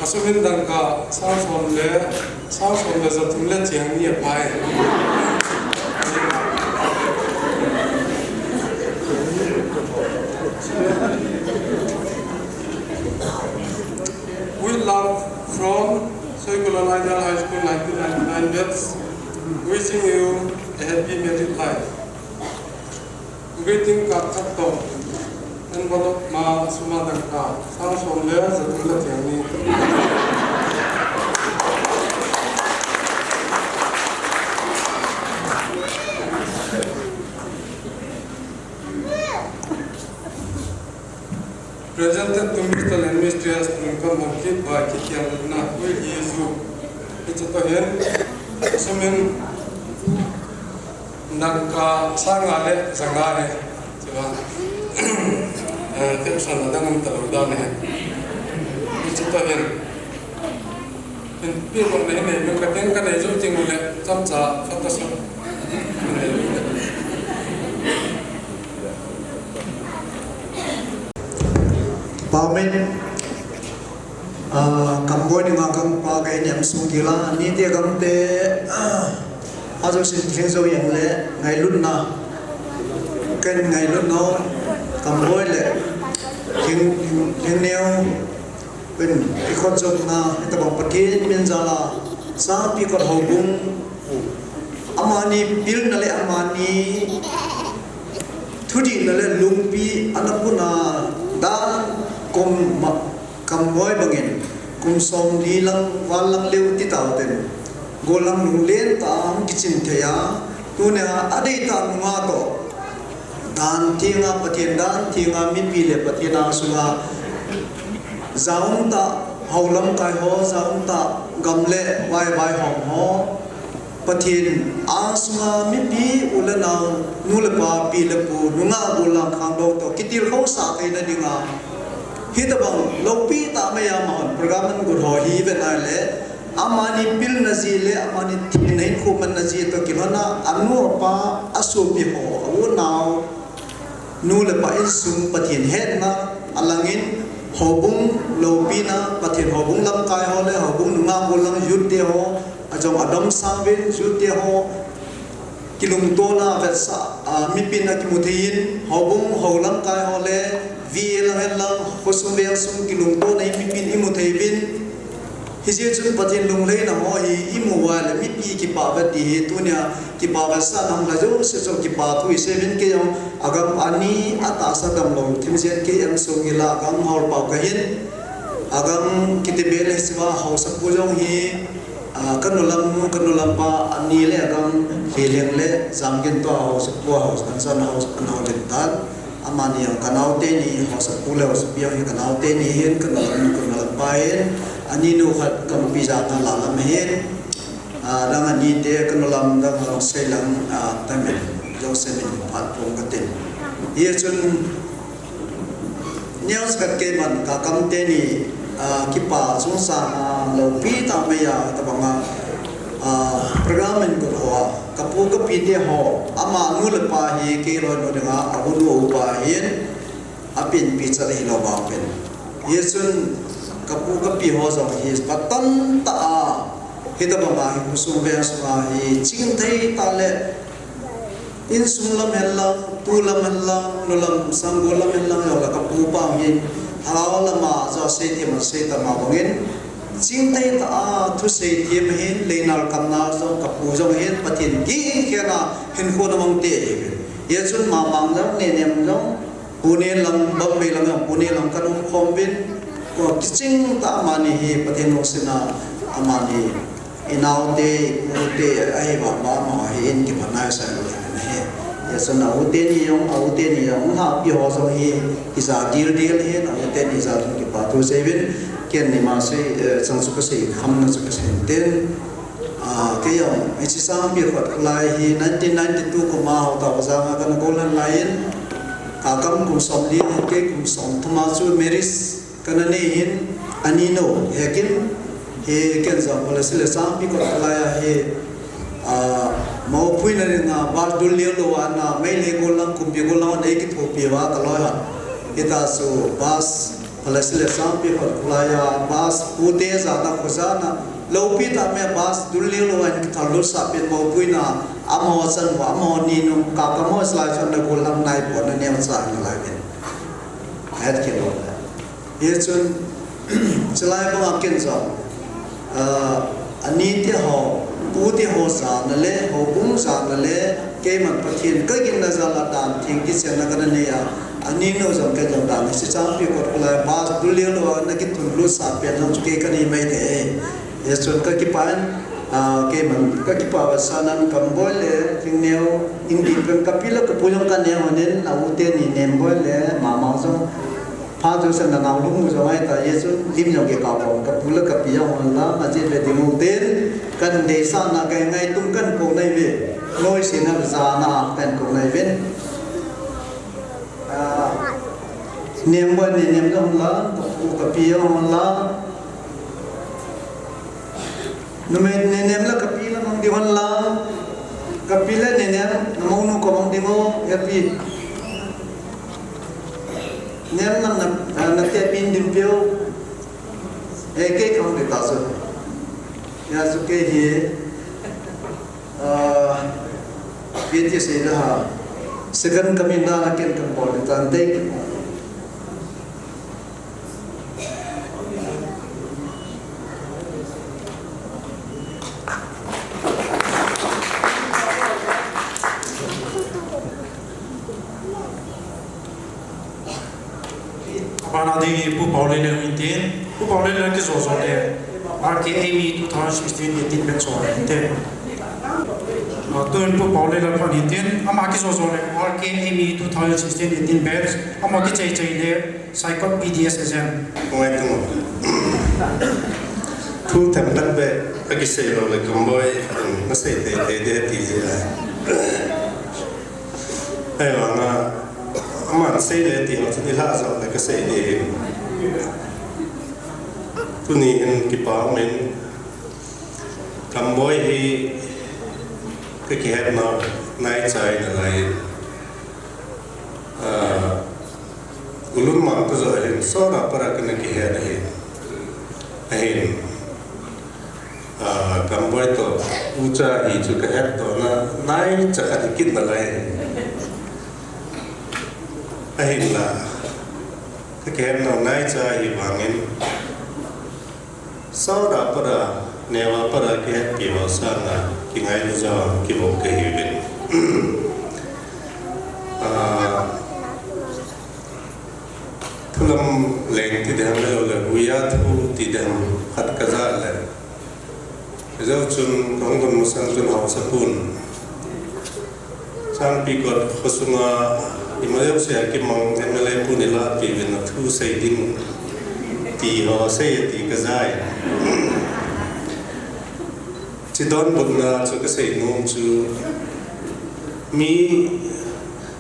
Asumin dangka sang som le, sang som le za thum le chiang ni apai. With love from Soikula Lainal High School nineteen ninety-nine batch, wishing you a happy married life. Greeting card khat to. Envelope ma sum a dangka sang som le za thum le chiang ni. Presented to Mister and Mistress Lungkam Mongkit by Kikiang Lungna, Hui Yesu. Hiche to hin, sumin dangka sang nga le za nga le, chiwa. Eh, caption a dang um ta lou dan e. Hiche to hin. Hin pi ko nei nei, min ka teng ka nei zo ting le, chomcha, chomcha sa. Nei nei le. Pamin, ah, Kamboi ni nga kang pa ka in em sung kila, ni te kang te, ah, ajo sin thing zo yang le, ngailutna. Ken ngailutna, Kamboi le, thing, thing, thing neo, Pen, i khut jopna, hitabang Pathen min jal a, Sangpi khut houbung, amani pilna le amani thudihna le lungpi ana puna dan kum ma, Kamboi bangin, kum som li lang, val lang leu ti tau ten, golang lunglen tah a hung kiching thei a, tunia a deitah nunga toh, Dan thenga, Pathen dan thenga, mipi le Pathen angsunga, jaum tah, hou lamkai ho, jaum tah, gam le vai, vaihom ho, Pathen angsunga, mipi u le nao, nu le pa, pi le pu, nungah golang khangdong toh, kitilkhou sah theina dinga, hitabang, loupi tah maiya mahon, program an got ho hi, ven ai le, Amani pilna ji le amani thinna hinkho manna ji toh kilhon a, anu apa, asopi ho, a u nao, nu le pa insung Pathen hetna, alangin houbung loupina, Pathen houbung lamkai ho le houbung nungah golang youth te ho, ajong adom sangvin youth te ho, kilungtona vetsah, a, mipin akimu thei in, houbung hou lamkai ho le, V A lang hen lang, khosung vengsung kilungtona in mipin imu thei uvin. Hijeh chun Pathen lungleina ho hi imu uva le, mipi kipah vet ding hi, tunia kipah vetsahna hung lha jouse chu kipah thu isei uvin. Kei jong agam ani atahsa damlou thim jeng kei em sung hila agam hol pau kahin, agam kiti be le siva haosapu jong hi, A, ka nulam nu, ka nulam pa, ani le agam, Lhilhing le, Jamgin toh, haosapu, haosa, kan san, haosa, kan hao len tan. Amani jong ka nao teni, haosapu le, haosapi jong hi ka nao teni hin, ka nulam nu, ka nulam pa hin, ani nu khat, ka nupi jana la lam hin, a, dang ani te, ka nulam dang, haosa lang, a, tamin, jong semin, phat pong ka tin. Hichun, News khat keiman ka kam teni, ah, kipa chungchang a loupi tah maiya tabanga, ah, program in got hoa, ka pu ka pi te ho, ama nu le pa hi kei loi nu dinga, a u nu upa hin, a pinpi chat hilou vang pen. Hichun ka pu ka pi ho jong hi patan tah a, hitabanga hi khosung veng sunga hi chingthei tah le, Insung lam hen lang, tu lam hen lang, nu lam, sanggol lam hen lang, jong le ka pu pa hin, hao lama, ja sei them a sei tama bangin, chingthei tah a, thusei them hin, leinal kamnal jong, ka pu jong hin, Pathen kikhen a, hinkho na mang te hi. Hichun mamang jong, nenem jong, Pune lang, Bombay lang, Pune lang kan um khom uvin, ko kiching tah amani hi, Pathen lungset na amani, i nao te, i pu te, ahi vang vang amaho hi in kipana sa lou hi na hi. Hichun a u teni jong, a u teni jong, hahpi ho jong hi, kija dildil hi, a u teni ja jong kipa thu sei uvin, ken ni ma sei, eh, chang chu ka sei, kham na chu ka sei ten. Ah, kei jong, hiche Sangpi khut lai hi nineteen ninety-two kum a hou tah a janga kana gol han lai in, ka kam kum som li, kei kum som thum a chu marriage kana nei hin, ani nu, hekin, he ken jong, kole sile Sangpi khut lai a hi, ah, mou phuina dinga, bar dul leo lou a na, Meitei gol lang, kumpi gol lang, nei kithopi uva, ka loi ha. Hita chu bus, Phalasi le Sangpi Khotkholai a bus, pute jana, kho jana, loupi tah me bus, dul leu lou a hin kithal lut sah pen moupuina, amaho chan ho, amaho ni nung, ka ka mo slai chan na gol lam nai po na neo cha na lai pen. Het kilo le. Hichun, chulai banga ken jong, ah, ani te ho, pu te ho jana le, houbung jana le, keiman Pathen ka ginna jal a dan theng kichenna kana nei a, ani nu jong ken jong dan, hiche Sangpi Khotkholai bus dul leu lou a na kithun lut sah pen jong chu kei ka nei mai thei. Hichun ka kipah in, ah, keiman ka kipah uva Sanan Kamboi le Lhingneo, Ingdit pen ka pi le ka pu jong ka neo honin, a u teni Nemboi le Mamang jong. Pha chu sa na nao lung mu jong ai ta, Jesu lim jong ke ka bom, ka pu le ka pi a hon la, a je ve ding u ten, kan deisahna ka ngai tum kan ko nai ve, noi se na ja na kan ko nai ve. Ah, Nemboi ne nem jong la, ka pu ka pi a hon la. Numei nenem la ka pi la mang di hon la. Ka pi le nenem, na monu ko mang di mo, ya pi. Nem na, na, na te pin dim pio. Eh, kei kong di ta so. Ya so kei hi. Ah, kei ti sei da ha. Second coming na na ken kan bol di tan dei. Abana ding Pu Paulin le hintin, Pu Paulin le kijo jo le, R K A M E two thousand sixteen eighteen batch ho hintin. Ah, tun Pu Paulin le phan hintin, ama kijo jo le, R K A M E two thousand sixteen eighteen batch, ama kichei chei le, Saikot P D S agent. Oi, tu. Thu themkhat beh, akisei lou le Kamboi, nasei teitei ding ti jeh a. Ahivanga, aman sei le ti ho chu ni lha jo le kasei ding. Tuni hin kipa umin, Kamboi hi kakihetna naicha in alai. Ah, Ulun Mang kajo ahin, sot a pat a kana kihet ahin. Ahin, ah, Kamboi toh ucha hi chu kahetdohna naicha khat hi kit nalai. Ahinla, kakihetna naicha ahivangin, sot a pat a, neo a pat a kihetpi ho sanga kingaina jal a kivoh kahiuvin. Ah, thulam leng ti ding ham, ahilou le huiya thu ti ding ham, khat kaja le. Ajou chun kahung dong masang chun haosa pun. Sangpi Kot khosunga ima jouse a kimang M L A pun ilahpi uvin, athu sei ding ti ho sei e ti kajai. Chidonbutna chu kasei nom chu, mi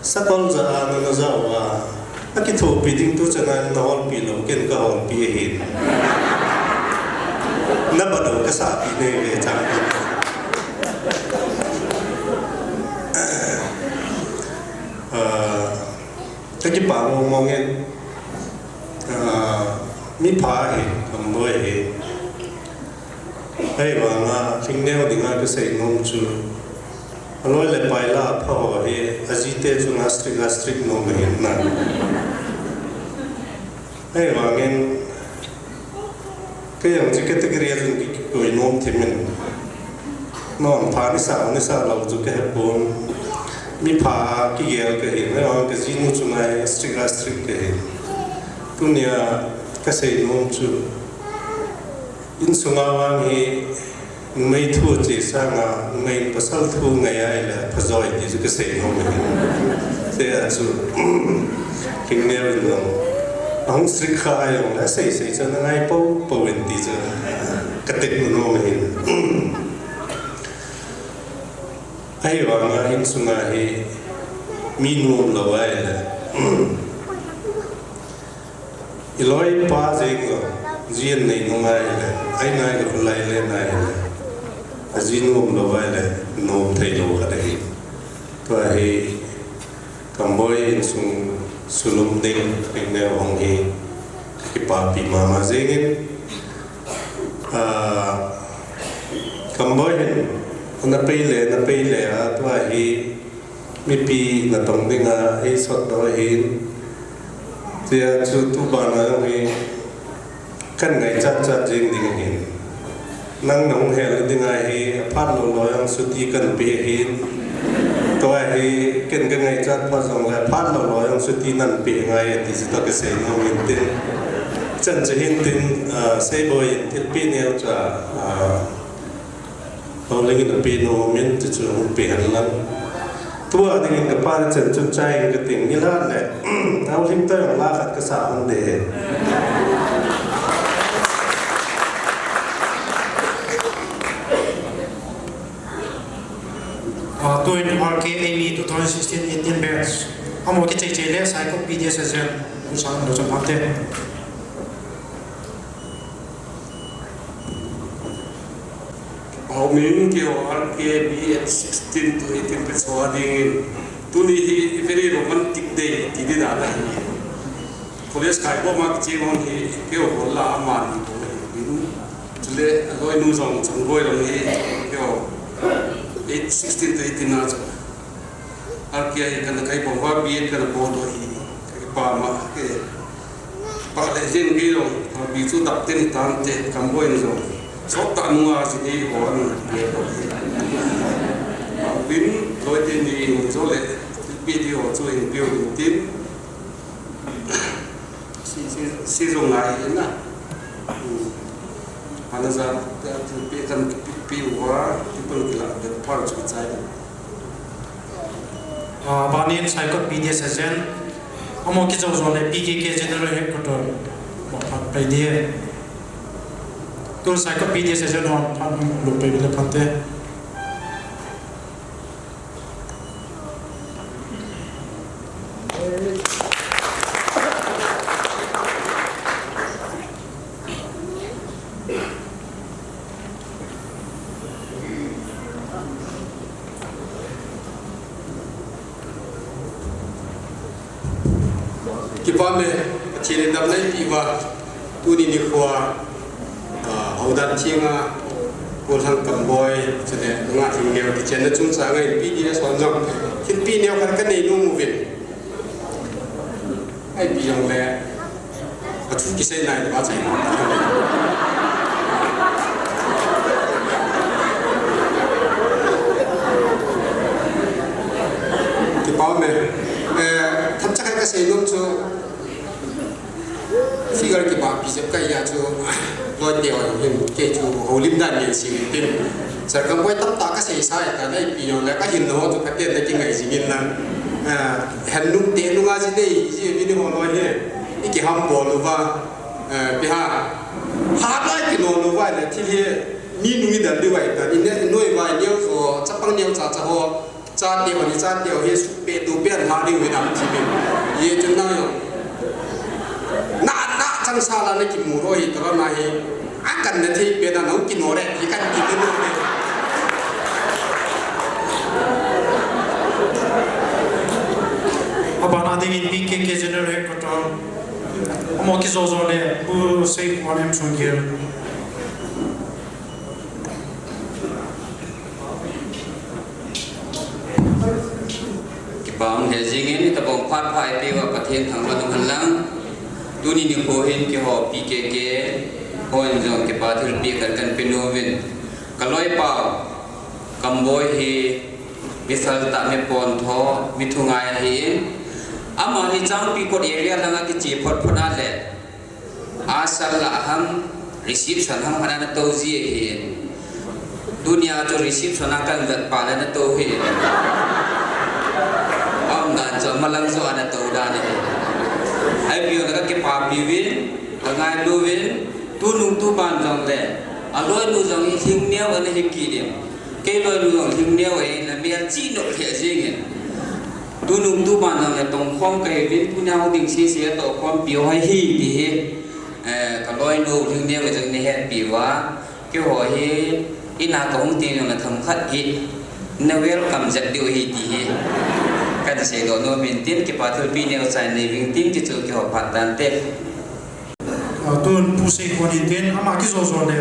sakol ja a nana ja uva, akithopi ding tu chana naholpi lou, ken kaholpi ahin. Nabadou kasahpi nei ve chang. Ah, kakipah mong mong in, ah, mipha ahi, Kamboi hi. Ahivanga, Lhingneo dinga kasei nom chu, aloi le pai la apha ho hi, ajite chunga strict a strict nom ahin na. Ahivangin, kei jong chu category a chun ki, kikoi nom thim in. Non pha nisa, nisa lou chu kahepon. Mipha kigel kahin, ahivang kajinu chunga strict a strict kahin. Tunia kasei nom chu, insunga vang hi numei thu che sanga, numei in pasal thu ngai ahile phajoi ti chu kasei nom ahi. Tia chu, Lhingneo in jong, ahung strict kha ahijongle, asei sei chu ana ngai pou pou in ti chu katet nom ahi. Ahivanga insunga hi mi nom lou ahile, iloi pa jeng jong, ji anei nung ahile, aina ahile, kholai le na ahile, ajinu umlou ahile, nom theilou khat ahi. Tua hi, Kamboi insung Sulum ding, eng neo hong hi, kipapi mama jingin. Ah, Kamboi hin, na pei le, na pei le, a tua hi, mipi natong dinga, hi sot do hin. Tia chu tu bana jong hi, kan ngaichat chat jing ding ahin. Nang nahung hel ding ahi, aphat lou lou jong chuti kan pe ahin. Tua hi ken ka ngaichat pha jongle, aphat lou lou jong chuti nan pe ngai ati chu toh kisei nom in tin. Chan chu hin tin, ah, Seiboi in thilpeh neo cha, ah, Houlim in ape nom in, chuchu hung pe hen lang. Tua dingin ka pa le chan chun chai in ka ting ni la le. Houlim ta jong la khat ka sa hon de. Ah, tuin R K A B two thousand sixteen eighteen batch. Amaho kichai chai le, Saikot P D S S N. Usang lo cham hate. Houlim keiho R K B at sixteen to eighteen batch ho dingin. Tuni hi very romantic day ti di dan ahi. College kai bou ma kicheng hon hi keiho bol la amani bou ahi. Chule aloinu jong Chongboi jong hi keiho eight, sixteen to eighteen na chu. R K I kana kai bou va B A kana bol doh hi. Ka pa ma ke. Pa le jeng kei jong, pa bi chu dap te ni tan te, Kamboi in jong. Sot ta nunga ji ni ho an pe doh hi. Pa bin loi te ni ni jo le, video chu in view in tin. Si, si, si jong ngai na. Hmm. Ana ja, ta, ta, pi kan pi, pi wa, pi pun kila, de par chu chai. Ah, banin Saikot P D S S N, amaho kijou jou le P K K General Headquarter, mo phat pai di. Tu Saikot P D S S N ho phat lo pai le phat te. Kipah e, Pathen in damna eipeh uva, tuni nikho a, ah, houdan thenga, Kolhang Kamboi, chule Nunga Lhingneo kichenna chungchang a P D S hon jong, thilpeh neo khat kanei nom uvin. Ipi jong le, athu kisei nai lou a chai. Kipah e, eh, themcha khat kasei nom chu, figure kipah pi jep kahi a chu, loi teu hin, kei chu houlim dan nen sing tin. Sir Kamboi tamtah kasei sa e ta, na ipi jong le, kahin na ho chu katen na kingai jing in na. Eh, hen nung te nunga ji nei, ji mi ni ho loi he. I kiham bol uva, eh, pi ha. Ha loi kino uva le thil he, mi nung i dal di vai ta, i ne, noi vai neo jo, chapang neo cha cha ho. Chate ho ni, chate ho hi suhpeh tupen ha ding uvin am ti min. Ye chun nang jong. Na, na chang sa la na kimu ho hi, tala na hi. A kan na thei pen a nang kino le, hi kan ti te nu le. Abana dingin P K K General Headquarter. Amaho kijou jou le, Pu Seikhonhem Chonggel. Kipah um he jingin, tabang phat pha eipeh uva Pathen thangvah in umhen lang. Tuni nikho hin keiho P K K hon jong kipa thilpeh khat kan pe nom uvin. Ka loipa Kamboi hi mi sal tah, mi pontho, mi thungai ahin. Ama hi Changpikot area langa kiche phot phot a le. Asal lah ham, reception ham ana tou ji ahi. Tunia chu reception a kan vet pa le na tou hi. Aum dan chu malang jo ana tou dan ahi. Ipi jong le kakipapi uvin, kangailu uvin, tunung tuban jong le. Aloinu jong hi lhingneo ana hi kit in. Kei loinu jong lhingneo ahin, amel chih nop lheh jingin. Tunung tuban jong le tongkhom kahiuvin, tunia hung ding sese tohkhompi ho hi ti hi. Eh, ka loinu lhingneo jong nahetpi uva. Keiho hi, in a kahung teng jong le themkhat hi. Na welcome jep diu ahi ti hi. Ka Seidoh nom in tin, kipa thilpeh neocha nei uving tin, kichu kiho phat tante. Ah, tun Pu Seikhon in tin, ama kijo jo le.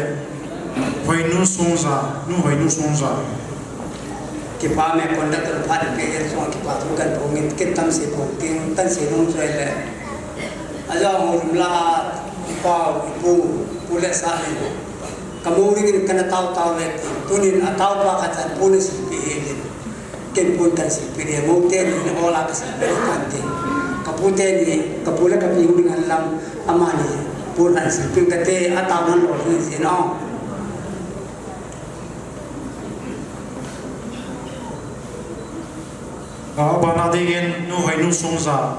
Hoinu Songja, Nu Hoinu Songja. Kipa me conductor phat pe el song kipa thu kan phong in, ken tam sei phong tin, tan sei nom choi le. Ajo mo rum la, pa, pu, pu le sa le. Kamu ri kin kana tao tao le, tunin atao pa khat chan pu ne silpeh he le. Ken pun kan silpeh le, mo te ni, na bola ka silpeh le kan te. Kapu te ni, kapu le kapi hu ding an lam, ama ni, pun kan silpeh ka te, atao nan lo ni si no. Ah, bana dingin, Nu Hoinu Songja.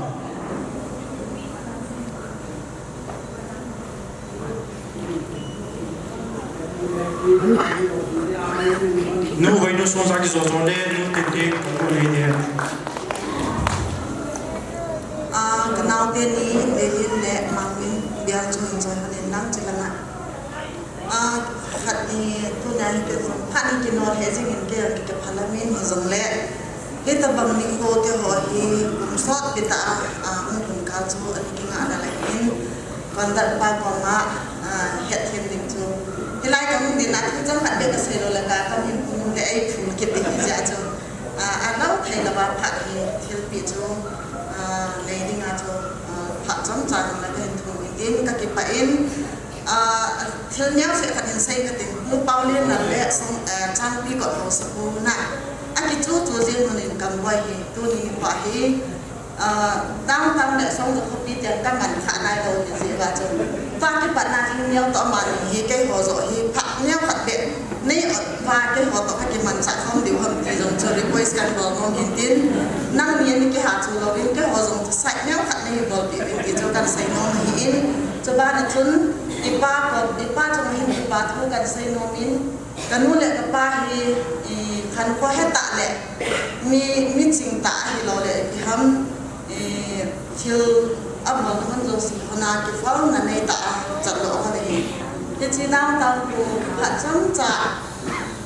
Nu Hoinu Songja kijo jo le, Nu Tinting, kanu le ne. Ah, kanao te ni, Lelin le Mangmin, bial chu enjoy hon in lang chi langa. Ah, khat ni, tuna hi kei jong, khat ni kinol he jing in kei jong kei ka phala min he jong le. Hitabang nikho te ho hi, kum sot pi ta a, ah, hung kum kal chu, ani kinga na la hin. Conductor pa koma, ah, het hin ding chu. Hilai ka hung din a, thu chang khat be ka sei lo la ka, ka min kum le ei phun kit ding hi ja chu. Ah, a lo thei la ba phat hi, thilpeh chu, ah, nei ding a chu, ah, phat chomcha ding la ka hin thum in din, ka kipah in, Ah, thil neo seh khat in sei ka ting, Pu Paolienlal le Song, eh, Changpi Kot Haosapu na. Akichu chu jing hon in kan boi hi, tuni pa hi, ah, dang dang le Songja khopi te ka man kha nai lo ti jeh a chu. Tua kipat na thil neo toh ama ni hi keiho joh hi phat neo khat be. Nei ot va keiho toh ka kimanchah khom diu ham ti jong chu request kan bol nom in tin. Nangni ni kiha chu louvin keiho jong chu side neo khat nei bolpeh uvin ti chu kan sei nom ahi in. Chubana chun, i pa ko, i pa chunga hin kipa thu kan sei nom in, ka nu le ka pa hi, i khankho hetah le, mi, mi chingtah ahilou le, ipi ham, i thil abol na hon jouse hon a kifolna neitah a chatdoh hon ahi. Hiche dang tah pu khat chomcha,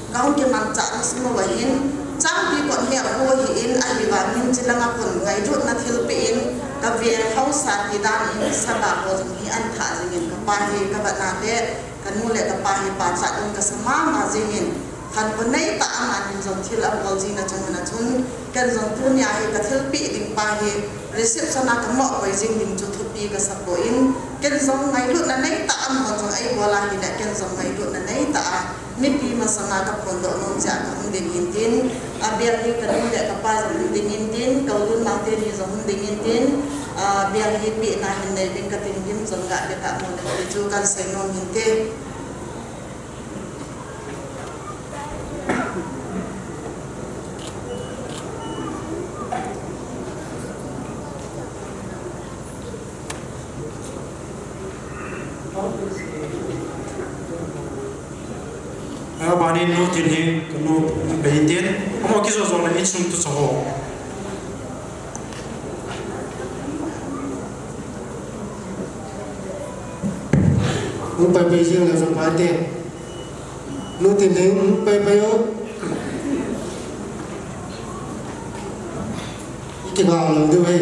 Kahung kimanchah na sung uva hin, Changpi Kot hi apu ahin, ahivangin chilanga khun ngailutna thilpeh in, ka veng haosa ti dan in, saba ho jong hi ahin thah jingin, ka pa hi ka vatna le, ka nu le ka pa hi pachat in ka sa mama jingin, khankho neitah a amanin jong thil abol jing na chung hon a chun, ken jong tunia hi ka thilpeh ding pa hi, reception a ka mohkoi jing ding chu thupi ka sa poi, ken jong ngailutna neitah a amahon jong eibol ahile, ken jong ngailutna neitah a, Mipi masanga ka phondoh nom jeh a ka hung ding in tin, a bial hi ka nu le ka pa jong hung ding in tin, ka u le nao teni jong hung ding in tin, a bial hi pehna hin nei ding ka tin, gim jong ga be ta mo le ti chu kan sei nom in te. Abanin Nu Thinglhing, ka nu, ka in tin. Amaho kijo jo le insung tucha ho. Hung pai pai jing le jong pha te. Nu Thinglhing, hung pai pai o. Kibang lou diu ahi.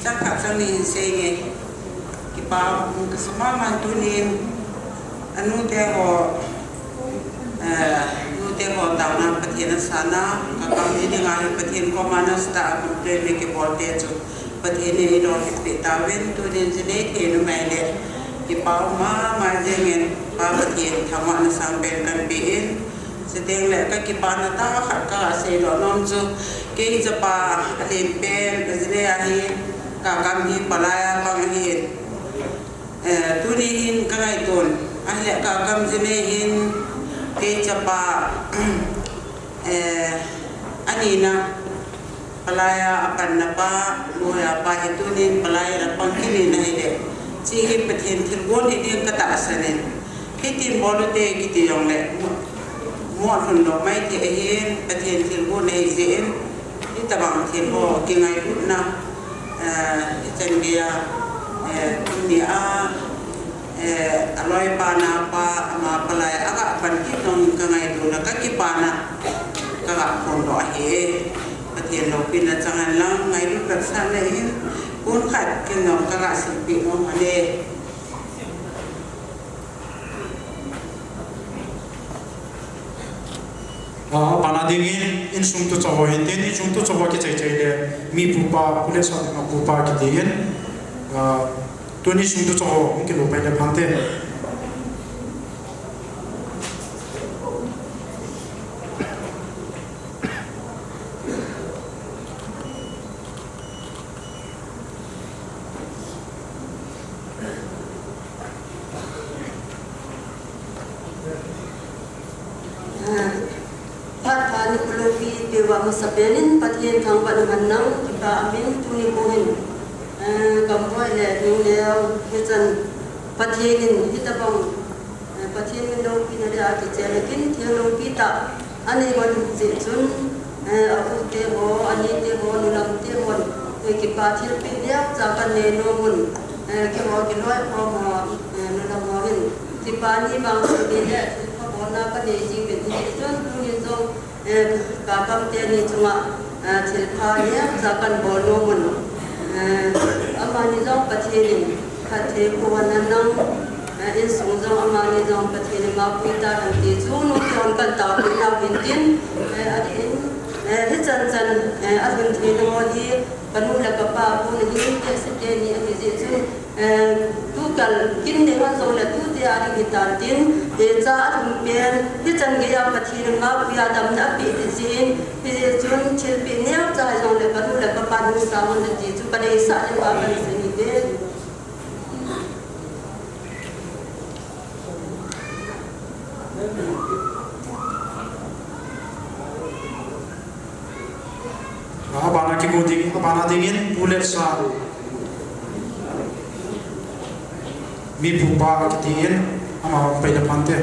Chang khat chang ni hin sei nge. Kipa um ka sa mama tunin. Anu te ho, eh, nu te ho taona Pathen asana, ka kam ni dinga hi Pathen koma nasa a complain mi kibol te chu. Pathen in eilolhin peh tauvin, tunin jinei thei numei le, kipa um mama jingin, Pa Pathen thangvahna sangpen kahin pe in, chuteng le ka kipana tah khat ka seidoh nom chu, kei chapa alen pen, ka jinei a hi, ka kam hi palai a pang ahin. Eh, tuni hin ka ngaito in, ahile ka kam jinei hin, kei chapa, eh, anina, palai a apanna pa, loi a pa hi tunin palai a pang kit in ahile, hiche hi Pathen thilgon hi ding ka tahsan in, hitin bol u te kiti jong le, mo, mo lhun lou mai thei ahin, Pathen thilgon ahi jeh in, hitabang thil ho kingailutna, eh, hichan gei a, eh, tunia, eh, a Loi pa napa, ama palai, aga pan kit nung ka ngaitona ka kipana, ka ga phondoh ahi. Pathen loupina chang hen lang, ngailut vetsahna hin, kun khat kin nung ka ga silpeh nung ahi. Ah, abana dingin, insung tucha ho hinte, insung tucha ho kichai chai le, mi pupa, Pu Letsah dinga pupa kiti in, ah, tuni insung tucha ho, hung kilou pai le phante. Ah, phat pha ni pu loupi peuva masapen in Pathen thangvah in um hen lang kipa umin tuni kon hin, ah, gamboi le hinglel hichan Pathen in hitobang, ah, Pathen min loupina dia kichai le kin thil loupi tah anei hon jeh chun, eh, a u te ho, a ni te ho, nu lam te hon, eh, kipa thilpeh neocha kanei nom un, eh, keiho kiloi khom ho, eh, nu lam ho hin kipa ni vangset ni le thilpha bolna kanei jing uvin hijeh chun tuni jong, eh, ka kam teni chunga, eh, thilpha neocha kan bol nom un, eh, amani jong Pathen in phatthei boh hen lang, eh, insung jong amani jong Pathen in mapui tahen ti chu nute hon kan taopeh nau hin tin, eh, adeh in, eh, hichan chan, eh, alhun theina ho hi kanu le kapa pon ahi, tese teni ahi jeh chun, eh, tukal kin nei hon jong le tute a ding hitan tin, eh, cha alhun pen hichan geiya Pathen in mapui a damna apeh ding jeh in, hijeh chun thilpeh neocha jong le kanu le kapa hung sang un ti chu kadeisah le pa kan sei ni te. Abana kigo ding, abana dingin Pu Letsah, mi pupa kiti in, ama pai le phante.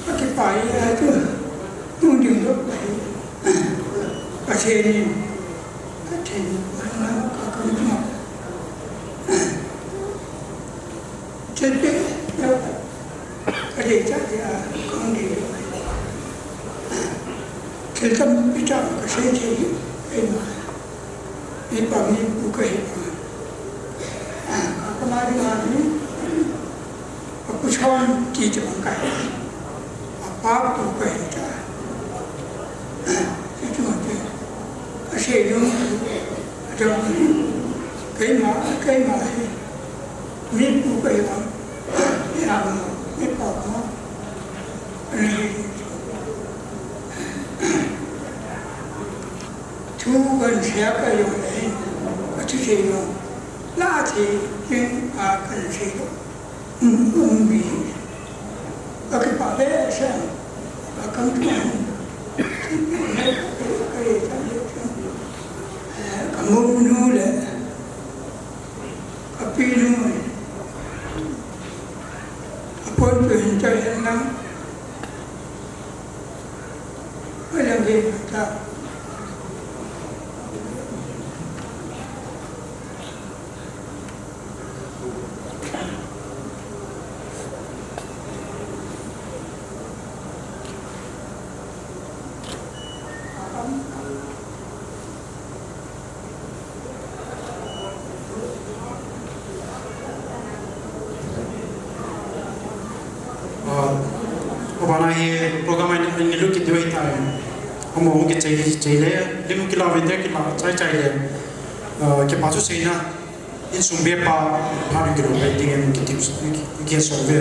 Akipa hi ahi chu, tun ding lou ahi. Pathen in, Pathen in, ka, ka, ka, Chete, ka, ka, ka, ka, ka, thil tampi tah kasei thei, keima. Mipa mipu kahi banga. Ka, ka, ma, ma, mi, Akuchon ti ti bang kahi. Apa pu kahi ta. Ti ti bang kahi. Asei jong tu. Adang. Keima, keima hi. Mipu kahi bang. Mipa bang. Mipa bang. Ani. Thu kan sei a ka jong le. Ka thu sei jong. La thei jing a kan sei jong. Um, um, bi. Ka kipah behseh. Ka kam thu. Ka, ka, ka, ka, ka, ka monu le. Ka pinu. Ka pon tu hin ta hin lang. Ka lang hin ta. Ah, abana hi program a hin, hin ngilu kit diu ahitai. Amaho hung kichai, chai le, lim kilah uvinte, kilah chai chai le. Ah, kipa thu seina, insung bepa, phat in kilou pai dingin kiti, ki, ki, kisol uve.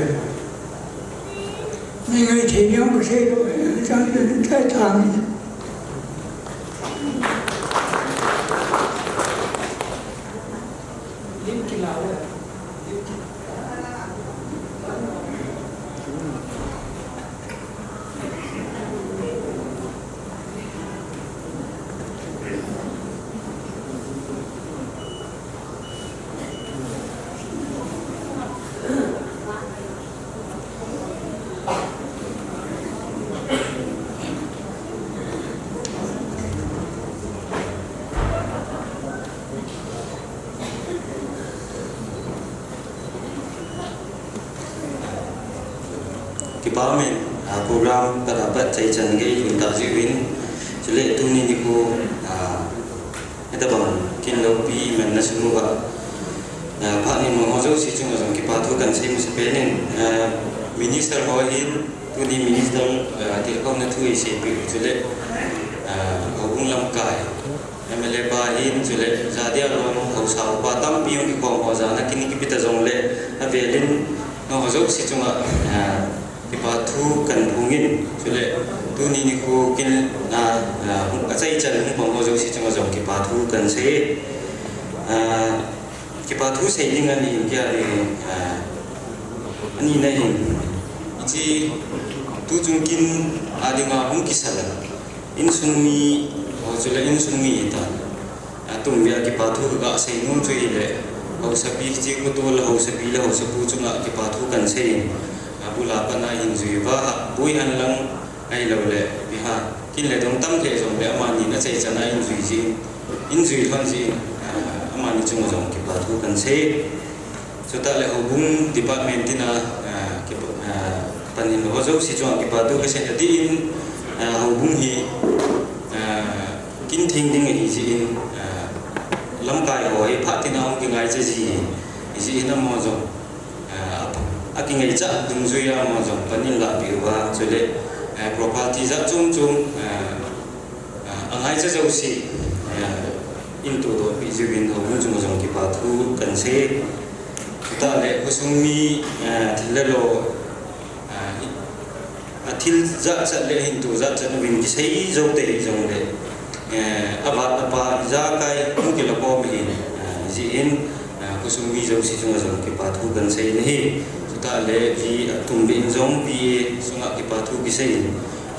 Ngai ngai thei jong kasei lou, chang chang chang chang. Kipa umin, ah, program pat a pat chaichan gei lhun tah jeh uvin, chule tuni nikho, ah, hitabang kin loupi imanna sung uva, ah, phat ni mang ho jouse chunga jong kipa thu kan sei masa pen in, ah, minister ho hin, tuni minister, ah, tilkhouna thu eiseipeh u chule, ah, houbung lamkai, M L A pa hin chule, Jatialong haosa upa tampi hung kikhom ho jana kin kipe ta jongle, avelin, nangho jouse chunga, ah, kipa thu kan phongin, chule, tuni nikho kin, ah, ah, achaichan hung pang ho jouse chunga jong kipa thu kan sei. Ah, kipa thu sei ding ani hin kia le, ah, ani na hin. Hiche, tuchung kin a dinga hung kisal a. Insung mi, ho chule insung mi hitan. Atum vea kipa thu kasei nom chu hile, haosapi chu kotol, haosapi le haosapu chunga kipa thu kan sei in. Abul a pat a hin jui uva, boi hen lang ahilouleh, ipi ham, kin le dong tam thei jongle amani achaichan a in jui jin, in jui lhon jin, ah, amani chunga jong kipa thu kan sei. Chutah le houbung department tina, ah, kipa, ah, pan in ho jouse chunga kipa thu kasei atin, ah, houbung hi, ah, kin theng ding ahi jeh in, ah, lamkai ho hi phat tina hung kingaicha ji, hijeh in amaho jong, ah, akingaicha dungjui a amaho jong pan in lahpeh uva, chule, ah, property jat chom chom, ah, Ah, angaicha jouse, ah, in todohpeh jiuvin houbung chunga jong kipa thu kan sei. Chutah le khosung mi, ah, thil le lo, ah, athil jachat le ahin to jachat uvin kisei jou tei jongle, eh, avat apa ijakai hung kila khom ahin, ah, hijeh in, ah, khosung mi jouse chunga jong kipa thu kan sei in ahi. Chutah le V A atum beh in jong V A sunga kipa thu kisei in,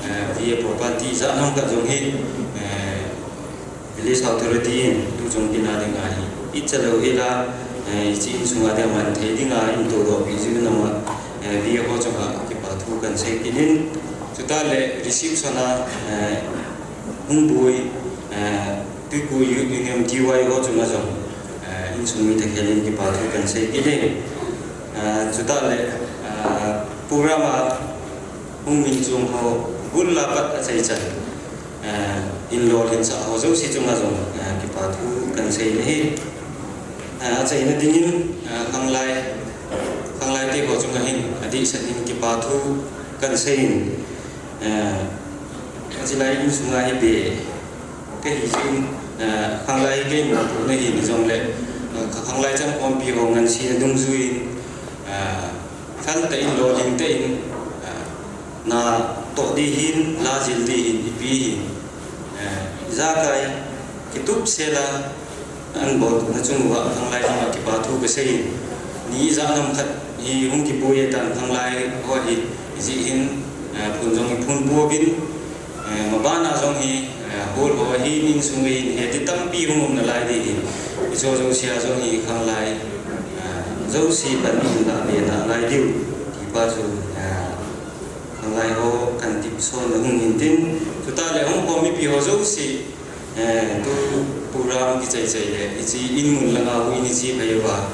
eh, V A property jat ham khat jong hi, eh, Village Authority in tuchung kin a dinga hi icha lou hila, eh, hiche insunga dinga man thei dinga in todohpeh jiuvin ama, eh, V A ho chunga kipa thu kan sei kit in. Chutah le reception a, eh, hung boi, eh, Tuiku Youth Union T Y ho chunga jong, eh, insung mi thakhelin kipa thu kan sei kit in. Eh, chutah le, eh, program a hung min chung ho, bul a pat achaichan, eh, in lolhinsah ho jouse chunga jong, eh, kipa thu kan sei in ahi. Eh, achaina dingin, eh, khanglai, khanglai te ho chunga hin, adehset in kipa thu kan sei in, eh, achilai insunga hi be, kahi jin, eh, khanglai kei mopohna hi jongle, eh, kha-, khanglai chankhompi ho ngansena dungjuiyin, eh, lhan tah in, lolhing tah in, eh, natoh ding hin, lajil ding hin, ipi hin, eh, ijakai kitupsel a, An bol na chung uva khanglai chunga kipa thu kasei in. Ni ijat ham khat hi hung kiboi tan khanglai ho hi, hijeh hin, eh, phun jong iphun pouvin, eh, maban a jong hi, eh, hol ho hi insung hin hiti tampi hung um nalai ding hin. Ijo jouse a jong hi khanglai, eh, jouse pan in la be nalai diu. Tipa chu, eh, khanglai ho kan tipson na hung hin tin. Chutah le hung kom mipi ho jouse, Eh, tu program kichai chai le, hiche in mun langa hung in hiche phai uva,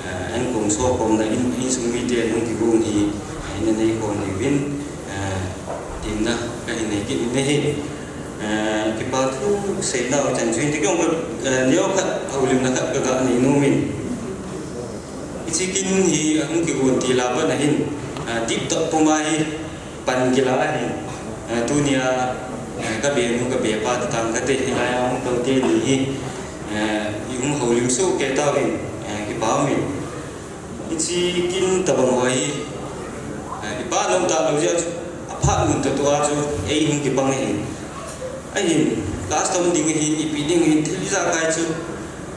eh, an kong so kom na in, insung mite hung kigong hi, eh, na nei kom diuvin, eh, tin na, kahin nei kit in ahi. Eh, kipa thu seina u chan chu hin ti kong ka, eh, neo khat, houlimna khat ka ga nei nom in. Hiche kin hi, hung kigon til a pat na hin, eh, dip tah puma hi, Pan kila ahi, eh, tunia, eh, ka benu, ka bepa, tatang kate, hilai a hung tote ni hi, eh, i hung houlim soh kei tauvin, eh, kipa umin. Hiche kin tabang ho hi, eh, Ba nom ta lo jia chu, aphat mun ta tua chu, ei hung kipang ahi. Ahin, class tom ding ahin, ipi ding ahin, thil ijakai chu,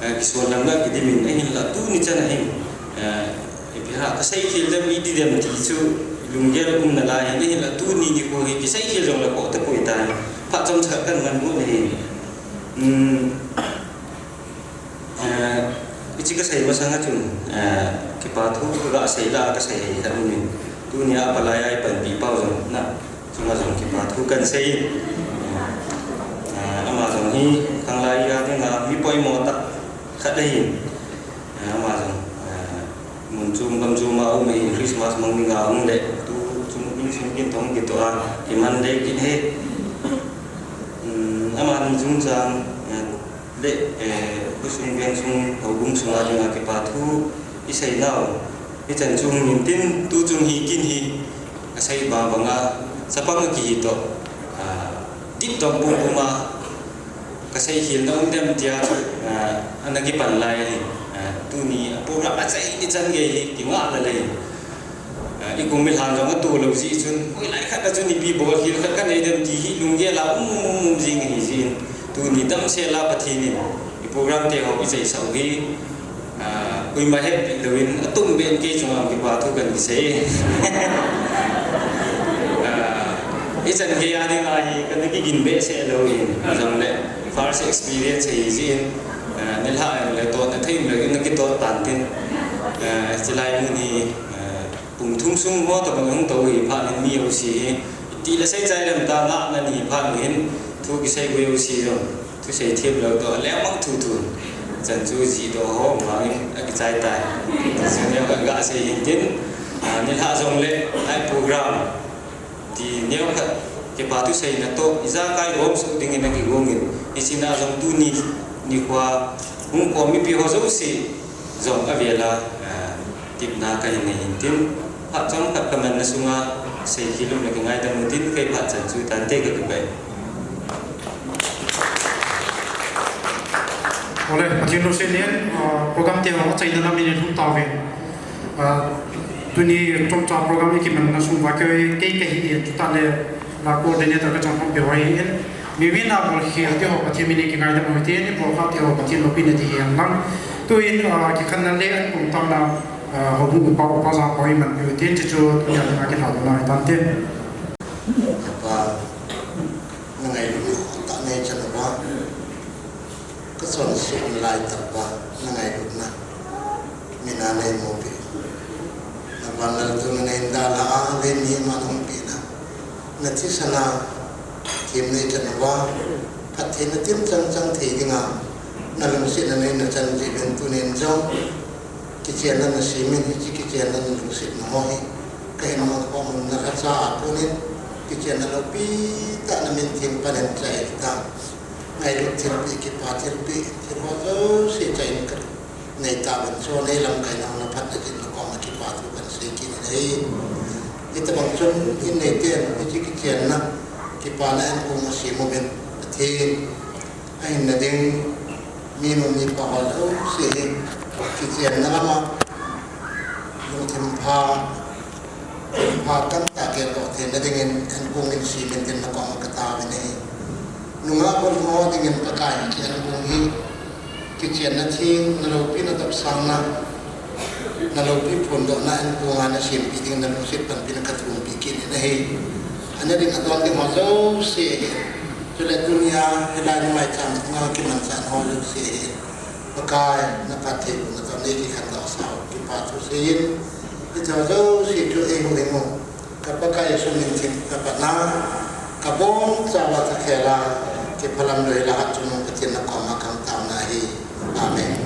eh, kisol lam la kidim in, ahinla tuni chan ahin, eh, ipi ham, kasei khel dem, iti dem ti chu, lunggel umna lai ahin, ahinla tuni nikho hi, kisei khel jong la ko ta poi tai, phat chomcha kan man got ahin. Hmm. Eh, hiche kasei masang a chun, eh, kipa thu kaga sei la kasei hei khat um in. Tunia apalai a ipanpi pau jong na, chunga jong kipa thu kan sei in. Eh, ama jong hi khanglai a dinga mi poimo tah khat ahi. Eh, ama jong, eh, mun chom gam chom a um ahi, Christmas mang dinga hung le, tu chung in sung kin tong kitoh a, iman le kin he. Hmm, ama ni chungchang, eh, le, eh, khosung vengsung, houbung sunga dinga kipa thu isei nau. Hichan chu hung in tin, tu chung hi kin hi, kasei bang banga, chapang akihi toh, ah, dit toh pum pum a, kasei khel na um dem tia chu, ah, ana kipan lai hi, ah, tuni a program achai ni chan gei hi, kingah la lei. Ah, i kum milhan jong atoh lou jeh chun, hoilai khat a chun ipi bol khel khat kanei dem ti hi lunggel a um, um, um, um jing ahi jeh in. Tuni damsel a Pathen in i program te ho ichaisah u hi, ah, koima hetpi louvin atum ben kei chunga kipa thu kan kisei. Ah, ichan gei a dinga hi kana kigin behseh lou in, jongle first experience ahi jeh in, ah, nilhah le tohna thei lou in naki toh tan tin. Ah, chulai mun hi, ah, Kum thum sung ho tabang hung tou hi phat in mi jouse hi, iti le sei chai lem ta ngah na ni phat in, thu kisei gu jouse jong, thusei them lou toh, lengmang thu thu. Chan chu jih doh ho vangin akichai tai. Chu neo khat gasei hin tin, ah, nilhah jongle, night program. Ti neo khat, kipa thu seina toh, ijakai gom suh dingin akigong in, hiche a jong tuni, nikho, hung khom mipi ho jouse, jong avel a, ah, Tipna kahin nei in tin, phat chomkhat kamanna sunga, seikhel um le kingaidam u tin, kei phat chan chu tante kakipah e. Ole, Pathen lungset in, ah, program te ho achaina lam in lhung tauvin. Ah, tuni chomcha program ikimanna sung uva kei, kei kahi in, chutah le la coordinator kachang khompi ho ahin. Mi min a bol khel te ho Pathen min in kingaidam u hite, ni bol khah te ho Pathen loupina ding hihen lang. Tuin, ah, kikhenna le an kum tamna, ah, houbung upa, upa jang ho iman u hite, chuchu tunia dinga kilhadoh na hitante. Apa, na ngailut tah nei chan uva. Kachonsetna lai tah uva, na ngailutna. Min a nei mopi. Na vanlaltu na nei dalha a, le mi ma nung pi na. Na thisan a, thim nei chan uva, phattheina thim chang chang thei dinga, na lungsetna nei na chan jeh in tunin jong, kichenna na semin hiche kichenna na lungsetna ho hi, kahin mang khom na lhacha a konin, kichenna loupi tah na min theng pan in chai ta. Ngailut thilpeh, kipa thilpeh, thil ho jouse chai in ka Nei tauvin, chu nei lamkai nau na phatna jin na koma kipa thu kan sei kit in ahi. Hitabang chun in neiten, hiche kichenna, kipana in kong asem uvin, Pathen, ahinna ding, minu mipa ho jouse hi, kichenna lama, lungthim pha, Pha tamtah geldoh theina dingin, an kong in semin tin na koma ka taovin ahi. Nungah hon ho dingin Pakai, hiche an kong hi, kichenna theng, na loupina topsangna, na loupi phondohna an kong a na sempeh dingin na lungset panpina ka thumpi kit in ahi. Ana ding adon ding ho jouse hi. Chule tunia, hilai ni maicham, nga kimanchah ho jouse hi. Pakai, na phattheibohna toh nei kikhendoh sah u, kipa thu seiyin, hiche jouse chu eihuhhing u, ka Pakai Jesu min theng ka patna, ka bonchauva ka khela, kiphalam lou hela hatchungnung Pathen na koma ka taona ahi. Amen.